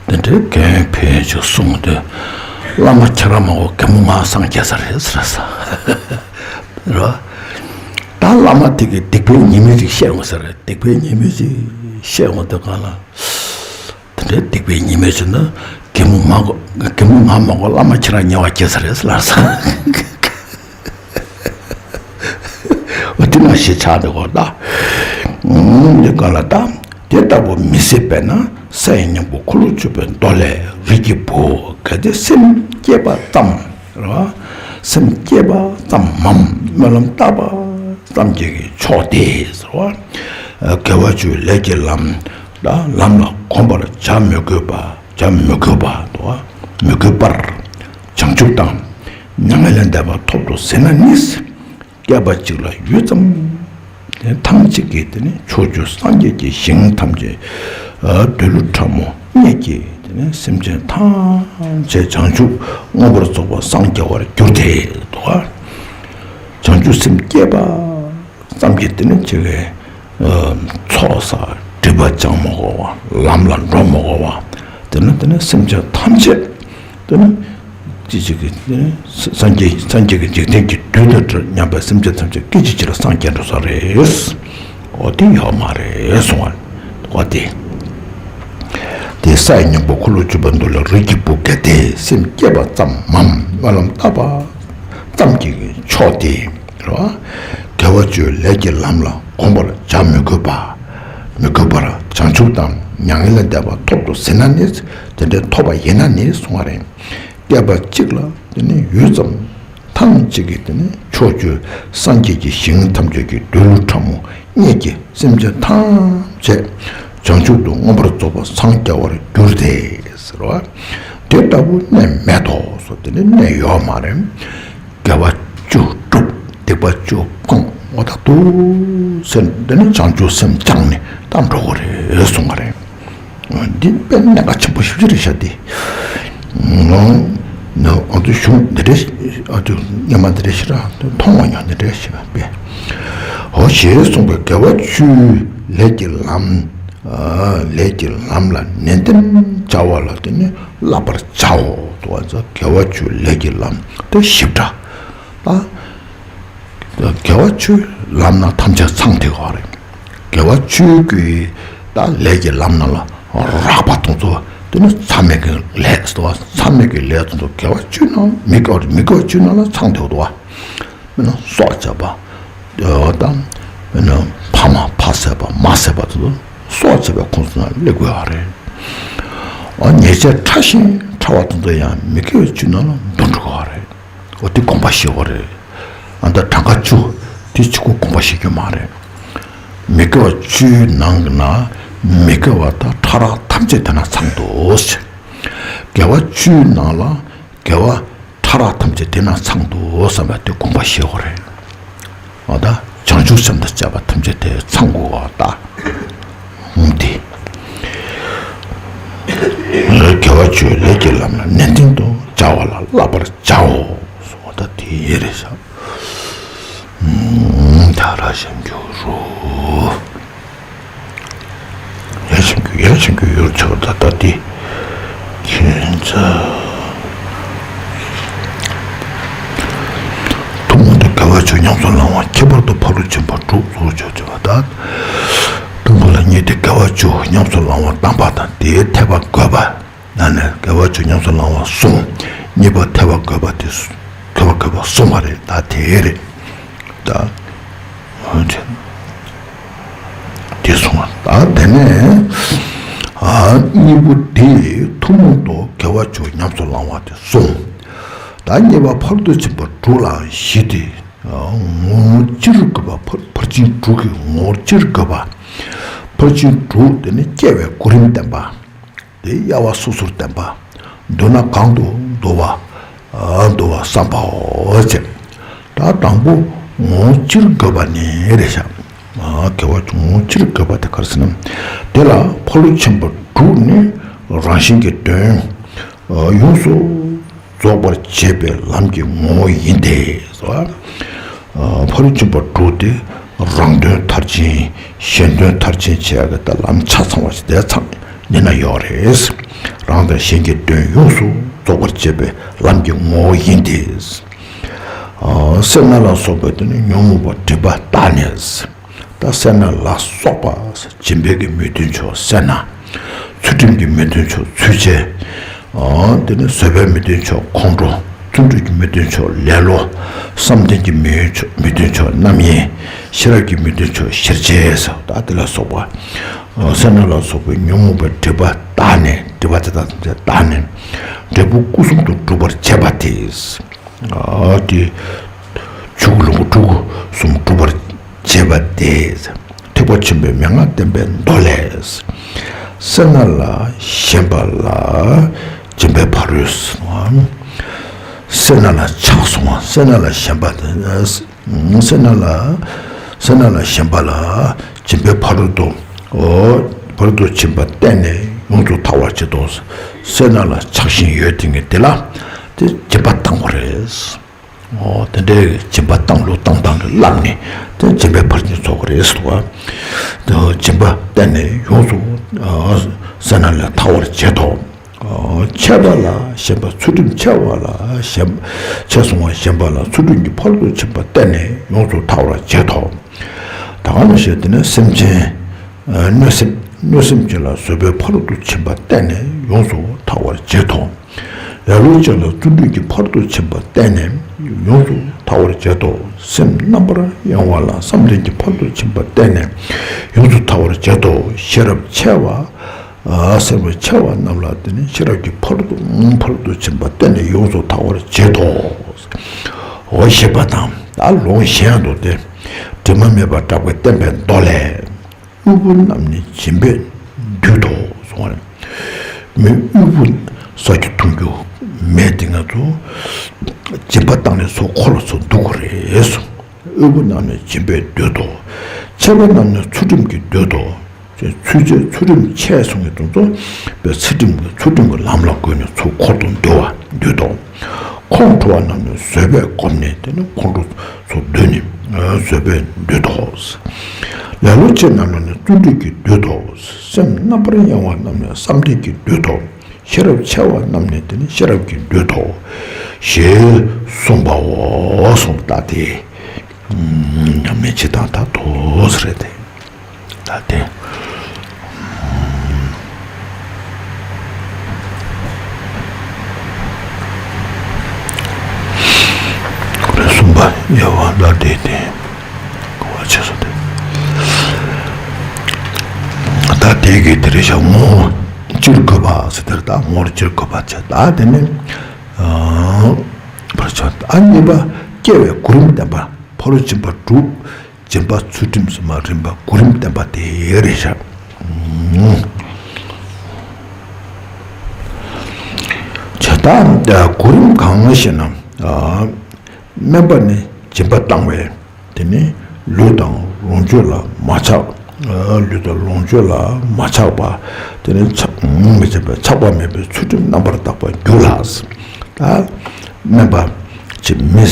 དེ་འདྲའི་དགེ་བའི་ཕན་ཡོན་ཅིག་གསུངས་དུས། བླ་མ་ཁྱེད་རང་མ་གོ་རྒན་མོ་ང་སངས་རྒྱས་ས་རེད་ཟེར་ས། རེད་བ། ད་བླ་མ་དེ་གིས་སྡིག་པའི་ཉེས་དམིགས་ཅིག་བཤད་འོང་ས་རེད། སྡིག་པའི་ཉེས་དམིགས་ཅིག་བཤད་འོང་དུས་ག་ལ། དེ་འདྲའི་སྡིག་པའི་ཉེས་དམིགས་ཅིག་ནི། རྒན་མོ་མ་གོ་རྒན་མོ་ང་མ་གོ་བླ་མ་ཁྱེད་རང་ཉེ་བར་སྐྱེལ་ས་རེད་ལབ་ས། འོ་དེ་མ་ཞེས་ཆགས་འདུག་གོ་ད། འདི་ག་ལ་ད། དེ་ལྟ་བུ་མི་སྲིད་པས་ན། ས་ཡི་སྙིང་པོ་འཁོར་ལོ་བཅུ་པའི་མདོ་ལས། རིགས་ཀྱི་བུ་གལ་ཏེ་སེམས་བསྐྱེད་པ་ཙམ། རེད་བ། སེམས་བསྐྱེད་པ་ཙམ་མམ། སྨོན་ལམ་བཏབ་པ་ཙམ་གྱིས་ཆོག་སྟེ་ཟེར་བ། དགེ་བ་བཅུའི་ལས་ཀྱི་ལམ། ལམ་ལ་གོམས་པར་བྱ་མི་དགོས་པ། བྱ་མི་དགོས་པ་དོ། མི་དགོས་པར། བྱང་ཆུབ་དང་མྱ་ངན་ལས་འདས་པ་ཐོབ་ཏུ་ཟིན་ན་ནི། བསྐལ་པ་གཅིག་ལ་ཡུད་ཙམ། ཐང་ཅིག་གིས་དེ་ནི་ཕྱོགས་བཅུའི་སངས་རྒྱས་ཀྱི་ཞིང་ཐམས་ཅད། འདོད་ལུས་ཕྲ་མོ་སྙེད་ཀྱི་དེ་ནི་སེམས་ཅན་ཐམས་ཅད་བྱང་ཆུབ་མངོན་པར་རྫོགས་པར་སངས་རྒྱ་བར་འགྱུར་ཏེ་དོ། བྱང་ཆུབ་སེམས་བསྐྱེད་པ་ཙམ་གྱིས་དེ་ནི་ཅི་གའི་ཚོགས་བསགས་སྒྲིབ་པ་སྦྱང་མི་དགོས་པ། ལམ་ལ་འགྲོ་མི་དགོས་པ། དེ་ནི་དེ་ནི་སེམས་ཅན་ཐམས་ཅད་དེ་ནི་ཅི་ཞིག་གིས་དེ་ནི་སངས་རྒྱས་སངས་རྒྱས་ཀྱི་འཇིག་རྟེན་གྱི་དུས་དང་མཉམ་པའི་སེམས་ཅན་ཐམས་ཅད་སྐད་ཅིག་གཅིག་ལ་སངས་རྒྱས་འགྲོ་ས་རེད། འོ་དེ་ཡོད་མ་རེད་གསུང་བ། འོ་དེ། དེ་ས་ཡི་སྙིང་པོ་འཁོར་ལོ་བཅུ་པ་འདི་ལ་རིགས་ཀྱི་བུ་གལ་ཏེ་སེམས་བསྐྱེད་པ་ཙམ་མམ། སྨོན་ལམ་བཏབ་པ་ཙམ་གྱིས་ཆོག་སྟེ། རེད་བ། དགེ་བ་བཅུའི་ལས་ཀྱི་ལམ་ལ་གོམས་པར་བྱ་མི་དགོས་པ། མི་དགོས་པར་བྱང་ཆུབ་དང་མྱ་ངན་ལས་འདས་པ་ཐོབ་ཏུ་ཟིན་ན་ནི། དེ་འདྲའི་ཐོབ་པ་ཡིན་ན་ནི་གསུང་བ་རེད། བསྐལ་པ་གཅིག་ལ་དེ་ནི་ཡུད་ཙམ། ཐང་ཅིག་གིས་དེ་ནི་ཕྱོགས་བཅུའི་སངས་རྒྱས་ཀྱི་ཞིང་ཐམས་ཅད་ཀྱི་འདོད་ལུས་ཕྲ་མོ་སྙེད་ཀྱི་སེམས་ཅན་ཐམས་ཅད་བྱང་ཆུབ་ཏུ་མངོན་པར་རྫོགས་པར་སངས་རྒྱ་བར་འགྱུར་ཏེ་ཟེར་བ། དེ་ལྟ་བུ་གནས་མེད་དོ་ཟེར། དེ་ནི་གནས་ཡོད་མ་རེད། དགེ་བ་བཅུ་སྒྲུབ། སྡིག་པ་བཅུ་སྤོང་། འོ་ད་འདུག་ཟེར། འདི་ནི་བྱང་ཆུབ་སེམས་བསྐྱངས་ནས་ད་འགྲོ་དགོས་རེད་གསུང་གི་རེད། འདི་དཔེ་གནད་འགག་ཆེན་པོ་ཞེ་པོ་ཅིག་རེད་ཤག་འདི། ཨ་ཚོ་གཞུང་འདི་འདྲ་ཞིག་ཨ་ཚོ་སྔོན་མ་འདི་འདྲ་ཞིག་ར་མཐོང་བ་ཡང་འདི་འདྲ་ཞིག་དཔེ། འོ་ཞེས་གསུངས་པས་དགེ་བ་བཅུའི་ལས་ཀྱི་ལམ། ལས་ཀྱི་ལམ་ལ་ནན་ཏན་བྱ་བ་ལ་དེ་ནི་བསླབ་པར་བྱའོ། དུ་བ་ཚོ་དགེ་བ་བཅུའི་ལས་ཀྱི་ལམ་དེ་ཞིབ་ཕྲ། ད། དགེ་བ་བཅུའི་ལམ་ན་ཐམས་ཅད་ཚང་དེ་ག་རེད། དགེ་བ་བཅུའི་གི་ད་ལས་ཀྱི་ལམ་ན་ལ་རགས་པ་དང་ཚོ་དེ་ནི་མཚམས་མེད་ཀྱི་ལས་སུ་བ། མཚམས་མེད་ཀྱི་ལས་དང་ཚོ་དགེ་བ་བཅུའི་ནང་མི་དགེ་བ་མི་དགེ་བ་བཅུའི་ནང་ལ་ཚང་དེ་འདུག་བ། མི་ནི་སྲོག་བཅད་པ། དང་། མི་ནི་ཕ་མ་ཕ་བསད་པ་མ་བསད་པ་དང་ཚོ་སྲོག་བཅད་པའི་ཁོངས་སུ་ན་སླེབས་དགོས་བ་རེད། འོ་ཉེས་ཆད་ཕྲ་ཞིང་ཕྲ་བ་དང་ཚོ་ཡང་མི་དགེ་བ་བཅུའི་ནང་ལ་འདུ་འགྲོ་གི་བ་རེད། འོ་དེ་དགོངས་པ་བཞེས་དགོས་རེད། ཨ་ད་གྲངས་ཀ་བཅུ་དེ་གཅིག་པོ་དགོངས་པ་བཞེས་རྒྱུ་མ་རེད། མི་དགེ་བ་བཅུའི་ནང་གི་ན་མི་དགེ་བ་དང་ཕྲ་རགས་ཐམས་ཅད་དེ་ན་ཚང་འདུག་ཟེར། དགེ་བ་བཅུའི་ནང་ལ་དགེ་བ་ཕྲ་རགས་ཐམས་ཅད་དེ་ན་ཚང་འདུག་བསམ་པ་དེ་དགོངས་པ་བཞེས་དགོས་རེད། འོ་ད་བྱང་ཆུབ་སེམས་དང་བཅས་པ་ཐམས་ཅད་དེ་ཚང་དགོས་བ་ད། འོང་དེ། དགེ་བ་བཅུའི་ལས་ཀྱི་ལམ་ལ་ནན་ཏན་དུ་བྱ་བ་ལ་བསླབ་པར་བྱའོ། འོ་ད་དེ་ཡེ་རེད་ཤག། ད་ར་ཞིམ་རྒྱུ་རུ། ཡ་ཆེན་གྱི་ཡ་ཆེན་གྱི་ཡུལ་ཆོག་ད་ལྟ་དེ། ཁྱེད་ཚ། ཐུན་མོང་དུ་དགེ་བ་བཅུ་ཉམས་སུ་བླང་བ་ཁྱད་པར་དུ་ཕ་རོལ་ཕྱིན་པ་དྲུག་ཏུ་བརྗོད་བྱ་བ་དང་། དང་པོ་ལ་གཉིས་ཏེ་དགེ་བ་བཅུ་ཉམས་སུ་བླང་བ་དམ་པ་དང་དེའི་ཐེག་པ་དགོས་པ། ན་ནས་དགེ་བ་བཅུ་ཉམས་སུ་བླང་བ་གསུམ། གཉིས་པ་ཐེག་པ་དགོས་པ་དེ་གསུམ། དགེ་བ་དགེ་བ་གསུམ་མ་རེད། ད་དེ་རེད། ད་འོན་ཏེ་དེ་གསུངས་པ། ད་དེ་ནས་ཨ་གཉིས་པོ་དེ་ཐུན་མོང་དུ་དགེ་བ་བཅུ་ཉམས་སུ་བླང་བ་དེ་གསུམ། ད་གཉིས་པ་ཕ་རོལ་ཏུ་ཕྱིན་པ་དྲུག་ལའང་བཞི་སྟེ། ངོ་བོ་སྤྱིར་དགེ་བ་ཕར་ཕར་ཕྱིན་དྲུག་གི་ངོ་བོ་སྤྱིར་དགེ་བ། ཕར་ཕྱིན་དྲུག་དེ་ནི་སྐྱེ་བའི་གོ་རིམ་བསྟན་པ། དེ་དབྱེ་བ་སོ་སོར་བསྟན་པ། མདོར་ན་གང་དུ་འདུ་བ། འདུ་བ་བསམ་པའོ་ཅེས། ད་དང་པོ་ངོ་བོ་སྤྱིར་དགེ་བ་ནི་རེད་ཤག་དགེ་བ་ངོ་བོ་སྤྱིར་དགེ་བ་དེ་ག་རེ་ཟེར་ན། དེ་ལ་ཕ་རོལ་ཕྱིན་པ་དྲུག་ནི་རང་བཞིན་གྱིས་དོན་ཡོངས་སུ་རྫོགས་པར་བྱེད་པའི་ལམ་གྱི་ངོ་བོ་ཡིན་ཏེ། ཕ་རོལ་ཕྱིན་པ་དྲུག་དེ་རང་དོན་མཐར་ཕྱིན་གཞན་དོན་མཐར་ཕྱིན་བྱེད་ཡག་གི་ད་ལམ་ཆ་ཚང་བ་ཞིག་དེ་ཚང་ནི་ན་ཡོད་རེད། རང་དང་གཞན་གྱི་དོན་ཡོངས་སུ་རྫོགས་པར་བྱེད་པའི་ལམ་གྱི་ངོ་བོ་ཡིན་ཏེ། སེར་སྣ་ལ་སོགས་པའི་དེ་ནི་ཉོན་མོངས་པ་སྒྲིབ་པ་དག་ནས། ད་སེར་སྣ་ལ་སོགས་པ་སྦྱིན་པའི་གི་མི་མཐུན་ཕྱོགས་སེར་སྣ། ཚུལ་ཁྲིམས་ཀྱི་མི་མཐུན་ཕྱོགས་ཚུལ་འཆལ། དེ་ནས་བཟོད་པའི་མི་མཐུན་ཕྱོགས་ཁོང་ཁྲོ། བརྩོན་འགྲུས་ཀྱི་མི་མཐུན་ཕྱོགས་ལེ་ལོ། བསམ་གཏན་གྱི་མི་མཐུན་ཕྱོགས་རྣམ་གཡེང་། ཤེས་རབ་ཀྱི་མི་མཐུན་ཕྱོགས་ཞེར་བྱས་སོ། ད་དེ་ལ་སོགས་པ། སེར་སྣ་ལ་སོགས་པའི་ཉོན་མོངས་པའི་སྒྲིབ་པ་དག་ནས་སྒྲིབ་པ་དེ་དག་དག་ནས་འབྲས་བུ་སྐུ་གསུམ་དུ་གྲུབ་པར་བྱེད་པ་དེ། དེ་ཆོས་སྐུ་ལོངས་སྐུ་སྤྲུལ་སྐུ་གསུམ་གྲུབ་པར་བྱེད་པ་དེ། ཐེག་པ་ཆེན་པོའི་མན་ངག་བསྟན་པའི་མདོ་ལས། སེར་སྣ་ལ་ཞེན་པ་ལ་སྦྱིན་པའི་ཕ་རོལ། སེར་སྣ་ལ་ཆགས་སོང་བ། སེར་སྣ་ལ་ཞེན་པ་དེ། སེར་སྣ་ལ། སེར་སྣ་ལ་ཞེན་པ་ལ་སྦྱིན་པའི་ཕ་རོལ་ཏུ། ཕ་རོལ་ཏུ་ཕྱིན་པ་བསྟན་ནས་ཡོངས་སུ་ཐར་བར་བྱེད་དོ། སེར་སྣ་ལ་ཆགས་ཞེན་ཡོད་དེ་ངས་དེ་ལ་དེ་སྦྱིན་པ་བཏང་བ་རེད། ཨོ། དེ་འདྲའི་སྦྱིན་པ་བཏང་ལུགས་བཏང་སྟངས་ཀྱི་ལམ་ནི་དེ་སྦྱིན་པའི་ཕར་ཕྱིན་ཚོགས་ཀྱི་རེད་ཟེར་བ། དེ་སྦྱིན་པ་བསྟན་ནས་ཡོངས་སུ་སེར་སྣ་ལས་ཐར་བར་བྱེད་དོ། ཆད་པ་ལ་ཞེན་པ། ཚུལ་ཁྲིམས་འཆལ་བ་ལ་ཞེན། འཆལ་སོང་བ་ཞེན་པ་ལ་ཚུལ་ཁྲིམས་ཀྱི་ཕ་རོལ་ཏུ་ཕྱིན་པ་བསྟན་ནས་ཡོངས་སུ་ཐར་བར་བྱེད་དོ། ད་ག་ནང་བཞིན་དེ་ནས་སེམས་ཅན། གནོད་སེམས་གནོད་སེམས་ཅན་ལ་བཟོད་པའི་ཕ་རོལ་ཏུ་ཕྱིན་པ་བསྟན་ནས་ཡོངས་སུ་ཐར་བར་བྱེད་དོ། ལེ་ལོ་ཅན་ལ་བརྩོན་འགྲུས་ཀྱི་ཕ་རོལ་ཏུ་ཕྱིན་པ་བསྟན་ནས་ཡོངས་སུ་ཐར་བར་བྱེད་དོ། སེམས་རྣམ་པར་གཡེང་བ་ལ་བསམ་གཏན་གྱི་ཕ་རོལ་ཏུ་ཕྱིན་པ་བསྟན་ནས་ཡོངས་སུ་ཐར་བར་བྱེད་དོ། ཤེས་རབ་འཆལ་བ། སེམས་རྣམ་པར་འཆལ་བ་རྣམས་ལ་དེ་ནི་ཤེས་རབ་ཀྱི་ཕ་རོལ་ཏུ་ཕ་རོལ་ཏུ་ཕྱིན་པ་བསྟན་ནས་ཡོངས་སུ་ཐར་བར་བྱེད་དོ། འོ་ཞེས་པ་དང་། ད་ལུང་གཞན་དུ་སྟེ། དྲི་མ་མེད་པར་བསྲེགས་པའི་བསྟན་པའི་མདོ་ལས། དབུལ་པོ་རྣམས་ནི་སྦྱིན་པས་འདུད་དོ་གསུངས་པ་རེད། མི་དབུལ་པོ་ཟ་རྒྱུ་འཐུང་རྒྱུ་མེད་དེ་ང་ཚོ་སྦྱིན་པ་བཏང་ནས་ཚུར་འཁོར་ལ་ཚུར་འདུག་གི་རེད་གསུངས། དབུལ་པོ་རྣམས་ནི་སྦྱིན་པས་འདུད་དོ། འཆལ་པོ་རྣམས་ནི་ཚུལ་ཁྲིམས་ཀྱིས་འདུད་དོ། ཚུལ་འཆལ་ཚུལ་ཁྲིམས་འཆལ་གསུངས་པའི་དོན་ཚོ། པའི་ཚུལ་ཁྲིམས་ཀྱི་ཚུལ་ཁྲིམས་ཀྱི་ལམ་ལ་བཀོད་ནས་ཚུར་འཁོར་དུ་འདུ་བ་འདུད་དོ། ཁོང་ཁྲོ་བ་རྣམས་ནི་བཟོད་པས་བསྒོམས་ནས་དེ་ནི་ཁོང་ཁྲོ་ཚུར་འདུལ་ནས་བཟོད་པས་འདུད་དོ། ལེ་ལོ་ཅན་རྣམས་ནི་བརྩོན་འགྲུས་ཀྱིས་འདུད་དོ། སེམས་རྣམ་པར་གཡེང་བ་རྣམས་ནི་བསམ་གཏན་གྱིས་འདུད་དོ། ཤེས་རབ་འཆལ་བ་རྣམས་ནི་དེ་ནི་ཤེས་རབ་ཀྱིས་འདུད་དོ། ཞེས་གསུངས་པའོ། གསུངས་པ་ལྟ་སྟེ། ཉམས་ལེན་བྱེད་སྟངས་ད་དོ་ཟེར་རེད་དེ། ད་དེ། གསུམ་པ་དབྱེ་བ་ལ་དེ་སྟེ། གོ་བ་ཆེ་སོ་དེ། ད་དེ་གི་དེ་རེད་ཤག་ངོ་བོ་སྤྱིར་དགོས་པ་ཟེར་དེར་ད་ངོ་བོ་སྤྱིར་དགོས་པ་བྱས། ད་དེ་ནི། ཨ། བར་ཆད། ཨ། གཉིས་པ་སྐྱེ་བའི་གོ་རིམ་བསྟན་པ། ཕ་རོལ་ཕྱིན་པ་དྲུག་སྦྱིན་པ་ཚུལ་ཁྲིམས་སུ་མ་རིམ་པ་གོ་རིམ་བསྟན་པ་དེ་རེད་ཤག་བྱས་ད་གོ་རིམ་གང་ཞེ་ན། སྨན་པ་ནི་སྦྱིན་པ་བཏང་བས་དེ་ནི་ལུས་དང་ལོངས་སྤྱོད་ལ་མ་ཆགས། ལུས་དང་ལོངས་སྤྱོད་ལ་མ་ཆགས་པ། དེ་ནི་ཆགས་མི་བྱེད་པའི་ཆགས་པ་མེད་པའི་ཚུལ་ཁྲིམས་རྣམ་པར་དག་པ་རྒྱུད་ལ། ད་སྨན་པ་ཅིག་མི།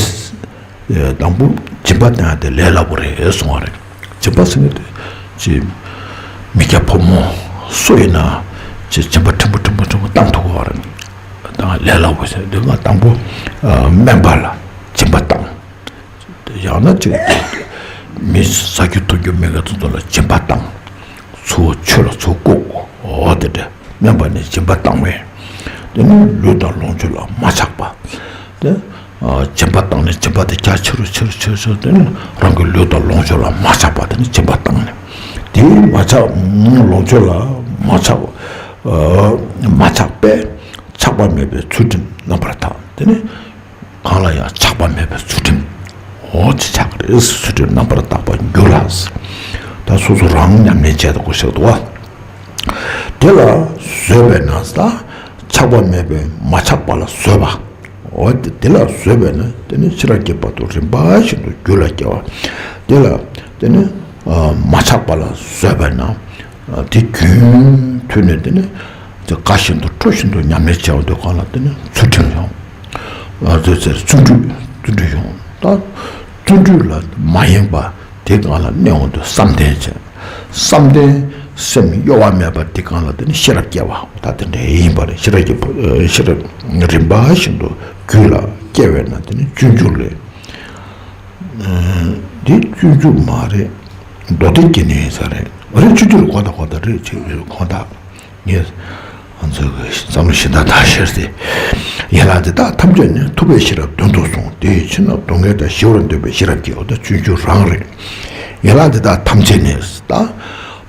དང་པོ་སྦྱིན་པ་བཏང་ཡ་དེ་ལས་སླ་པོ་རེད་གསུང་བ་རེད། སྦྱིན་པ་ཟེར་མཁན་དེ་ཅིག་མི་སྐྱ་ཕོ་མོ་སུ་ཡིན་ན་ཅིག་སྦྱིན་པ་ཕྲན་བུ་ཕྲན་བུ་ཕྲན་བུ་བཏང་ཐུབ་ཀྱི་ཡོད་རེད། ད་ལས་སླ་པོ་ཟེར་དུས་ང་དང་པོ་སྨན་པ་ལ་སྦྱིན་པ་བཏང་། ཡང་ན་ཅིག་མི་ཟ་རྒྱུ་འཐུང་རྒྱུ་མེད་མཁན་ཚོ་ཚོ་ལ་སྦྱིན་པ་བཏང་། ཚུར་ཆོས་ལ་ཚུར་བཀུག་འོ་དེ་འདྲ་སྨན་པ་ནི་སྦྱིན་པ་བཏང་བས། དེ་ནི་ལུས་དང་ལོངས་སྤྱོད་ལ་མ་ཆགས་པ། དེ། སྦྱིན་པ་བཏང་ནས་སྦྱིན་པ་དེ་རྒྱ་ཆེ་རུ་ཆེ་རུ་ཆེ་རུ་ཆེ་རུ་དེ་ནི་རང་གི་ལུས་དང་ལོངས་སྤྱོད་ལ་མ་ཆགས་པ་དེ་ནི་སྦྱིན་པ་བཏང་ནས། དེ་མ་ཆགས་ལོངས་སྤྱོད་ལ་མ་ཆགས། མ་ཆགས་པས་ཆགས་པ་མེད་པའི་ཚུལ་ཁྲིམས་རྣམ་པར་དག་དེ་ནི། གང་ལ་ཡང་ཆགས་པ་མེད་པའི་ཚུལ་ཁྲིམས། འོ་ཅི་ཆགས་རེད། ཚུལ་ཁྲིམས་རྣམ་པར་དག་པར་འགྱུར་ལ། ད་སོ་སོ་རང་ཉམས་ལེན་བྱས་དགོས་ཤག་འདུག་བ། དེ་ལ་བཟོད་པས་ན་ད་ཆགས་པ་མེད་པའི་མ་ཆགས་པ་ལ་བཟོད་པ། འོ་དེ་དེ་ལ་བཟོད་པས་ན་དེ་ནི་ཤེས་རབ་ཀྱི་བར་དུ་རིམ་པ་བཞིན་དུ་རྒྱུད་ལ་སྐྱེ་བ། དེ་ལ་དེ་ནི་མ་ཆགས་པ་ལ་བཟོད་པས་ན། དེ་རྒྱུན་མཐུད་ནས་དེ་ནི་དེ་དགའ་བཞིན་དུ་སྤྲོ་བཞིན་དུ་ཉམས་ལེན་བྱས་པ་དེ་གང་ལ་དེ་ནི་ཚུལ་ཁྲིམས་ཡོང་། ཨ་ཚུལ་ཁྲིམས་བརྩོན་འགྲུས་བརྩོན་འགྲུས་ཡོང་། ད་བརྩོན་འགྲུས་ལ་མ་ཡེངས་པ་དེ་གང་ལ་གནས་འོང་དུ་བསམ་གཏན་བྱས། བསམ་གཏན་སེམས་གཡོ་བ་མེད་པ་དེ་གང་ལ་དེ་ནི་ཤེས་རབ་སྐྱེ་བ་ད་དེ་འདྲ་ཡིན་པ་རེད། ཤེས་རབ་ཀྱི་ཤེས་རབ་རིམ་པ་བཞིན་དུ་རྒྱུད་ལ་སྐྱེ་བས་ན་དེ་ནི་སྤྱོད་འཇུག་ལས། འདི་སྤྱོད་འཇུག་མ་རེད། མདོ་སྡེ་སྐྱེ་གནས་ས་རེད། རེད་སྤྱོད་འཇུག་ལ་གོ་ད་གོ་ད་རེད་ཅེས་གོ་ད། ངས་ང་ཚོའི་བསམ་བློ་ཞིབ་ད་ད་ཤེར་ཏེ། ཡན་ལག་འདི་དག་ཐམས་ཅད་ནི་ཐུབ་པའི་ཤེས་རབ་དོན་དུ་གསུངས། དེ་ཡི་ཕྱིར་ན་སྡུག་བསྔལ་དང་ཞི་བར་འདོད་པའི་ཤེས་རབ་ཀྱིས། འོ་ད་སྤྱོད་འཇུག་རང་རེད། ཡན་ལག་འདི་དག་ཐམས་ཅད་ནི་ད་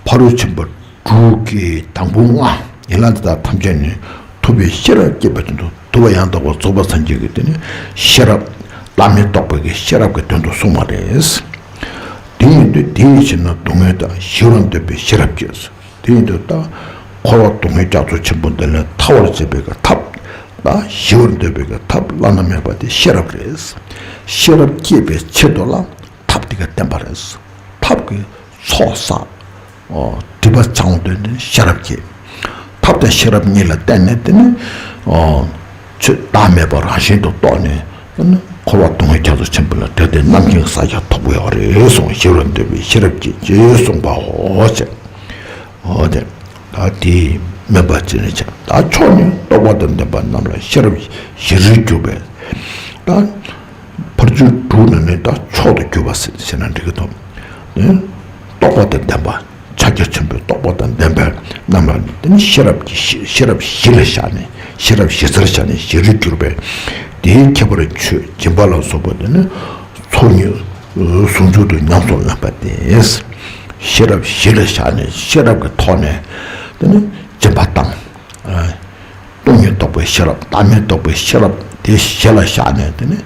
ཕ་རོལ་ཕྱིན་པ་དྲུག་གི་དང་པོ་ལྔ། ཡན་ལག་འདི་དག་ཐམས་ཅད་ནི་ཐུབ་པའི་ཤེས་རབ་བསྐྱེད་པ་དོན་དུ། ཐུབ་པ་ཡང་དག་པར་རྫོགས་པར་སངས་རྒྱས་ཀྱི་དེ་ནི་ཤེས་རབ་བླ་མེད་རྟོགས་པའི་གི་ཤེས་རབ་ཀྱི་དོན་དུ་གསུངས་པ་རེད། དེ་ཡིན་དུས་དེའི་ཕྱིར་ན་སྡུག་བསྔལ་དང་ཞི་བར་འདོད་པའི་ཤེས་རབ་ཀྱིས། དེ་ཡིན་དུས་ད་འཁོར་བ་སྡུག་བསྔལ་རྒྱ་མཚོ་ཆེན་པོ་འདི་ལས་ཐར་བར་བྱེད་པའི་གི་ཐབས་དང་ཞི་བར་འདོད་པའི་གི་ཐབས་བླ་ན་མེད་པ་དེ་ཤེས་རབ་རེད། ཤེས་རབ་བསྐྱེད་པའི་ཆེད་དུ་ལ་ཐབས་དེ་ག་བསྟན་པ་རེད། ཐབས་ཀྱི་ཚོགས་བསགས། སྒྲིབ་པ་སྦྱང་དོན་དེ་ཤེས་རབ་ཀྱིས། ཐབས་དང་ཤེས་རབ་གཉིས་ལ་བརྟེན་ནས་དེ་ནི་ཆོས་བདག་མེད་པ་རང་བཞིན་དུ་རྟོགས་ནས་དེ་ནི་འཁོར་བ་སྡུག་བསྔལ་རྒྱ་མཚོ་ཆེན་པོ་ལས་བསྒྲལ་ཏེ་རྣམ་མཁྱེན་ས་ཡ་ཐོབ་ཡོད་རེད་གསུངས། ཞི་བར་འདོད་པའི་ཤེས་རབ་ཀྱིས་ཅེས་གསུངས་པའོ་ཞེས། འོ་དེ། ད་དེ་སྨོན་པ་ཅི་ནས་བྱ། ད་མཆོག་ནི་རྟོགས་པ་དང་ལྡན་པ་རྣམས་ལ་ཤེས་རབ་བཞི་རུ་གྱུར་པས། ད་ཕར་ཕྱོགས་དྲུག་ནས་ནི་ད་མཆོག་ཏུ་གྱུར་པ་ཟེར་ན་འགྲིག་གི་འདུག་ནི་རྟོགས་པ་དང་ལྡན་པ་ཕྱག་རྒྱ་ཆེན་པོའི་རྟོགས་པ་དང་ལྡན་པ་རྣམས་ལ་ནི་དེ་ནི་ཤེས་རབ་ཀྱི་ཤེས་ཤེས་རབ་བཞི་ལ་བཞག་ནས་ཤེས་རབ་བཞི་ཚར་བཞག་ནས་བཞི་རུ་གྱུར་པས། དེའི་ཁྱད་པར་ཆོས་སྦྱིན་པ་ལ་སོགས་པ་དེ་ནི་ཚོགས་གཉིས་ཟུང་འཇུག་ཏུ་ཉམས་སུ་ལེན་པ་སྟེ། ཤེས་རབ་བཞི་ལ་བཞག་ནས་ཤེས་རབ་ཀྱི་ཐོག་ནས་དེ་ནི་སྦྱིན་པ་བཏང་། སྟོང་ཉིད་རྟོགས་པའི་ཤེས་རབ་བདག་མེད་རྟོགས་པའི་ཤེས་རབ་དེ་བཞི་ལ་བཞག་ནས་དེ་ནི་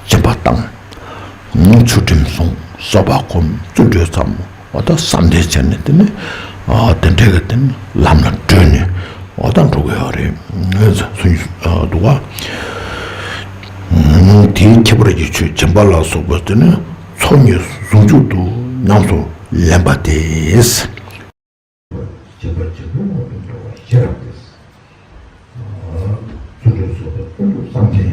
སྦྱིན་པ་བཏང་། ཚུལ་ཁྲིམས་བསྲུང་། བཟོད་པ་སྒོམ། བརྩོན་འགྲུས་བརྩམས། འོ་ད་བསམ་གཏན་བྱས་ནས་དེ་ནི་དེ་འདྲའི་གི་དེ་ནི་ལམ་ལ་བགྲོད་ནས་འོ་ད་འགྲོ་གི་ཡོད་རེད། ངས་སུན་འདུག་བ། དེའི་ཁྱད་པར་གྱི་ཆོས་སྦྱིན་པ་ལ་སོགས་པ་དེ་ནི་ཚོགས་གཉིས་ཟུང་འཇུག་ཏུ་ཉམས་སུ་ལེན་པ་སྟེ། སྦྱིན་པ་སྦྱིན་པའི་དངོས་སུ་འགྲོ་བ་ཤེས་རབ་སྟེ། བརྩོན་འགྲུས་བཟོད་པ་བརྩོན་འགྲུས་བསམ་གཏན་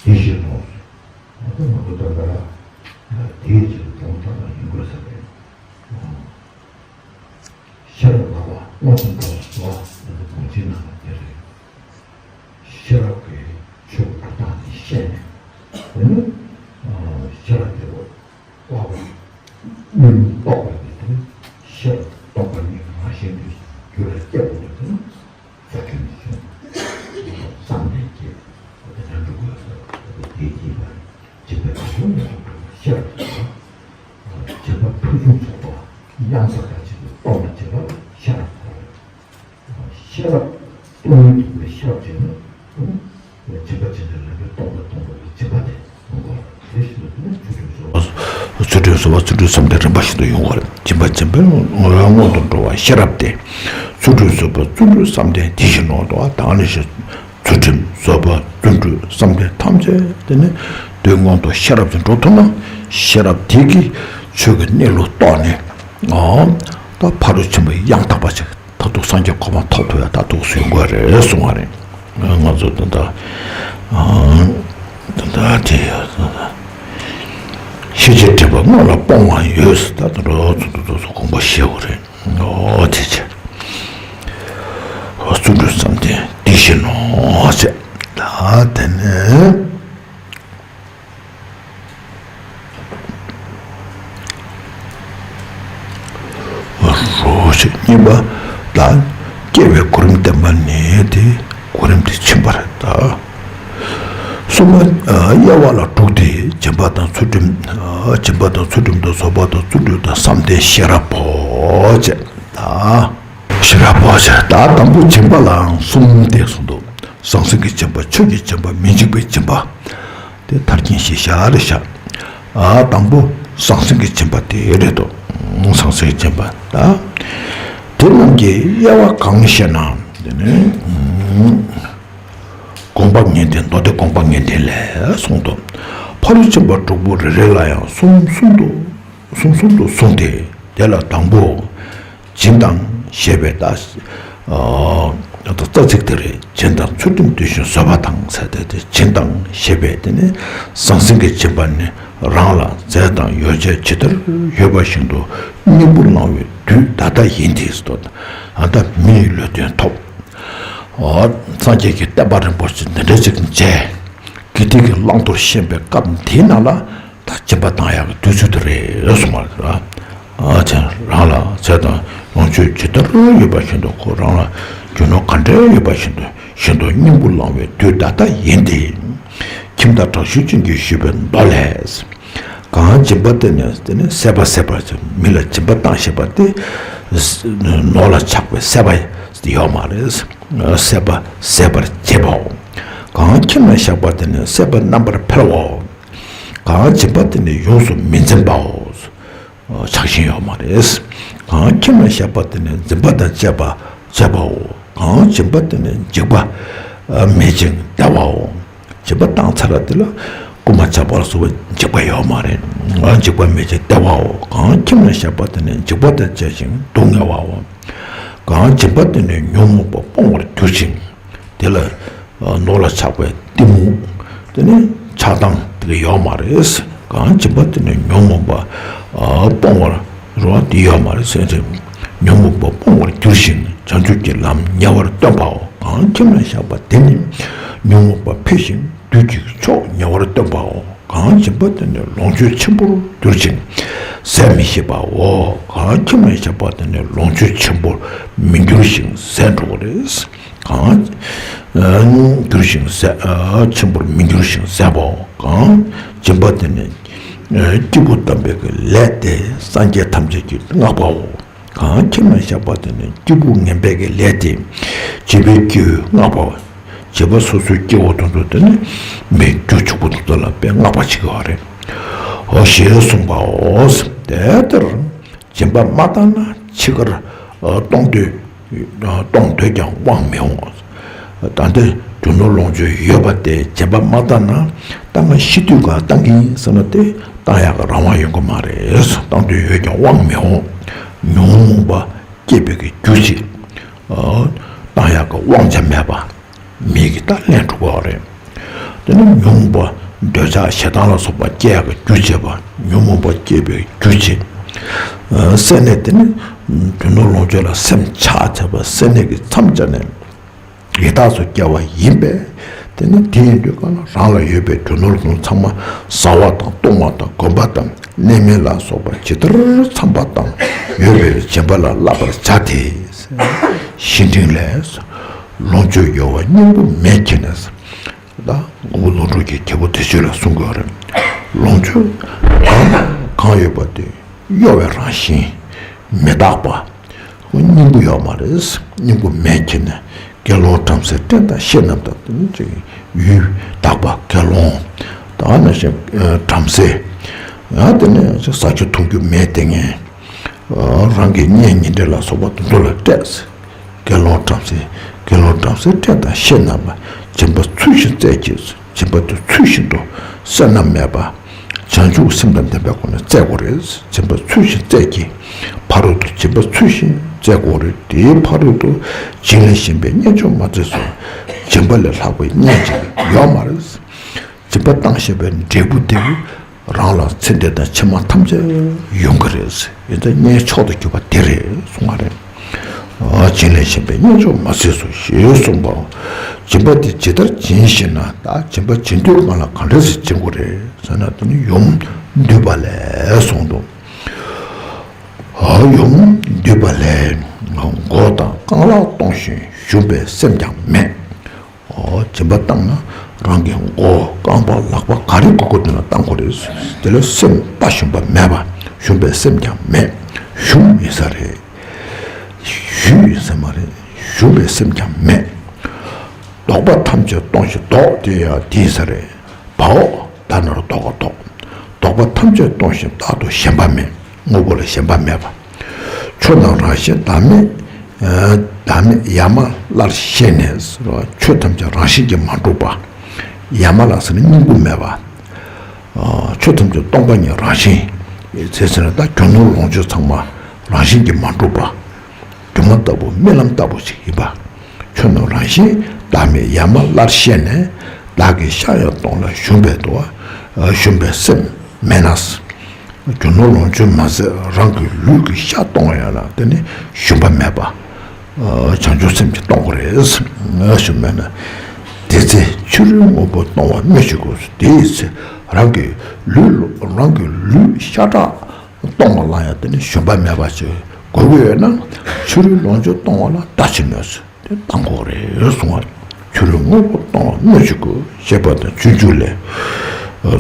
དེ་བཞིན་ནོ། འོ་ད་ང་ཚོ་ད་ལྟ་དེའི་ཕྱིར་དང་ཐ་ན་ཡིན་དགོས་ས་རེད། ཤེས་རབ་ལགས་པ་སྔོན་དུ་འགྲོ་བ་ཟེར་བ་འདི་ཚོ་གང་ཅིའི་ནང་ལ་དེ་རེད། ཤེས་རབ་ཀྱི་ཆོས་ཀྱི་སྟངས་ནས་བཤད་ནས་དེ་ནི་ཤེས་རབ་དེ་ལོ་ལགས་པ་གཉིས་རྟོགས་པ་ཡིན་དེ་ནི་ཤེས་རབ་རྟོགས་པ་གཉིས་ཀྱི་ང་ཞེན་དུ་རྒྱུད་ལ་སྐྱེ་དགོས་པ་དེ་ནི། ཚུལ་ཁྲིམས་བསྲུང་། བསམ་གཏན་བསྐྱེད། དེ་ལྟར་འགྲོ་དགོས་ཟེར་བ་དེ་དེའི་རྗེས་ལ་སྦྱིན་པའི་ཐབས་ལམ་ལ་སོགས་པ་ཤེས་རབ་ཀྱི་སྦྱིན་པ་ཕུན་སུམ་ཚོགས་པ་གཡང་ས་ལྟར་ཆེད་དུ་རྟོགས་ན་བྱེད་པ་ཤེས་རབ་ཀྱི་ཐབས་ཤེས་རབ་སྟོང་ཉིད་རྟོགས་པའི་ཤེས་རབ་ཀྱིས་ནི། སྦྱིན་པ་ཇི་ལྟར་ལེན་པའི་རྟོགས་པ་སྟོང་པ་ལ་སྦྱིན་པ་སྟེ། ཚུལ་ཁྲིམས་བཟོད་པ་བརྩོན་འགྲུས་བསམ་གཏན་རིམ་པ་བཞིན་དུ་ཡོང་བར་སྦྱིན་པ་སྦྱིན་པའི་སྔོན་དུ་འགྲོ་བ་ཤེས་རབ་སྟེ། ཚུལ་ཁྲིམས་བཟོད་པ་བརྩོན་འགྲུས་བསམ་གཏན་དེ་བཞིན་ནོ། དང་ནི་ཤེས། ཚུལ་ཁྲིམས་བཟོད་པ་བརྩོན་འགྲུས་བསམ་གཏན་ཐམས་ཅད་དེ་ནི་དོན་སྔོན་དུ་ཤེས་རབ་ཏུ་འགྲོ་ཐུབ་ན་ཤེས་རབ་དེ་གིས་ཆོས་ཀྱི་གནས་ལུགས་རྟོགས་ནས། ཨོ། ད་ཕ་རོལ་ཕྱིན་པ་ཡང་དག་པ་ཅིག་ད་དུང་སངས་རྒྱས་གོ་འཕང་ཐོབ་ཐུབ་ཡ་ད་དུང་སུ་ཡོང་གི་རེད་གསུང་བ་རེད། ང་ཚོ་ད་ལྟ་ད་ལྟ་དེ་ཤེས་བྱའི་སྒྲིབ་པ་སྔོན་ལ་སྤོང་བ་ཡོད་ཟེར་ད་ལྟ་འགྲོ་ཚོ་ད་དུང་སུ་དགོངས་པ་བཞེས་དགོས་རེད། ཨོ་དེ་ཆེ། བརྩོན་འགྲུས་བསམ་གཏན་དེ་བཞིན་ནོ་ཟེར། ད་དེ་ནས། རོ་ཞེས་གཉིས་པ་ལ་སྐྱེ་བའི་གོ་རིམ་བསྟན་པ་ནི་དེ་གོ་རིམ་དེ་ཕྱིན་པ་རེད་ད། གསུམ་པ། དབྱེ་བ་ལ་དྲུག་སྟེ། སྦྱིན་པ་དང་ཚུལ་ཁྲིམས། སྦྱིན་པ་དང་ཚུལ་ཁྲིམས་དང་བཟོད་པ་དང་བརྩོན་འགྲུས་དང་བསམ་གཏན་ཤེས་རབ་བོ་ཅེས། ད་ཤེས་རབ་བོ་ཅེས། ད་དང་པོ་སྦྱིན་པ་ལའང་གསུམ་སྟེ་གསུངས་འདུག། ཟང་ཟིང་གི་སྦྱིན་པ། ཆོས་ཀྱི་སྦྱིན་པ། མི་འཇིགས་པའི་སྦྱིན་པ། དེ་མཐར་འཁྱོངས་ཤིག་བཞག་རེ་བཞག། ཨ་དང་པོ་ཟང་ཟིང་གི་སྦྱིན་པ་དེ་རེད་དོ། ཟང་ཟིང་གི་སྦྱིན་པ་ད། དེ་རྣམས་ཀྱི་དབྱེ་བ་གང་ཞེ་ན། དེ་ནི་དགོངས་པ་ངེས་ལྡན། མདོ་སྡེ་དགོངས་པ་ངེས་ལྡན་ལས་གསུངས་ཏོ། ཕ་རོལ་ཕྱིན་པ་དྲུག་པོ་རེ་རེ་ལ་ཡང་གསུམ་གསུམ་དུ་གསུམ་གསུམ་དུ་གསུངས་ཏེ། དེ་ལ་དང་པོ། སྦྱིན་དང་ཞེས་པའི་ད། ཨ་ད་རྩ་ཚིག་དེ་རེད། སྦྱིན་དང་ཚུལ་ཁྲིམས་བསྡུས་ཤིང་བཟོད་པ་དང་ཟེར་ཏེ། དེ་སྦྱིན་དང་ཞེས་པའི་དེ་ནི་ཟང་ཟིང་གི་སྦྱིན་པ་ནི་རང་ལ་རྫས་དང་ཡོ་བྱད་ཇི་ལྟར་ཡོད་པ་བཞིན་དུ་སྙིང་པོ་བླང་བའི་དུས་ད་ལྟ་ཡིན་ཏེ་ཟེར་ཏོ། ཨ་ད་མིའི་ལུས་རྟེན་ཐོབ། ཨ་སངས་རྒྱས་ཀྱི་བསྟན་པ་རིན་པོ་ཆེ་འདི་འདྲ་ཅིག་མཇལ། དགེ་སྡིག་གི་བླང་དོར་ཤེས་པའི་སྐབས་འདིའི་ནང་ལ། ད་སྦྱིན་པ་བཏང་ཡག་གི་དུས་ཚོད་དེ་རེད་གསུངས་པ་རེད། ཨ་ཅེ་རང་ལ་ཚེ་དང་ལོངས་སྤྱོད་ཇི་ལྟར་ཡོད་པ་བཞིན་དུ། ཁོ་རང་ལ་རྒྱུ་ནོར་ག་འདྲ་ཡོད་པ་བཞིན་དུ་བཞིན་དུ་སྙིང་པོ་བླང་བའི་དུས་ད་ལྟ་ཡིན་ཏེ། ཁྱིམ་བདག་དྲག་ཤུལ་ཅན་གྱིས་ཞུས་པའི་མདོ་ལས། གང་སྦྱིན་པ་དེ་ནི་དེ་ནི་ཟད་པ་ཟད་པར་བྱེད། མི་ལ་སྦྱིན་པ་བཏང་ཞེས་པ་དེ་ནོར་ལ་ཆགས་པའི་ཟད་པ་ཡོད་མ་རེད། ཟད་པ་ཟད་པར་བྱེད་པའོ། གང་ཁྱིམ་ན་བཞག་པ་དེ་ནི་ཟད་པ་རྣམ་པར་འཕེལ་བའོ། གང་སྦྱིན་པ་དེ་ནི་ཡོངས་སུ་མི་འཛིན་པའོ། ཆགས་ཞེན་ཡོད་མ་རེད། གང་ཁྱིམ་ན་བཞག་པ་དེ་ནི་འཛིན་པ་དང་བཅས་པ་བཅས་པའོ། གང་སྦྱིན་པ་དེ་ནི་འཇིགས་པ་མེད་ཅིང་བདེ་བའོ། སྦྱིན་པ་བཏང་ཚར་བ་དེ་ལ་རྐུན་མ་ཇག་པ་ལ་སོགས་པའི་འཇིགས་པ་ཡོད་མ་རེད། འཇིགས་པ་མེད་ཅིང་བདེ་བའོ། གང་ཁྱིམ་ན་བཞག་པ་དེ་ནི་འཇིགས་པ་དང་བཅས་ཤིང་སྡུག་བསྔལ་བའོ། གང་སྦྱིན་པ་དེ་ནི་ཉོན་མོངས་པ་སྤོང་བར་འགྱུར་ཞིང་། དེ་ལ་ནོར་ལ་ཆགས་པའི་གཏི་མུག་དེ་ནི་ཆགས་སྡང་དེ་ག་ཡོད་མ་རེད། གང་སྦྱིན་པ་དེ་ནི་ཉོན་མོངས་པ་སྤོང་བར་རོ་དེ་ཡོད་མ་རེད་ཟེར་ཏེ། ཉོན་མོངས་པ་སྤོང་བར་འགྱུར་ཞིང་བྱང་ཆུབ་ཀྱི་ལམ་ཉེ་བར་སྟོན་པའོ། གང་ཁྱིམ་ན་བཞག་པ་དེ་ནི་ཉོན་མོངས་པ་འཕེལ་ཞིང་བདུད་ཀྱི་ཕྱོགས་ཉེ་བར་སྟོན་པའོ། གང་སྦྱིན་པ་དེ་ནི་ལོངས་སྤྱོད་ཆེན་པོར་འགྱུར་ཞིང་ཟད་མི་ཤེས་པའོ། གང་ཁྱིམ་ན་བཞག་པ་དེ་ནི་ལོངས་སྤྱོད་ཆེན་པོར་མི་འགྱུར་ཞིང་ཟད་འགྲོ་བ་རེད། གང་འགྱུར་ཞིང་ཟད་ཆེན་པོར་མི་འགྱུར་ཞིང་ཟད་པའོ། གང་སྦྱིན་པ་དེ་ནི་སྐྱེས་བུ་དམ་པའི་གི་ལས་ཏེ་སངས་རྒྱས་ཐམས་ཅད་ཀྱིས་བསྔགས་པའོ། གང་ཁྱིམ་ན་བཞག་པ་དེ་ནི་སྐྱེས་བུ་ངན་པའི་གི་ལས་ཏེ་བྱིས་པའི་སྐྱེ་བོས་བསྔགས་པའོ། བྱིས་པ་སོ་སོའི་སྐྱེ་བོ་དེ་ཚོ་དེ་ནི་མི་རྒྱུ་ཕྱུག་པོ་དེ་ཚོ་ལ་དཔེ་བསྔགས་པ་བྱེད་ཀྱི་ཡོད་རེད། འོ་ཞེས་གསུངས་པའོ། དེ་ལྟར་སྦྱིན་པ་མ་བཏང་ན་འཆི་ཁར་གཏོང་འདོད་གཏོང་འདོད་ཀྱང་དབང་མི་འོང་། ད་ལྟ་རྒྱུ་ནོར་ལོངས་སྤྱོད་ཡོད་པ་དེ་སྦྱིན་པ་མ་བཏང་ན་ད་ང་ཤི་དུས་གང་བཏང་གི་ཡིན་ཟེར་ན་དེ་བཏང་ཡག་གི་རང་དབང་ཡོང་གི་མ་རེད། བཏང་འདོད་ཡོད་ཀྱང་དབང་མི་འོང་། ཉོན་མོངས་པ་སྐྱེས་པའི་གི་རྒྱུ་བྱེད། བཏང་ཡག་གི་དབང་ཆ་མེད་པ། མིག་གིས་ད་ལན་འགྲོ་གི་རེད། དེ་ནི་ཉོན་མོངས་པ་འདོད་ཆགས་ཞེ་སྡང་ལ་སོགས་པ་སྐྱེ་ཡག་གི་རྒྱུ་བྱེད་པ། ཉོན་མོངས་པ་སྐྱེས་པའི་རྒྱུ་བྱེད། སེམས་ནི་དེ་ནི་རྒྱུ་ནོར་ལོངས་སྤྱོད་ལ་སེམས་ཆགས་བྱས་པ་སེམས་ནི་གི་མཚམས་སྦྱར་ནས་ཡི་དྭགས་སུ་སྐྱེ་བ་ཡིན་པས། དེ་ནི་དེ་ཡིན་དུས་གང་ལ་རང་ལ་ཡོད་པའི་རྒྱུ་ནོར་ཚང་མ་བཟའ་བ་དང་བཏུང་བ་དང་གོན་པ་དང་གནས་མལ་ལ་སོགས་པ་ཇི་ལྟར་འཚམས་པ་དང་ཡོད་པའི་སྦྱིན་པ་ལ་བསླབ་པར་བྱ་སྟེ། བཤེས་སྤྲིང་ལས། ལོངས་སྤྱོད་གཡོ་བ་སྙིང་པོ་མེད་ཁྱེར་ནས། ད་མགོན་པོ་ཀླུ་སྒྲུབ་ཀྱིས་རྒྱལ་པོ་བདེ་སྤྱོད་ལ་གསུང་གི་ཡོད་རེད། ལོངས་སྤྱོད་གང་ཡོད་པ་དེ་གཡོ་བའི་རང་བཞིན་མི་རྟག་པ། སྙིང་པོ་ཡོད་མ་རེད། སྙིང་པོ་མེད་ཁྱེར་ནས་དགེ་སློང་བྲམ་ཟེ་སྤྲིན་དང་ཤེལ་རྣམས་དང་། དེ་ནི་ཅིག་ཡུལ་དག་པ་དགེ་སློང་། ད་ནང་བཞིན་བྲམ་ཟེ། ཡང་དེ་ནས་ཟ་རྒྱུ་འཐུང་རྒྱུ་མེད་དེ་ངས། རང་གི་གཉེན་ཉེ་འབྲེལ་ལ་སོགས་པ་དེ་ཚོ་ལ་སྤྲད། དགེ་སློང་བྲམ་ཟེ། དགེ་སློང་བྲམ་ཟེ་སྤྲིན་དང་ཤེལ་རྣམས་ལ་སྦྱིན་པ་ཚུལ་བཞིན་སྩལ་གྱིས། སྦྱིན་པ་དེ་ཚུལ་བཞིན་དུ་བསོད་ནམས་མེད་པ། བྱང་ཆུབ་སེམས་དང་ལྡན་པའི་སྒོ་ནས་སྩལ་དགོས་རེད། སྦྱིན་པ་ཚུལ་བཞིན་སྩལ་གྱིས། ཕ་རོལ་ཏུ་སྦྱིན་པ་ཚུལ་བཞིན་སྩལ་དགོས་རེད། དེའི་ཕ་རོལ་ཏུ་བྱིན་ལེན་ཞིང་པའི་གཉེན་མཆོག་མ་མཛད་སོ། སྦྱིན་པ་ལས་ལྷག་པའི་གཉེན་ཅིག་ཡོད་མ་རེད། སྦྱིན་པ་བཏང་ཞེས་པའི་འབྲས་བུ་དེ་རང་ལ་ཚེ་འདི་དང་ཕྱི་མ་ཐམས་ཅད་ཡོང་གི་རེད། ཡིན་ཙང་གཉེན་མཆོག་ཏུ་གྱུར་པ་དེ་རེད་གསུང་བ་རེད། བྱིན་ལེན་ཞིང་པའི་གཉེན་མཆོག་མ་མཛད་སོ་ཞེས་གསུངས་པའོ། སྦྱིན་པ་དེ་ཇི་ལྟར་བྱིན་ཞེ་ན། ད་སྦྱིན་པ་བྱིན་དུས་གང་ལ་གང་འདྲ་ཞིག་བྱིན་དགོས་རེད་ཟེར་ན། དེ་ནི་ཡུམ་འདུས་པ་ལས་གསུངས་འདུག། ཡུམ་འདུས་པ་ལས། མགོ་དང་རྐང་ལག་གཏོང་ཞིང་ཞུམ་པའི་སེམས་ཀྱང་མེད། ཨོ། སྦྱིན་པ་བཏང་ན་ རང་གི་མགོ་རྐང་པ་ལག་པ་ག་རེ་དགོས་དགོས་དེ་ལ་བཏང་དགོས་རེད། དེ་ལ་སེམས་ལྟ་ཞུམ་པ་མེད་པ། ཞུམ་པའི་སེམས་ཀྱང་མེད། ཞུམ་ཡིན་ས་རེད། ཞུམ་ཡིན་ས་མ་རེད། ཞུམ་པའི་སེམས་ཀྱང་མེད། ལྡོག་པ་ཐམས་ཅད་སྟོང་ཞིང་ལྡོག་དེ་ཡང་དེ་ཡིན་ས་རེད། བའོ། ད་ནི་རོ་ལྡོག་པ་ལྡོག་ལྡོག་པ་ཐམས་ཅད་སྟོང་ཞིང་རྟག་ཏུ་ཞེན་པ་མེད། དངོས་པོ་ལ་ཞེན་པ་མེད་པ། ཆོས་རྣམས་རང་བཞིན་བདག་མེད། ཨ། བདག་མེད་ཡ་མ་སླར་ཤེས་ནས། ཆོས་ཐམས་ཅད་རང་བཞིན་གྱིས་མ་གྲུབ་པ། ཡ་མ་ལ་ཟེར་ན་སྙིང་པོ་མེད་པ། ཨ། ཆོས་ཐམས་ཅད་སྟོང་པ་ཉིད་རང་བཞིན། ཚེ་ཟེར་ན་ད་རྒྱུ་ནོར་ལོངས་སྤྱོད་ཚང་མ་རང་བཞིན་གྱིས་མ་གྲུབ་པ། སྒྱུ་མ་ལྟ་བུ་རྨི་ལམ་ལྟ་བུ་ཞིག་ཡིན་པ། ཆོས་རྣམས་རང་བཞིན་བདག་མེད་ཡ་མ་སླར་ཤེས་ནས། བདག་གི་ཤ་ཡང་སྟོང་ལ་ཞུམ་པའི་དུ་བ། ཞུམ་པའི་སེམས་མེད་ན། རྒྱུ་ནོར་ལོངས་སྤྱོད་མ་ཟད་རང་གི་ལུས་ཀྱི་ཤ་སྟོང་ཡང་ན་དེ་ནི་ཞུམ་པ་མེད་པ། བྱང་ཆུབ་སེམས་ཀྱིས་སྟོང་དགོས་རེད། ཞུམ་མེད་ན། དེ་ཚེ་ཕྱི་རོལ་དངོས་པོ་སྟོང་བ་སྨོས་ཅི་དགོས། དེའི་ཚེ་རང་གི་ལུས་རང་གི་ལུས་ཤ་ཁྲག་སྟོང་བ་ལ་ཡང་དེ་ནི་ཞུམ་པ་མེད་པ་ཞིག་དགོས་ཀྱི་ཡོད་ན། ཕྱི་རོལ་ལོངས་སྤྱོད་སྟོང་བ་ལ་ལྟ་ཅི་སྨོས། དེ་བཏང་དགོས་རེད་གསུང་བ། ཕྱི་རོལ་དངོས་པོ་སྟོང་བ་སྨོས་ཅི་དགོས། ཞེས་པ་དང་སྤྱོད་འཇུག་ལས།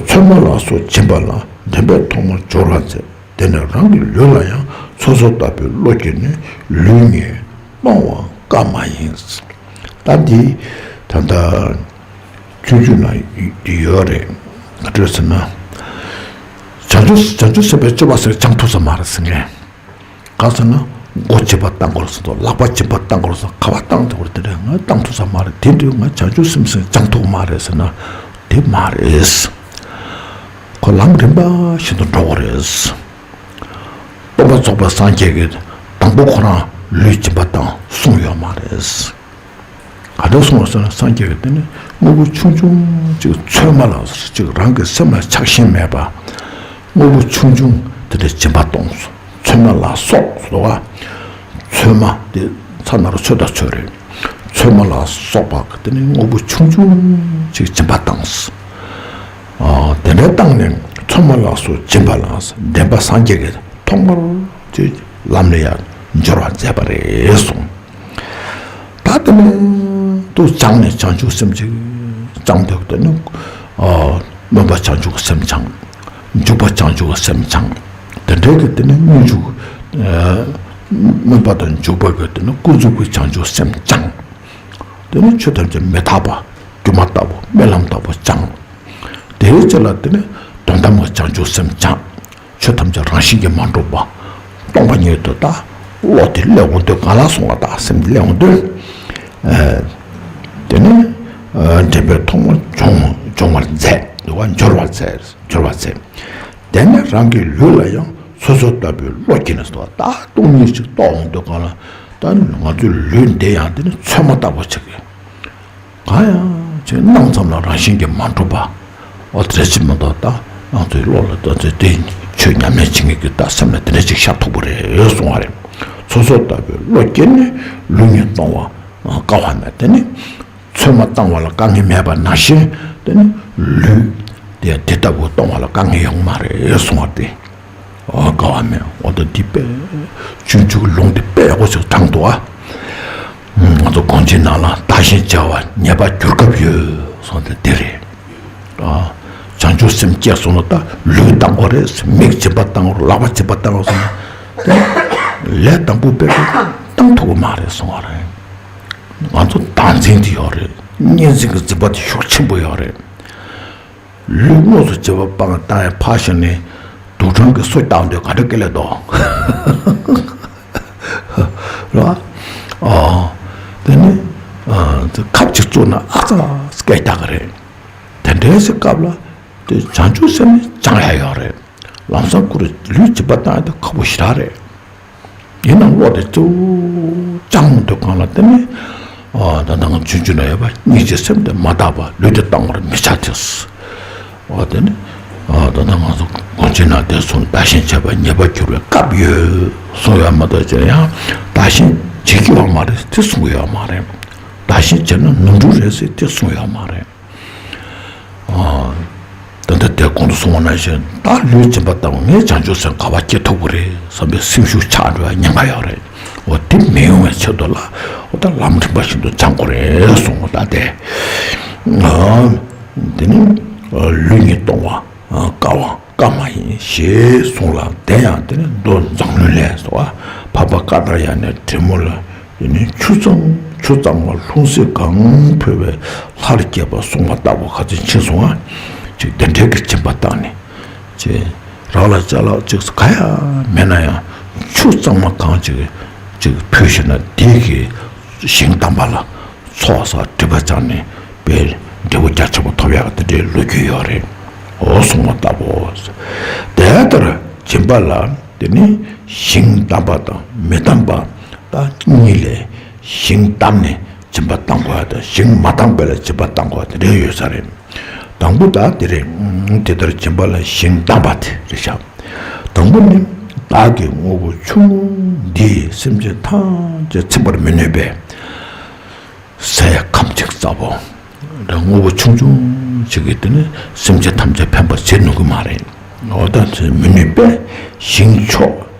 ཚོད་མ་ལ་སོགས་སྦྱིན་པ་ལ། འདྲེན་པས་ཐོག་མར་སྦྱོར་བར་མཛད། དེ་ནས་རང་གི་ལུས་ལ་ཡང་། སོ་སོར་བརྟགས་པའི་བློ་བསྐྱེད་ནས། ལུས་ངེས་གཏོང་བ་བཀའ་མ་ཡིན། ད་འདི་ད་ལྟ་སྤྱོད་འཇུག་ན་ཡོད་རེད། ག་འདྲ་ཟེར་ན། བྱང་ཆུབ་བྱང་ཆུབ་སེམས་དཔའི་སྤྱོད་པ་ཟེར་སྦྱང་ཐུབ་ས་མ་རེད་ཟེར་མཁན། གང་ཟེར་ན། མགོ་སྦྱིན་པ་བཏང་དགོས་ཟེར་དང་། ལག་པ་སྦྱིན་པ་བཏང་དགོས་ཟེར། ག་པར་བཏང་དགོས་དེ་འདྲ་ང་བཏང་ཐུབ་ས་མ་རེད། དེ་འདྲ་ང་བྱང་ཆུབ་སེམས་ཟེར་སྦྱང་ཐུབ་མ་རེད་ཟེར་ན། དེ་མ་རེད། ཁོ་ལམ་རིམ་པ་བཞིན་དུ་འགྲོ་དགོས་རེད། སྟོན་པ་རྫོགས་པའི་སངས་རྒྱས་ཀྱིས་དང་པོ་ཁོ་རང་ལུས་སྦྱིན་པ་བཏང་གསུངས་ཡོད་མ་རེད། ག་འདྲ་གསུངས་པ་ཟེར་ན། སངས་རྒྱས་ཀྱིས་དེ་ནི་དངོས་པོ་ཆུང་ཆུང་ཅིག་ཚོད་མ་ལ་ཅིག་རང་གི་སེམས་ལ་ཆགས་ཞེན་མེད་པ། དངོས་པོ་ཆུང་ཆུང་དེ་འདྲ་སྦྱིན་པ་གཏོང་། ཚོད་མ་ལ་སོགས་སོ། ཚོད་མ་དེ་ཚ་ན་རོ་ཚོད་ད་ཚོད་རེད། ཚོད་མ་ལ་སོགས་པ་དེ་ནི་དངོས་པོ་ཆུང་ཆུང་ཅིག་སྦྱིན་པ་བཏང་། ཨ། དེ་འདྲ་བཏང་ནས་ཚོད་མ་ལ་སོགས་སྦྱིན་པ་ལ། འདྲེན་པ་སངས་རྒྱས་ཀྱིས་ཐོག་མར་ཅིག་ལམ་ལ་ཡང་སྦྱོར་བར་མཛད་པ་རེད་གསུངས། ད་དེ་ནས་དུ་སྦྱངས་ནས་བྱང་ཆུབ་སེམས་ཅིག་སྦྱངས་འདུག་དེ་ནི། ཨ། སྨོན་པ་བྱང་ཆུབ་ཀྱི་སེམས་སྦྱངས། འཇུག་པ་བྱང་ཆུབ་ཀྱི་སེམས་སྦྱངས། དེ་འདྲའི་གི་དེ་ནི་སྨོན་འཇུག་ཨ། སྨོན་པ་དང་འཇུག་པ་གི་དེ་ནི་ཀུན་རྫོབ་ཀྱི་བྱང་ཆུབ་སེམས་སྦྱངས། དེ་ནི་ཆོས་ཐམས་ཅད་མི་རྟག་པ་སྒྱུ་མ་ལྟ་བུ་རྨི་ལམ་ལྟ་བུ་སྦྱངས། དེའི་རྗེས་ལ་དེ་ནི་དོན་དམ་གྱི་བྱང་ཆུབ་སེམས་སྦྱངས། ཆོས་ཐམས་ཅད་རང་བཞིན་གྱིས་མ་གྲུབ་པ། སྟོང་པ་ཉིད་དུ་ད་བློ་དེ་སླེབས་འོང་དུས། གང་ལ་སོང་བ་དང་སེམས་དེ་སླེབས་འོང་དུས། ཨ། དེ་ནི། ཨ། འདྲེན་པས་ཐོག་མར་སྦྱོང་སྦྱོང་བར་མཛད། འདུག་པ། སྦྱོར་བར་མཛད། སྦྱོར་བར་མཛད། དེ་ནས་རང་གི་ལུས་ལ་ཡང་སོ་སོར་བརྟགས་པའི་བློ་བསྐྱེད་ནས་སོ། ད་སྟོང་ཉིད་ཅིག་རྟོགས་འོང་དུས་གང་ལ། ད་ང་ཚོའི་ལུས་འདི་ཡང་དེ་ནི་ཚོད་མ་ལྟ་བུ་ཅིག་གི། གང་ཡང་ཅིག་སྣང་ཙམ་ལ་རང་བཞིན་གྱིས་མ་གྲུབ་པ། འོ་དེ་ཅིག་མ་གཏོགས་ད་ང་ཚོའི་བློ་ལ་ད་ཚོད་དེ་ཆོས་ཉམས་ལེན་བྱེད་མཁན་གྱི་ད་སེམས་ལ་དེ་འདྲ་ཅིག་ཤར་ཐུབ་པ་རེད་གསུང་བ་རེད། སོ་སོར་བརྟགས་པའི་བློ་བསྐྱེད་ནས་ལུས་ངེས་གཏོང་བ་དཀའ་བ་མེད། དེ་ནི་ཚོད་མ་བཏང་བ་ལ་དཀའ་ངལ་མེད་པ་ནང་བཞིན། དེ་ནི་ལུས་དེ་དེ་ལྟ་བུ་གཏོང་བ་ལ་དཀའ་ངལ་ཡོང་མ་རེད་གསུང་བ་རེད། ཨ། དཀའ་བ་མེད། འོ་ད་འདི་དཔེ་སྤྱོད་འཇུག་ལུང་འདི་དཔེ་ཡག་པོ་ཞིག་དྲངས་འདུག་ཨ། ང་ཚོ་དགོངས་གཅིག་ནང་ལ་བདག་གཞན་བརྗེ་བར་ངེས་པར་འགྱུར་སྐབས་ཡོད་གསུངས་ཏེ་འདི་རེད། ཨ། བྱང་ཆུབ་སེམས་སྐྱེས་སོང་ན་ད་ལུས་བཏང་དགོས་རེད། མིག་སྦྱིན་པ་བཏང་དགོས། ལག་པ་སྦྱིན་པ་བཏང་དགོས་སོང་ན། དེ་ལས་དང་པོ་དཔེ་བཏང་ཐུབ་ཀྱི་མ་རེད་གསུང་བ་རེད། ང་ཚོ་བདག་འཛིན་དེ་ཡོད་རེད། གཉིས་འཛིན་གྱི་འཛིན་པ་དེ་ཤུགས་ཆེན་པོ་ཡོད་རེད། ལུས་དངོས་སུ་བྱེད་པ་སྤང་བཏང་ཡ་ཕར་བཞག་ནས་དུག་སྦྲང་གི་སོ་བཏང་དུས་ག་འདྲ་སྐད་ལས་འདུག་རེད་བ། ཨ། དེ་ནི་ཨ། ཁབ་ཅིག་བཙུགས་ན་ཨ་ཙ་སྐད་རྒྱག་གི་རེད། དེ་འདྲའི་སྐབས་ལ་དེ་བྱང་ཆུབ་སེམས་ནི་སྦྱང་ཡ་ཡོད་རེད། ལམ་སང་ཁོ་རང་ལུས་སྦྱིན་པ་བཏང་ཡ་དེ་ཁག་པོ་ཞེ་དྲག་རེད། ཡིན་ནའང་བློ་དེ་གཙོ་བོ་བཅངས་འདུག་གང་ལ་དེ་ནི། ཨ། ད་ལྟ་ང་ཚོས་རྒྱུན་ནས་ཡོད་པ་སྙིང་རྗེའི་སེམས་དེ་མ་དག་པ། ལུས་དེ་བཏང་བར་མི་བྱ་སྟེ། ཨ། དེ་ནི། ཨ། ད་ལྟ་ང་ཚོ་དགོངས་གཅིག་ནང་དེ་གསུངས། བདག་གཞན་བརྗེ་བར་ངེས་པར་འགྱུར་བའི་སྐབས་ཡོད་གསུངས་ཡོད་མ་གཏོགས་ཅི་ཡང་བདག་གཞན་བརྗེ་གི་ཡོད་མ་རེད་ཟེར་གསུངས་ཡོད་མ་རེད། བདག་གཞན་བརྗེ་ན་ནོར་འཁྲུལ་རེད་ཟེར་དེ་གསུངས་ཡོད་མ་རེད། ཨ། ད་ལྟ་དེ་གོང་དུ་གསུངས་པ་ནང་བཞིན་བདག་ལུས་སྦྱིན་པ་བཏང་བ་ངས་བྱང་ཆུབ་སེམས་ག་པར་སྐྱེ་ཐུབ་ཀྱི་རེད་བསམ་པའི་སེམས་ཤུགས་ཆག་འགྲོ་བའི་ཉེན་ཁ་ཡོད་རེད། འོ་དེ་མི་ཡོང་བའི་ཆེད་དུ་ལ་འོ་ད་ལམ་རིམ་པ་བཞིན་དུ་སྦྱང་དགོས་རེད་གསུངས། འོ་ད་དེ། ཨ། དེ་ནི་ལུས་ཉིད་སྟོང་བ་དཀའ་བ་དཀའ་མ་ཡིན་ཞེས་གསུངས་ལ། དེ་ཡང་དེ་ནི་མདོ་མཛངས་བླུན་ལས་སོ། འཕགས་པ་ཀ་དར་ཡ་ནས་བྲན་མོ་ལ་དེ་ནི་ཆུ་གཙང་ཆུ་གཙང་མ་ལྷུང་བཟེད་གང་ཕུལ་བས་ལྷར་བསྐྱེད་པ་གསུངས་པ་ལྟ་བུ་ག་ཚོད་ཕྱིན་སོང་ང་། ཅིག་དེ་འདྲའི་གི་སྦྱིན་པ་བཏང་ནས། ཅེས་རག་ལ་ཅ་ལག་ཅིག་ག་ཡང་མེད་ན་ཡང་ཆུ་གཙང་མ་གང་ཅིག་ཅིག་ཕུལ་ཞིག་ན་དེ་གི་ཞིང་དམ་པ་ལ་ཚོགས་བསགས་སྒྲིབ་པ་སྦྱངས་ནས་དཔེ་འབྲས་བུ་རྒྱ་ཆེན་པོ་ཐོབ་ཡག་དེ་འདྲའི་ལོ་རྒྱུས་ཡོད་རེད། འོ་གསུངས་པ་ལྟ་བུ། དེ་ལྟར་སྦྱིན་པ་ལ་དེ་ནི་ཞིང་དམ་པ་དང་མི་དམ་པ་ད་གཉིས་ལས། ཞིང་བདམས་ནས་སྦྱིན་པ་བཏང་དགོས་པ་དང་ཞིང་མ་བདམས་པ་ལ་སྦྱིན་པ་བཏང་དགོས་པ་དེ་འདྲ་ཡོད་ས་རེད། དང་པོ་ད་དེ་རེད། དེ་ལྟར་སྦྱིན་པ་ལ་ཞིང་དམ་པ་དེ་རེད་ཤག་དང་པོ་ནི་བདག་གི་དངོས་པོ་ཆུང་ངུ་འདིས་སེམས་ཅན་ཐམས་ཅད་ཚིམ་པར་མི་ནུས་པས། ཟས་ཁམ་གཅིག་ཙམ་པོ། ད་དངོས་པོ་ཆུང་ཆུང་ཅིག་གིས་དེ་ནི་སེམས་ཅན་ཐམས་ཅད་ཕན་པ་བྱེད་ནུས་ཀྱི་མ་རེད། འོ་ད་དེ་མི་ནུས་པས་ཞིང་མཆོག་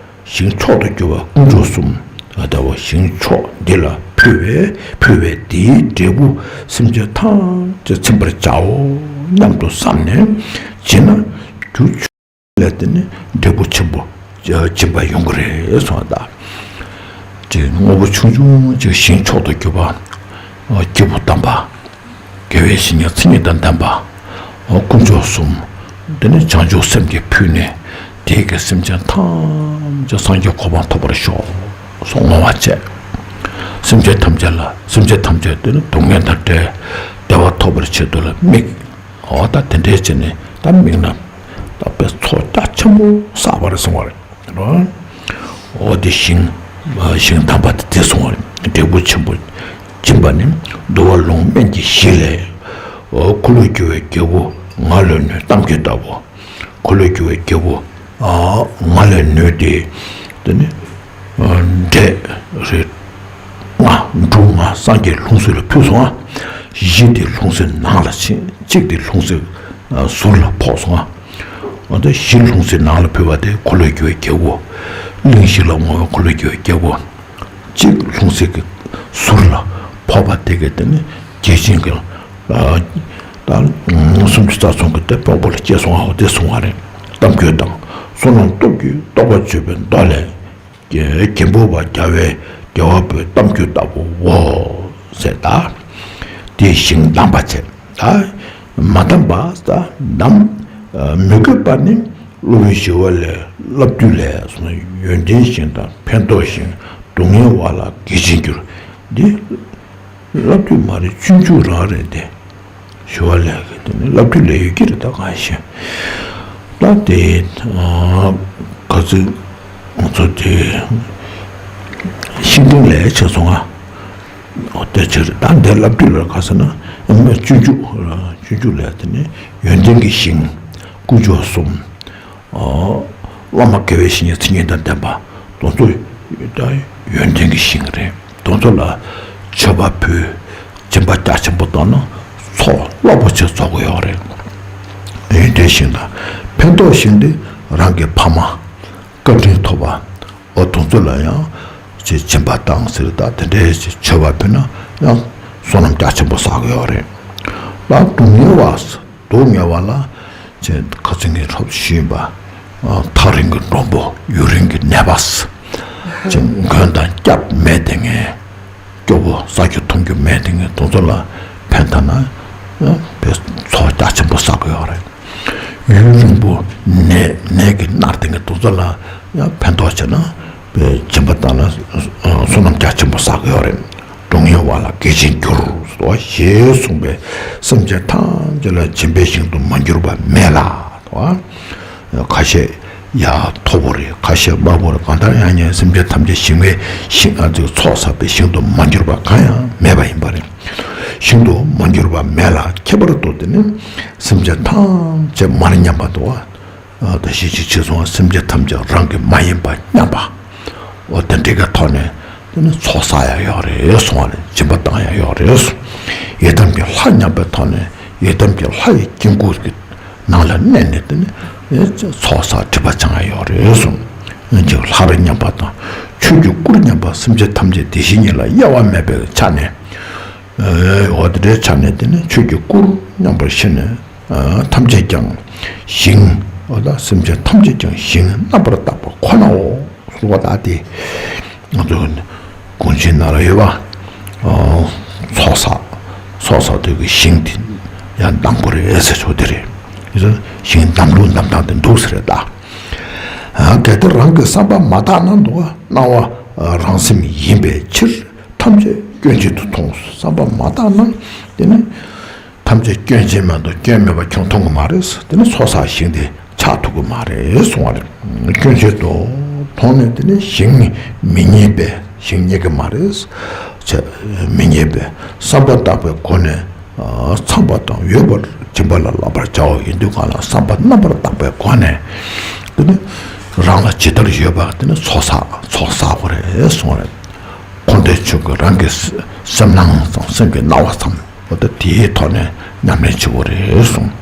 ཞིང་མཆོག་ཏུ་གྱུར་པ་དཀོན་མཆོག་གསུམ། ད་ལྟ་བ་ཞིང་མཆོག་འདི་ལ་ཕུལ་བས་ཕུལ་བས་དེའི་འབྲས་བུ་སེམས་ཅན་ཐམས་ཅད་ཚིམ་པར་བྱའོ་སྙམ་དུ་བསམས་ནས་བྱིན་ན། རྒྱུ་ཆུ་ལས་དེ་ནི་འབྲས་བུ་ཆེན་པོ་སྦྱིན་པ་ཡོང་གི་རེད་གསུངས་པ་དང་། དེ་དངོས་པོ་ཆུང་ཆུང་ཅིག་ཞིང་མཆོག་ཏུ་གྱུར་པ། སྐྱེས་བུ་དམ་པ། དགེ་བའི་བཤེས་གཉེན་མཚན་ཉིད་དང་ལྡན་པ། དཀོན་མཆོག་གསུམ། དེ་ནི་བྱང་ཆུབ་སེམས་ཀྱིས་ཕུལ་ནས། དེ་གི་སེམས་ཅན་ཐམས་ཅད་སངས་རྒྱས་གོ་འཕང་ཐོབ་པར་ཤོག་གསུངས་བསྔོ་བ་བྱས། སེམས་ཅན་ཐམས་ཅད་ལ་སེམས་ཅན་ཐམས་ཅད་དེ་ནི་སྡུག་བསྔལ་དང་བྲལ། བདེ་བ་ཐོབ་པར་ཆེད་དུ་ལ་དམིགས། འོ་ད་དེ་འདྲའི་བྱས་ནས་ད་དམིགས་ན། ད་དཔེ་ཚོགས་རྒྱ་ཆེན་པོ་བསགས་པར་གསུངས་པ་རེད། འོ་དེ་ཞིང་། ཞིང་དམ་པ་དེ་དེ་གསུངས་པ་རེད། འབྲས་བུ་ཆེན་པོ་སྦྱིན་པ་ནི། བསྡུ་བ་ལོངས་སྨན་གྱི་གཞི་ལས། འོ་འཁོར་ལོས་སྒྱུར་བའི་རྒྱལ་པོ་ང་ལས་ནུས་གཏམ་རྒྱུད་ལྟ་བུ། འཁོར་ལོས་སྒྱུར་བའི་རྒྱལ་པོ་ང་ལས་ནུས་ཏེ། དེ་ནི་འབྲས་རེད། ལྔ་འབྲུ་ལྔ་སངས་རྒྱས་ལྷུང་བཟེད་ལ་ཕུལ་སོང་ང་། བཞི་དེ་ལྷུང་བཟེད་ནང་ལ་ཕྱིན། གཅིག་དེ་ལྷུང་བཟེད་ཟུར་ལ་ཕོག་སོང་ང་། འོ་ད་བཞི་ལྷུང་བཟེད་ནང་ལ་ཕུལ་བ་དེ་འཁོར་ལོས་སྒྱུར་བའི་རྒྱལ་པོ། གླིང་བཞི་ལ་བསྔོ་བའི་འཁོར་ལོས་སྒྱུར་བའི་རྒྱལ་པོ། གཅིག་ལྷུང་བཟེད་ཀྱི་ཟུར་ལ་ཕོག་པ་དེ་གས་དེ་ནི་རྒྱལ་ཆེན་གྱི། ད་སུམ་ཅུ་རྩ་གསུམ་གྱི་དེ་དཔང་པོ་ལ་སྐྱེས་སོང་ང་འོ་དེ་གསུངས་པ་རེད། གཏམ་རྒྱུད་དང་བསོད་ནམས་སྟོབས་ཀྱིས་རྟོགས་པར་བྱེད་པའི་མདོ་ལས། རྒྱལ་པོ་བ་རྒྱལ་བའི་རྒྱལ་བ་པོའི་གཏམ་རྒྱུད་ལྟ་བུའོ། ཟེར་ད། དེའི་ཞིང་དམ་པ་བྱས། ད་མ་དམ་པ་ད་དམ། མི་དགོས་པ་ནི་སློབ་དཔོན་ཞི་བ་ལྷས་བསླབ་བཏུས་ལས་གསུངས། ཡོན་ཏན་ཞིང་དང་ཕན་འདོགས་ཤིང་། སྡུག་བསྔལ་བ་ལ་དགེ་ཆེན་འགྱུར། འདི་བསླབ་བཏུས་མ་རེད། སྤྱོད་འཇུག་རང་རེད་དེ། ཞི་བ་ལྷས་ཀྱི་དེ་ནི་བསླབ་བཏུས་ལས་ཡོད་ཀྱི་རེད། ད་གང་ཤེས། ད་དེ་ག་ཚོད་ང་ཚོ་དེ་ཤིང་སྡོང་ལས་བྱས་སོང་ང་། འོ་དེ་ཕྱིར་ད་འདི་བསླབ་བཏུས་ལ་ག་ཟེར་ན་སྤྱོད་འཇུག་སྤྱོད་འཇུག་ལས་དེ་ནི་ཡོན་ཏན་གྱི་ཞིང་དཀོན་མཆོག་གསུམ། བླ་མ་དགེ་བའི་བཤེས་གཉེན་མཚན་ཉིད་དང་ལྡན་པ་དེ་ཚོ་ད་ཡོན་ཏན་གྱི་ཞིང་རེད། དེ་ཚོ་ལ་མཆོད་པ་ཕུལ། སྦྱིན་པ་རྒྱ་ཆེན་པོ་བཏང་ན་ཚོགས་རླབས་པོ་ཆེ་རྫོགས་ཀྱི་ཡོད་རེད། ཡོན་ཏན་ཞིང་དང་ཕན་འདོགས་ཤིང་དེ་རང་གི་ཕ་མ་བཀའ་དྲིན་ཐོབ་པ། འོ་དེ་ཚོ་ལ་ཡང་ཅིག་སྦྱིན་པ་བཏང་ཟེར། ད་དེ་འདྲའི་ཅིག་མཆོད་པ་ཕུལ་ན་ཡང་བསོད་ནམས་རྒྱ་ཆེན་པོ་བསགས་ཀྱི་ཡོད་རེད། ད་སྡུག་བསྔལ་བ། སྡུག་བསྔལ་བ་ལ་ཅེས་ཁ་ཚིག་གི་ཐོག་ཞུས་པ། ཐག་རིང་གི་མགྲོན་པོ་ཡུན་རིང་གི་ནད་པ། ཅེས་མགོན་དང་སྐྱབས་མེད་དེ་ངས། སྐྱོ་བོ་ཟ་རྒྱུ་འཐུང་རྒྱུ་མེད་དེ་ངས་དེ་ཚོ་ལ་ཕན་ཐོགས་ན་དཔེ་ཚོགས་རྒྱ་ཆེན་པོ་བསགས་ཀྱི་ཡོད་རེད། ཡུན་རིང་པོ་ནད་ནད་ཀྱིས་མནར་དེ་ངས་དེ་ཚོ་ལ་ཕན་ཐོགས་བྱས་ན། དཔེ་སྦྱིན་པ་བཏང་ན་བསོད་ནམས་རྒྱ་ཆེན་པོ་བསགས་ཀྱི་ཡོད་རེད། སྡུག་བསྔལ་བ་ལ་དགེ་ཆེན་འགྱུར་ཏོ་ཞེས་གསུངས་པས། སེམས་ཅན་ཐམས་ཅད་ལ་སྦྱིན་པའི་ཞིང་དུ་མ་གྱུར་པ་མེད་ལ་ཏོ། ཁ་ཤས་ཡ་མཐོ་པོ་རེད། ཁ་ཤས་དམའ་པོ་རེད། གང་ལྟར་ཡང་ཉན་སེམས་ཅན་ཐམས་ཅད་ཞིང་བའི་ཞིང་ཨ་ཙི་ཚོགས་བསགས་པའི་ཞིང་དུ་མ་གྱུར་པ་གང་ཡང་མེད་པ་ཡིན་པ་རེད། ཞིང་དུ་མ་གྱུར་པ་མེད་ལ། ཁྱད་པར་དུ་དེ་ནི་སེམས་ཅན་ཐམས་ཅད་མར་མཉམ་པ་ཏོ། ད་ཤེས་བྱེད་ཆེ་སོང་བ་སེམས་ཅན་ཐམས་ཅད་རང་གི་མ་ཡིན་པ་མཉམ་པ། འོ་དེ་འདྲའི་གི་ཐོག་ནས་དེ་ནི་ཚོགས་བསགས་ཡ་ཡོད་རེད་གསུང་བ་ལས་སྦྱིན་པ་བཏང་ཡ་ཡོད་རེད་གསུང་། ཡི་དམ་གྱི་ལྷ་མཉམ་པའི་ཐོག་ནས་ཡི་དམ་གྱི་ལྷ་ཡི་དཀྱིལ་འཁོར་གྱི་ནང་ལ་གནས་ནས་དེ་ནི་ཚོགས་བསགས་སྒྲིབ་པ་སྦྱང་ཡ་ཡོད་རེད་གསུང་། ཡང་ཅིག་ལྷ་རི་མཉམ་པ་དང་ཆོས་ཀྱི་སྐུ་རུ་མཉམ་པ་སེམས་ཅན་ཐམས་ཅད་བདེ་གཤེགས་ཉིད་ལ་དབྱེ་བ་མེད་པའི་ཆ་ནས། འོ་དེ་འདྲའི་ཆ་ནས་དེ་ནི་ཆོས་ཀྱི་སྐུར་མཉམ་པར་ཤེས་ནས། ཐམས་ཅད་ཀྱང་ཞིང་། འོ་ད་སེམས་ཅན་ཐམས་ཅད་ཀྱང་ཞིང་རྣམ་པར་དག་པ་ཁོ་ནའོ། ཟེར་བ་ད་དེ་ང་ཚོ་གོང་ཆེན་ནང་ལ་ཡོད་པ། ཚོགས་བསགས། ཚོགས་བསགས་དུས་ཀྱི་ཞིང་དེ་ཡང་དང་པོ་རེད་ཟེར་ཆོག་དེ་རེད། ཞིང་འདམ་ལུགས་འདམ་སྟངས་དེ་འདུག་ཟེར་རེད་ད། གལ་ཏེ་རང་གི་བསམ་པ་མ་དག་ན་འདུག་བ། སྣང་བ་རང་སེམས་ཡིན་པའི་ཕྱིར། ཐམས་ཅད་སྐྱོན་ཅན་དུ་མཐོང་། བསམ་པ་མ་དག་ན་དེ་ནི་ཐམས་ཅད་སྐྱོན་ཅན་མ་གཏོགས་སྐྱོན་མེད་པ་ཁྱོད་མཐོང་གི་མ་རེད། དེ་ནི་ཚོགས་བསགས་ཞིང་དེ་ཆགས་ཐུབ་ཀྱི་མ་རེད་གསུང་བ་རེད། སྐྱོན་ཅན་དུ་མཐོང་ནས་དེ་ནི་ཞིང་མི་རྙེད་པས། ཞིང་རྙེད་ཀྱི་མ་རེད། མི་རྙེད་པས་བསམ་པ་དག་པའི་སྒོ་ནས། ཚངས་པ་དང་འོད་དཔག་སྦྱིན་པ་ལ་བསླབ་པར་བྱའོ། ཡིན་དུས་གང་ལ་བསམ་པ་རྣམ་པར་དག་པའི་སྒོ་ནས། དེ་ནི་རང་ལ་ཇི་ལྟར་ཡོད་པ་དེ་ནི་ཚོགས་བསགས། ཚོགས་བསགས་དགོས་རེད་གསུངས་རེད། འཁོར་འདས་ཆོས་ཀྱི་རང་གི་སེམས་སྣང་ཙམ། སེམས་ཀྱི་སྣང་བ་ཙམ། འོ་ད་དེའི་ཐོག་ནས་ཉམས་ལེན་བྱེད་དགོས་རེད་གསུངས།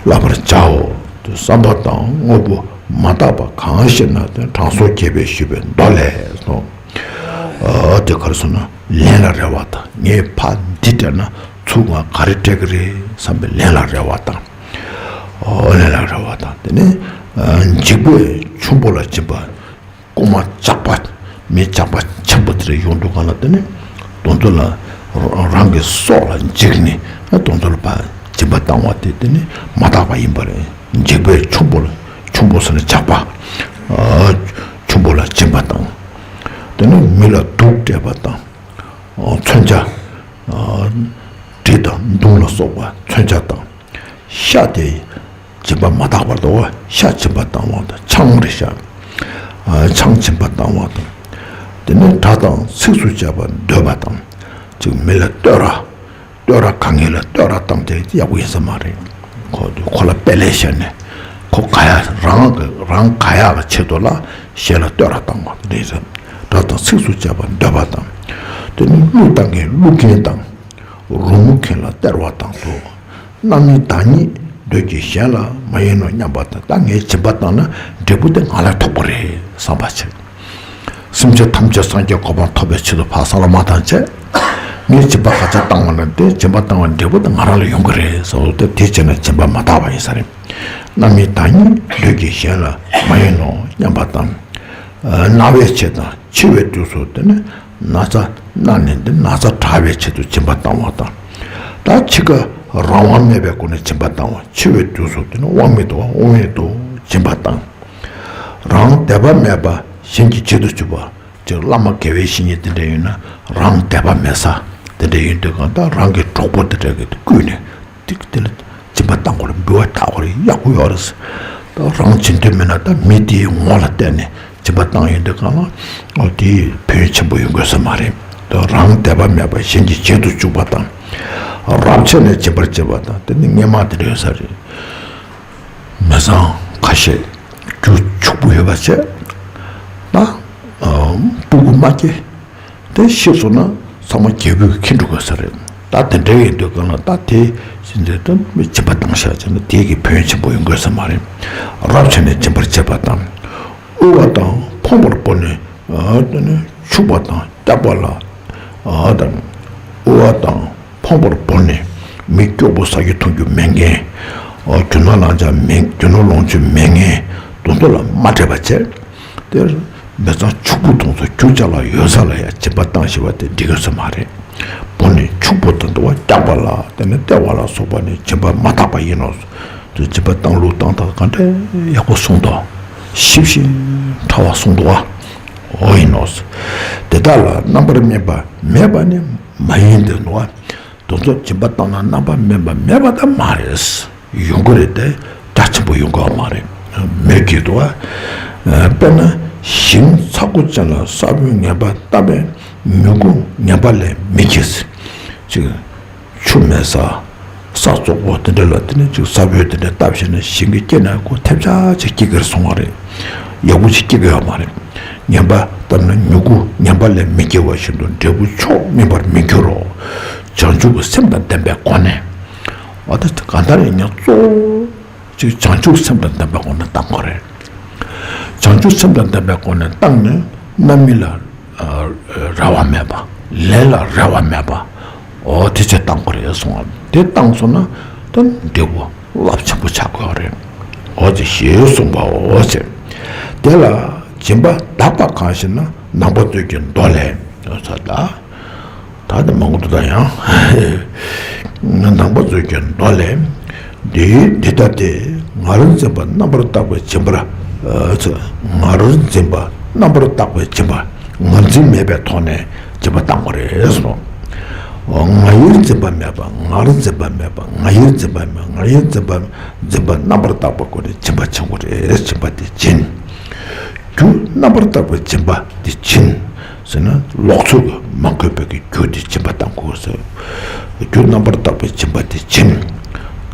བསླབ་པར་བྱའོ། བསམ་པ་དང་དངོས་པོ་མ་དག་པ་གང་ཞེ་ན། དེ་དྲང་སྲོང་རྒྱལ་པོས་ཞུས་པའི་མདོ་ལས་གསུངས། ཨ་དེ་ག་རེ་ཟེར་ན། ལན་ལ་རེ་བ་དང་། ངས་ཕར་འདི་སྤྲད་ན་ཚུར་ང་ག་རེ་སྤྲད་ཀྱི་རེད་བསམ་པའི་ལན་ལ་རེ་བ་དང་། ཨོ་ལན་ལ་རེ་བ་དང་། དེ་ནས་འཇིགས་པས་ཆུན་པོ་ལ་སྦྱིན་པ། རྐུན་མ་ཇག་པ། མི་ཇག་པ་ཆེན་པོ་དེ་འདྲ་ཡོང་དུས་གང་ལ་དེ་ནས་དོན་དུ་ལ་རང་གི་སྲོག་ལ་འཇིགས་ནས་དོན་དུ་ལ་ཕར་སྦྱིན་པ་བཏང་བ་དེ་དེ་ནས་མ་དག་པ་ཡིན་པ་རེད། འཇིགས་པས་ཆུན་པོ་ལ། ཆུན་པོ་ཟེར་ན་ཇག་པ། ཆུན་པོ་ལ་སྦྱིན་པ་བཏང་། དེ་ནས་མི་ལ་སྡུག་སྤྲད་པ་དང་། མཚོན་ཆ། གྲི་དང་མདུང་ལ་སོགས་པ་མཚོན་ཆ་དང་། ཤ་དེ་སྦྱིན་པ་མ་དག་པར་དུ་ཤ་སྦྱིན་པ་བཏང་བ་དང་། ཆང་རེད་ཤག་ཆང་སྦྱིན་པ་བཏང་བ་དང་། དེ་ནས་དགྲ་དང་ཚིགས་སུ་བཅད་པ་འདོད་པ་དང་། ཅིག་མི་ལ་བསྟོད་ར། བསྟོད་ར་ག་གེ་ལ་བསྟོད་ར་བཏང་དེ་ཡག་པོ་ཡིན་ས་མ་རེད། ཁོ་ཁོ་ལ་དཔེ་ལས་བཤད་ནས་ཁོ་ག་ཡ་རང་གི་རང་ག་ཡ་གི་ཆེད་དུ་ལ་གཞན་ལ་བསྟོད་ར་བཏང་བ་རེད་ཟེར། དགྲ་དང་ཚིགས་སུ་བཅད་པ་འདོད་པ་དང་། དེ་ནས་གླུ་བཏང་མཁན་གླུ་མཁན་དང་། རོལ་མོ་མཁན་ལ་སྟེར་བ་དང་དུ། རྣམ་སྨིན་བདག་ཉིད་འདོད་ཀྱི་གཞན་ལ་མ་ཡིན་ནོ་སྙམ་པ་དང་། ད་ངས་སྦྱིན་པ་བཏང་ན་འབྲས་བུ་དེ་ང་ལ་ཐོབ་པ་རེད་བསམ་པ་བྱེད། སེམས་ཅན་ཐམས་ཅད་སངས་རྒྱས་གོ་འཕང་ཐོབ་པའི་ཆེད་དུ་ཕར་བསམ་བློ་མ་བཏང་བྱས། ངས་སྦྱིན་པ་ག་ཚད་བཏང་བ་ན་དེ་སྦྱིན་པ་བཏང་བའི་འབྲས་བུ་དེ་ང་རང་ལ་ཡོང་གི་རེད་ཟེར་བ་དེ། དེ་བྱས་ན་སྦྱིན་པ་མ་དག་པ་ཡིན་ས་རེད། རྣམ་སྨིན་བདག་ཉིད་འདོད་ཀྱི་གཞན་ལ་མ་ཡིན་ནོ་སྙམ་པ་དང་། ན་བའི་ཆེད་དང་འཆི་བའི་དུས་སུ་དེ་ནི་ན་ཚ་ན་ནས་འདི་ན་ཚ་དྲག་པའི་ཆེད་དུ་སྦྱིན་པ་བཏང་བ་དང་། ད་འཆི་ཁ་རང་དབང་མེད་པའི་སྒོ་ནས་སྦྱིན་པ་བཏང་བ། འཆི་བའི་དུས་སུ་དེ་ནི་དབང་མེད་དུ་དབང་མེད་དུ་སྦྱིན་པ་བཏང་། རང་དད་པ་མེད་པ་གཞན་གྱི་བྱེད་དུ་བཅུག་པ། ཅིག་བླ་མ་དགེ་བའི་བཤེས་གཉེན་དེ་འདྲ་ཡོད་ན་རང་དད་པ་མེད་ས་དེ་འདྲ་ཡིན་དུས་གང་ལྟར་རང་གི་གྲོགས་པོ་དེ་འདྲ་གི་བསྐུལ་ནས། ཏིག་དེ་ལ་སྦྱིན་པ་བཏང་དགོས་རེད། འབུལ་བ་བཏང་དགོས་རེད། ཡག་པོ་ཡོད་རེད། ད་རང་བྱེད་འདོད་མེད་ན་ད་མི་དེའི་ངོ་ལ་བལྟས་ནས་སྦྱིན་པ་བཏང་ཡོང་དུས་གང་ལ་ཨོ་དེའི་ཕན་ཡོན་ཆེན་པོ་ཡོང་དགོས་ས་མ་རེད། ད་རང་དད་པ་མེད་པ་གཞན་གྱི་བྱེད་དུ་བཅུག་པ་དང་། རབ་བྱས་ནས་སྦྱིན་པར་བྱེད་པ་དང་། དེ་ནི་སྔས་མ་དེ་འདྲ་ཡོད་ས་རེད། མི་ཚང་ཁ་ཤས་རྒྱུ་ཕྱུག་པོ་ཡོད་པ་བྱས་ན་སྤུ་གུ་མ་སྐྱེས། དེ་ཤི་སོང་ན་ཚང་མ་རྒྱལ་པོས་ཁྱེར་འགྲོ་དགོས་ས་རེད། ད་དེ་འདྲ་ཡིན་དུས་གང་ལ་ད་དེ་ཟིན་དུས་ད་མི་སྦྱིན་པ་བཏང་བཞག་བྱས་ན་དེ་གི་ཕན་ཡོན་ཆེན་པོ་ཡོང་དགོས་ས་མ་རེད། རབ་བྱས་ནས་སྦྱིན་པར་བྱེད་པ་དང་། དབུལ་བ་དང་ཕོངས་པར་བོར་ནས་ཕྱུག་པ་དང་སྐྱག་པ་ལ་དང་། དབུལ་བ་དང་ཕོངས་པར་བོར་ནས་མི་སྐྱོ་པོ་ཟ་རྒྱུ་འཐུང་རྒྱུ་མེད་མཁན། རྒྱུ་ནོར་ལོངས་སྤྱོད་མེད། རྒྱུ་ནོར་ལོངས་སྤྱོད་མེད་མཁན་དེ་ཚོ་ལ་མ་སྤྲད་པ་བྱས། དེར་མི་ཚང་ཕྱུག་པོ་དེ་ཚོ་རྒྱུ་ཅ་ལག་ཡོད་ས་ལ་ཡང་སྦྱིན་པ་བཏང་ཤེས་པ་དེ་འགྲིག་གི་ས་མ་རེད། བོར་ནས་ཕྱུག་པོ་དེ་འདུག་བ། སྐྱག་པ་ལ་དེ་ནས་ལྟེ་བ་ལ་སོགས་པ་ནི་སྦྱིན་པ་མ་དག་པ་ཡིན་ནོ། དེ་སྦྱིན་པ་བཏང་ལུགས་བཏང་སྟངས་ག་འདྲ་ཡག་པོ་གསུངས་འདུག་ཞིབ་ཞིབ་ཕྲ་བ་གསུངས་འདུག་བ། འོ་ཡིན་ནོ། དེ་དག་ལ་རྣམ་པར་སྨིན་པ་མེད་པ་ནི་མ་ཡིན་ཏེ་ནོ། དེ་ཚོ་སྦྱིན་པ་བཏང་ན་རྣམ་པར་སྨིན་པ་མེད་པ་ད་མ་རེད། ཡོང་གི་རེད་དེ། འདྲ་ཆེན་པོ་ཡོང་གི་མ་རེད། མོས་ཀྱི་འདུག་བ། དཔེར་ན་ཞིང་ཚ་ཁོ་ཅན་ལ་ས་བོན་ངན་པ་བཏབ་པས་མྱུ་གུ་ངན་པ་ལས་མི་སྐྱེ། ཅིག་ཆུ་མེད་ས། ས་བཙོག་པོ་དེ་འདྲ་ལ་དེ་ནས་ཅིག་ས་བོན་དེ་འདྲ་བཏབ་བྱས་ན་ཞིང་གི་སྐྱེ་ན་ཁོ་ཐེབས་ཆག་ཅིག་སྐྱེ་གི་རེད་གསུང་བ་རེད། ཡག་པོ་ཅིག་སྐྱེ་གི་ཡོད་མ་རེད། ངན་པ་བཏབ་ན་མྱུ་གུ་ངན་པ་ལས་མི་སྐྱེ་བ་བཞིན་དུ་འབྲས་བུ་མཆོག་སྨིན་པར་མི་འགྱུར་རོ། བྱང་ཆུབ་ཀྱི་སེམས་དང་ལྡན་པའི་སྒོ་ནས། འོ་ད་གང་ལྟར་ཡིན་ཡང་གཙོ་བོ་ཅིག་བྱང་ཆུབ་སེམས་དང་ལྡན་པའི་སྒོ་ནས་བཏང་དགོས་རེད། བྱང་ཆུབ་སེམས་དང་ལྡན་པའི་སྒོ་ནས་བཏང་ནས་རྣམ་སྨིན་ལ་རེ་བ་མེད་པ། ལས་ལ་རེ་བ་མེད་པ། འོ་དེ་ཚོ་བཏང་དགོས་རེད་གསུངས་པ། དེ་བཏང་སོང་ན་ད་འབྲས་བུ་རླབས་ཆེན་པོ་ཆགས་དགོས་རེད། འོ་དེ་ཞེས་གསུངས་པའོ་ཟེར། དེ་ལ་སྦྱིན་པ་དག་པ་གང་ཞེ་ན། ནང་པ་ཚོས་ཀྱི་མདོ་ལས་ཟེར། ད་ད་དེ་མང་པོ་འདུག་ད་ཡང་། ནང་པ་ཚོས་ཀྱི་མདོ་ལས། འདི་འདི་ལྟ་སྟེ། ངར་འཛིན་པ་རྣམ་པར་དག་པའི་སྦྱིན་པར། ཨ་ཚ། ངར་འཛིན་པ་རྣམ་པར་དག་པའི་སྦྱིན་པ། ངར་འཛིན་མེད་པའི་ཐོག་ནས་སྦྱིན་པ་བཏང་དགོས་རེད་གསུངས། ང་ཡིར་འཛིན་པ་མེད་པ། ངར་འཛིན་པ་མེད་པ། ང་ཡིར་འཛིན་པ་མེད། ང་ཡིར་འཛིན་པ། འཛིན་པ་རྣམ་པར་དག་པའི་སྒོ་ནས་སྦྱིན་པ་བྱེད་དགོས་རེད། སྦྱིན་པ་དེ་སྦྱིན། རྒྱུ་རྣམ་པར་དག་པའི་སྦྱིན་པ་དེ་སྦྱིན་ཟེར་ན། ལོག་འཚོ་གི་མ་འགོས་པའི་གི་རྒྱུ་དེ་སྦྱིན་པ་བཏང་དགོས་ཟེར། རྒྱུ་རྣམ་པར་དག་པའི་སྦྱིན་པ་དེ་སྦྱིན།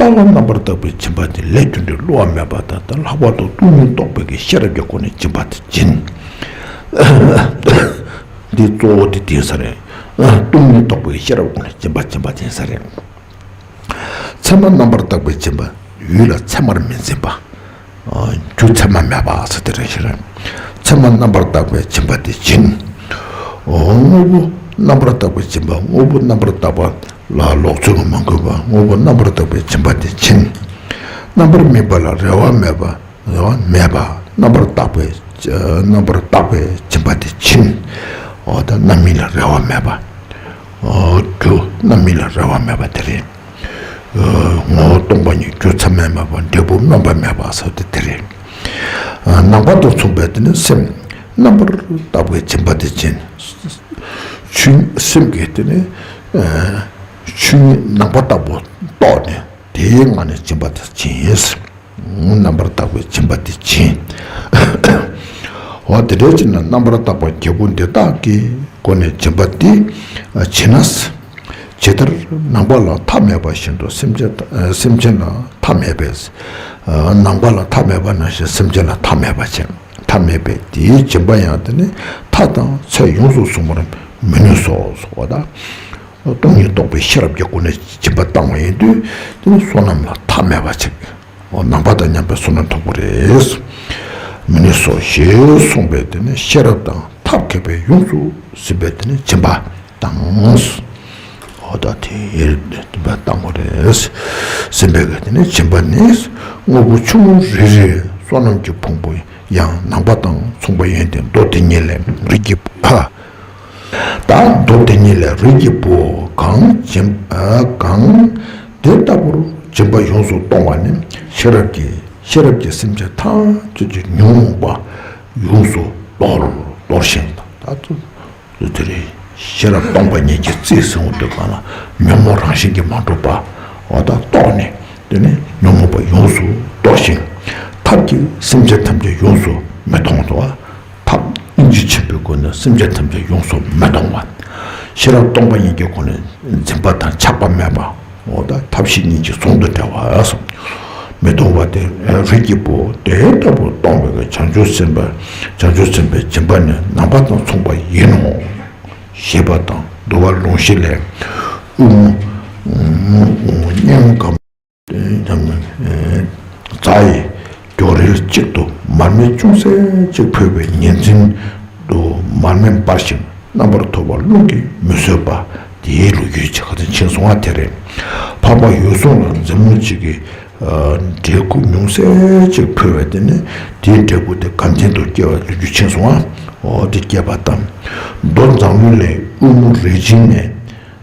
ལྟ་བ་རྣམ་པར་དག་པའི་སྦྱིན་པ་དེ་ལས་རྒྱུ་འབྲས་བསླུ་བ་མེད་པ་དང་། ད་ལྷག་པར་དུ་སྟོང་ཉིད་རྟོགས་པའི་གི་ཤེས་རབ་ཀྱི་སྒོ་ནས་སྦྱིན་པ་དེ་སྦྱིན། འདི་གཙོ་བོ་དེ་དེ་ས་རེད། སྟོང་ཉིད་རྟོགས་པའི་ཤེས་རབ་སྒོ་ནས་སྦྱིན་པ་སྦྱིན་པ་དེ་ས་རེད། ཚད་མ་རྣམ་པར་དག་པའི་སྦྱིན་པ། ཡུལ་ལ་ཚད་མར་མི་འཛིན་པ། རྒྱུ་ཚད་མ་མེད་པ་ཟེར་དེ་རེད་ཤེས་རེད། ཚད་མ་རྣམ་པར་དག་པའི་སྦྱིན་པ་དེ་སྦྱིན། དངོས་པོ་རྣམ་པར་དག་པའི་སྦྱིན་པ། དངོས་པོ་རྣམ་པར་དག་པ་ལ་ལོག་འཚོ་གི་མ་འགོས་པ། དངོས་པོ་རྣམ་པར་དག་པའི་སྦྱིན་པ་དེ་སྦྱིན། རྣམ་པར་སྨིན་པ་ལ་རེ་བ་མེད་པ། རེ་བ་མེད་པ། རྣམ་པར་དག་པའི་རྣམ་པར་དག་པའི་སྦྱིན་པ་དེ་སྦྱིན། འོ་ད་རྣམ་སྨིན་ལ་རེ་བ་མེད་པ། རྒྱུ་རྣམ་སྨིན་ལ་རེ་བ་མེད་པ་དེ་རེད། ངོ་བོ་སྟོང་པ་ཉིད། རྒྱུ་ཚད་མས་མ་པ། འབྲས་བུ་སྨོན་པ་མེད་པ་ཟེར་དེ་དེ་རེད། ནང་པ་དང་མཚུངས་པའི་དེ་ནི་སེམས་རྣམ་པར་དག་པའི་སྦྱིན་པ་དེ་སྦྱིན། ཆོས་སེམས་ཀྱི་དེ་ནི་ཆོས་ཉིད་ནང་པ་ལྟ་བུ་རྟོགས་ནས་དེའི་ངང་ནས་སྦྱིན་པ་དེ་སྦྱིན། རྣམ་པར་དག་པའི་སྦྱིན་པ་དེ་སྦྱིན། འོ་དེ་འདྲའི་ཕྱིར་ན་རྣམ་པར་དག་པ་བརྒྱད་པོ་འདི་དག་གི་སྒོ་ནས་སྦྱིན་པ་འདི་བྱིན་ན། ཇི་ལྟར་ནང་པ་ལ་མཐའ་མེད་པ་བཞིན་དུ་སེམས་ཅན་སེམས་ཅན་ལ་མཐའ་མེད་པས། ནང་པ་ལ་མཐའ་མེད་པ་ནང་བཞིན་སེམས་ཅན་ལ་མཐའ་མེད་པ་བྱེད། མཐའ་མེད་པས་དེའི་སྦྱིན་པ་ཡང་དེ་ནི་མཐའ་དང་ཚད་ཡོངས་སུ་བཟུང་བར་མི་ནུས་སོ། སོ་བ་དང་། སྟོང་ཉིད་རྟོགས་པའི་ཤེས་རབ་ཀྱི་སྒོ་ནས་སྦྱིན་པ་བཏང་བ་ཡིན་དུས་དེ་ནི་བསོད་ནམས་ལ་མཐའ་མེད་པ་བྱེད། འོ་ནང་པ་དང་མཉམ་པའི་བསོད་ནམས་ཐོབ་པ་རེད། མི་ནུས་སོ་ཞེས་གསུངས་པས་དེ་ནི་ཤེས་རབ་དང་ཐབས་མཁས་པས་ཡོངས་སུ་ཟིན་པས་དེ་ནི་སྦྱིན་པ་དང་། འོ་ད་དེ་ཡིར་སྦྱིན་པ་བཏང་བ་རེད། ཟིན་པས་དེ་ནི་སྦྱིན་པ་ནི་དངོས་པོ་ཆུང་ངུ་རེ་རེའི་བསོད་ནམས་ཀྱི་ཕུང་པོ་ཡང་ནང་པ་དང་མཚུངས་པ་ཡིན་ཏེ། མདོ་དེ་ཉིད་ལས་རིགས་ཀྱི་བུ། ད་མདོ་དེ་ཉིད་ལས་རིགས་ཀྱི་བུ། གང་སྦྱིན་གང་དེ་ལྟ་བུར་སྦྱིན་པ་ཡོངས་སུ་གཏོང་བ་ནི་ཤེས་རབ་ཀྱིས་ཤེས་རབ་ཀྱིས་སེམས་ཅན་ཐམས་ཅད་ཀྱི་ཉོན་མོངས་པ་ཡོངས་སུ་དོར་དོར་ཞིང་། ད་དུ་དེ་རེད། ཤེས་རབ་སྟོང་པ་ཉིད་ཀྱི་རྩིས་ཟིན་འོང་དུས་གང་ལ་ཉོན་མོངས་རང་བཞིན་གྱིས་མ་གྲུབ་པ་འོ་ད་རྟོགས་ནས་དེ་ནས་ཉོན་མོངས་པ་ཡོངས་སུ་དོར་ཞིང་། ཐབས་ཀྱིས་སེམས་ཅན་ཐམས་ཅད་ཡོངས་སུ་མི་གཏོང་བ། ཐབས་སྙིང་རྗེ་ཆེན་པོའི་སྒོ་ནས་སེམས་ཅན་ཐམས་ཅད་ཡོངས་སུ་མི་གཏོང་བ། ཤེས་རབ་སྟོང་པ་ཉིད་ཀྱི་སྒོ་ནས་འཛིན་པ་དང་ཆགས་པ་མེད་པ། འོ་ད་ཐབས་ཤེས་གཉིས་ཀྱིས་ཟུང་དུ་འབྲེལ་བ་སོགས་མི་གཏོང་བ་དེ་རིགས་ཀྱི་བུ། དེ་ལྟ་བུ་གཏོང་བའི་བྱང་ཆུབ་སེམས་དཔའ་བྱང་ཆུབ་སེམས་དཔའི་སྦྱིན་པ་ནི་ནང་པ་དང་མཚུངས་པ་ཡིན་ནོ། ཞེས་པ་དང་། འདུལ་བ་ལུང་གཞི་ལས། དབུལ་མོ་སྙིང་ག་རྫ་ཡི་རྒྱོ་རིལ་གཅིག་ཏུ་མར་མེ་ཅུང་ཟད་ཅིག་ཕུལ་བའི་ཉེར་འཛིན་དུ་མར་མེ་འབར་ཞིང་རྣམ་པར་ཐོར་བ་རླུང་གིས་མི་བཟོད་པ། དེའི་ལོ་རྒྱུས་ཅིག་ག་ཚོད་ཕྱིན་སོང་བ་དེ་རེད། འཕགས་པ་འོད་སྲུང་ལ་མཛུབ་མོ་གཅིག་གིས་འབྲས་བུ་ཉུང་ཟད་ཅིག་ཕུལ་བས་དེ་ནི་དེའི་འབྲས་བུ་དེ་དགའ་ལྡན་དུ་སྐྱེ་བའི་ལོ་རྒྱུས་ཕྱིན་སོང་བ། འོ་དེ་སྐྱེས་པ་དང་། མདོ་མཛངས་བླུན་ལས། དབུལ་མོ་རིལ་ཅིང་ནས།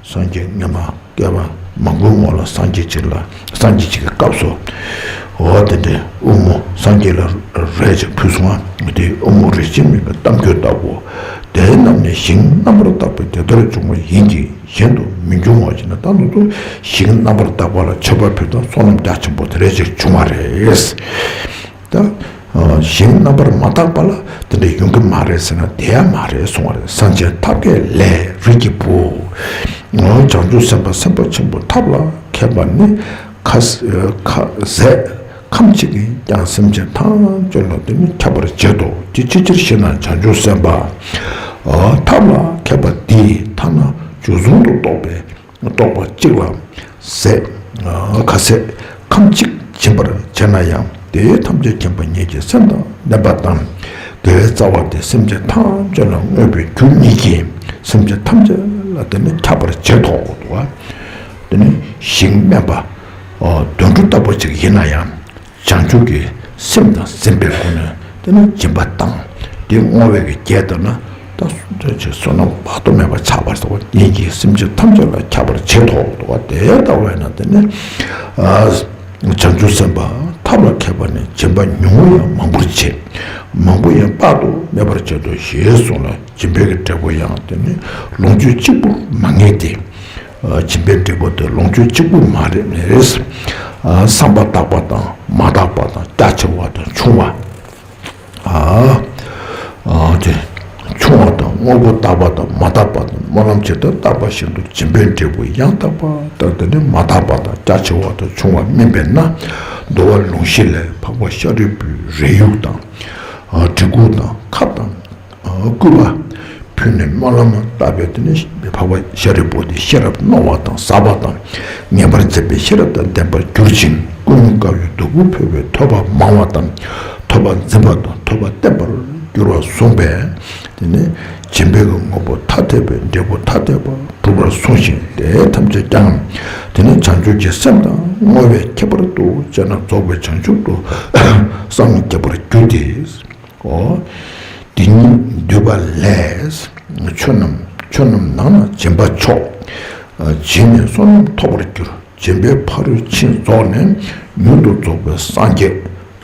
སངས་རྒྱས་སྔ་མ་བསྐལ་པ་མང་པོའི་སྔོན་ལ་སངས་རྒྱས་ཅིག་ལ་སངས་རྒྱས་ཅིག་གི་སྐབས་སུ། འོ་དེ་འདྲའི་དབུལ་མོ་སངས་རྒྱས་ལ་རས་ཅིག་ཕུལ་སོང་བ། དེ་དབུལ་མོ་རིལ་ཅིང་མིན་པའི་གཏམ་རྒྱུད་ལྟ་བུ། དེ་རྣམས་ནི་ཞིང་རྣམ་པར་དག་པའི་དེ་ལྟར་འབྱུང་བ་ཡིན་གྱི་གཞན་དུ་མི་འབྱུང་བ་ཞེ་ན། ད་ལོ་ཏོ་ཞིང་རྣམ་པར་དག་པ་ལ་མཆོད་པ་ཕུལ་དང་བསོད་ནམས་རྒྱ་ཆེན་པོ་དེ་རས་ཅིག་བྱུང་བ་རེད། ད་ཞིང་རྣམ་པར་མ་དག་པ་ལ་དེ་འདྲ་ཡོང་གི་མ་རེད་ཟེར་ན་དེ་ཡང་མ་རེད་གསུང་བ་རེད། སངས་རྒྱས་ཐབས་མཁས་ལས་རིགས་ཀྱི་བུ། བྱང་ཆུབ་སེམས་དཔའ་སེམས་དཔའ་ཆེན་པོ་ཐབས་ལ་མཁས་པ་ནི་ཁ་ཁ་ཟས་ཁམ་གཅིག་གིས་ཀྱང་སེམས་ཅན་ཐམས་ཅད་ལ་དེ་ནི་ཁྱབ་པར་བྱེད་དོ། དེ་ཅི་ཕྱིར་ཞེ་ན། བྱང་ཆུབ་སེམས་དཔའ་ཐབས་ལ་མཁས་པ་འདིས་ཐ་ན་འཇུ་བཟུང་དུ་གཏོགས་པའི་རྟོག་པ་གཅིག་ལ་ཟས། ཁ་ཟས་ཁམ་གཅིག་སྦྱིན་པར་བྱེད་ན་ཡང་དེ་ཐམས་ཅད་མཁྱེན་པ་ཉིད་ཀྱི་སེམས་དང་ལྡན་པ་དང་། དགེ་བའི་རྩ་བ་དེ་སེམས་ཅན་ཐམས་ཅད་ལ་བསྔོས་པའི་རྒྱུ་ཉིད་ཀྱིས་སེམས་ཅན་ཐམས་ཅད་ དེ་ནི་ཁྱབ་པར་བྱེད་དོ་འདུག་པ། དེ་ནི་ཞིང་དམན་པ་དུད་འགྲོ་ལྟ་བུ་ཅིག་ཡིན་ན་ཡང་། བྱང་ཆུབ་ཀྱི་སེམས་དང་འཛིན་པའི་སྒོ་ནས་དེ་ནི་སྦྱིན་པ་བཏང་། དེ་བསྔོ་བའི་གི་རྒྱས་བཏབ་ན། ད་བསོད་ནམས་བར་དུ་མེད་པར་ཆགས་པར་བྱ་བ་ཡིན་གྱི། སེམས་ཅན་ཐམས་ཅད་ལ་ཁྱབ་པར་བྱེད་དོ་འདུག་པ། དེ་ལྟ་བས་ན་དེ་ནི་བྱང་ཆུབ་སེམས་དཔའ་ཐབས་ལ་མཁས་པ་ནི་སྦྱིན་པ་ཉུང་ངུ་ཡང་མང་པོར་བྱེད། མང་པོ་ཡང་དཔག་ཏུ་མེད་པར་བྱེད་དོ་ཞེས་གསུངས་ལ། སྦྱིན་པའི་གི་འབྲས་བུ་ཡང་དེ་ནི་ལོངས་སྤྱོད་གཅིག་པུར་མ་ངེས་ཏེ། སྦྱིན་པའི་འབྲས་བུ་དེ་ལོངས་སྤྱོད་གཅིག་པུ་མ་རེད། བསམ་པ་དག་པ་དང་མ་དག་པ་དང་རྒྱ་ཆེ་བ་དང་ཆུང་བ། ཨ་ཨ་དེ་ཆུང་བ་དང་དངོས་པོ་དག་པ་དང་མ་དག་པ་དང་སྨོན་ལམ་ཇི་ལྟར་བཏབ་པ་བཞིན་དུ་སྦྱིན་པའི་འབྲས་བུ་ཡང་དག་པ་དང་དེ་ནི་མ་དག་པ་དང་རྒྱ་ཆེ་བ་དང་ཆུང་བ་སྨིན་པས་ན། འདུལ་བ་ལུང་གཞི་ལས། འཕགས་པ་ཤཱ་རིའི་བུས་རས་ཡུག་དང་། གྲི་གུག་དང་ཁབ་དང་། སྐུད་པ་ཕུལ་ནས་སྨོན་ལམ་བཏབ་པས་དེ་ནི་འཕགས་པ་ཤཱ་རིའི་བུ་དེ་ཤེས་རབ་རྣོ་བ་དང་ཟབ་པ་དང་། ངེས་པར་འཛིན་པའི་ཤེས་རབ་དང་ལྡན་པར་གྱུར་ཅིང་། ཀུན་སློང་དཀར་པོའི་གདུ་བུ་ཕུལ་བས་ཐོས་པ་མང་བ་དང་། ཐོས་པ་འཛིན་པ་དང་ཐོས་པ་བརྟན་པར་འགྱུར་བར་གསུངས་པས། དེ་ནི་སྦྱིན་པའི་དངོས་པོ་ཐ་དད་པའི་འབྲས་བུ་ཐ་དད་པ་གྲུབ་པར་གསུངས་ཤིང་། དེ་ཐམས་ཅད་ཀྱང་དེ་ནི་བྱང་ཆུབ་ཀྱི་སེམས་དང་བསྔོ་བའི་ཁྱད་པར་དུ་བྱས་ན་རྫོགས་པའི་བྱང་ཆུབ་ཏུ་སངས་རྒྱས་པར་འགྱུར་ཏེ། འོ། འདི་ཉིད་བསྡུས་པ་ལས། ཆོས་རྣམས་ཆོས་རྣམས་ནང་ན་སྦྱིན་པ་མཆོག་སྦྱིན་ནས་བསོད་ནམས་ཐོབ་པར་འགྱུར། སྦྱིན་པའི་ཕ་རོལ་ཕྱིན་རྫོགས་ནས། མྱུར་དུ་རྫོགས་པའི་སངས་རྒྱས་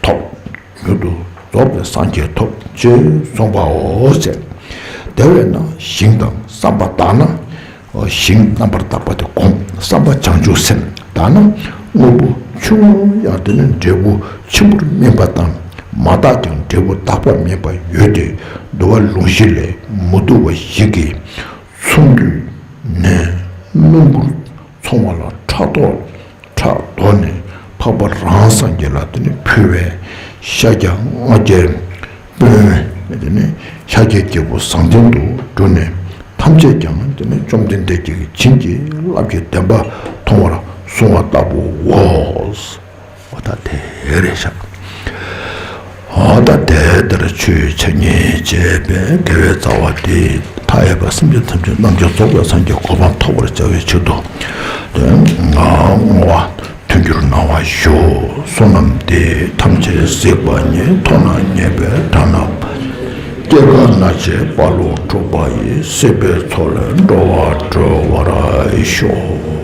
ཐོབ། མྱུར་དུ་རྫོགས་པའི་སངས་རྒྱས་ཐོབ་ཅེས་གསུངས་པའོ། ཟེར། དེ་བས་ན་ཞིང་དང་བསམ་པ་དག་ན། ཞིང་རྣམ་པར་དག་པ་དེ་སྒོམ། བསམ་པ་བྱང་ཆུབ་སེམས་དག་ན། དངོས་པོ་ཆུང་ངུ་ཡང་དེ་ནི་འབྲས་བུ་ཆེན་པོར་སྨིན་པ་དང་། མ་དག་ཀྱང་འབྲས་བུ་དག་པར་སྨིན་པ་ཡོད་དེ། འདུལ་བ་ལུང་གཞི་ལས། མི་སྡུག་པ་བཞི་གིས་མཚུངས་བསྡུས་ནས་སྣུམ་པོར་ཚོང་བ་ལ་ཕྲག་དོག་ཕྲག་དོག་ནས་འཕགས་པ་རང་སངས་རྒྱས་ལ་དེ་ནི་ཕུལ་བས། ཤཱཀྱ་ལྔ་བརྒྱའི་དཔོན་དེ་ནི་ཤཱཀྱའི་རྒྱལ་པོ་བཟང་ལྡན་དུ་གྱུར་ནས། ཐམས་ཅད་ཀྱང་དེ་ནི་བཅོམ་ལྡན་འདས་ཀྱི་བྱིན་གྱིས་བརླབས་ཀྱི་བདེན་པ་མཐོང་བར་གསུངས་པ་ལྟ་བུའོ། འོ་ད་དེ་རེད་ཤག་འོ་ད་དེ་ལྟར་ཆོས་འཆད་ཉན་བྱས་པས་དགེ་བའི་རྩ་བ་དེ་མཐའ་ཡས་པ་སེམས་ཅན་ཐམས་ཅད་རྣམས་ཀྱང་རྫོགས་པའི་སངས་རྒྱས་གོ་འཕང་ཐོབ་པར་བྱ་བའི་ཕྱིར་དུ། དེ་ང་བསྔོ་བ་མཐུན་འགྱུར་གནང་བར་ཞུ། བསོད་ནམས་འདི་ཐམས་ཅད་གཟིགས་པ་ཉིད། མཐོང་ན་མཉེས་པའི་དགྲ་རྣམས། སྐྱེ་རྒ་ན་འཆིའི་རྦ་ཀློང་འཁྲུགས་པ་ཡི། སྲིད་པའི་མཚོ་ལས་འགྲོ་བ་སྒྲོལ་བར་ཤོག།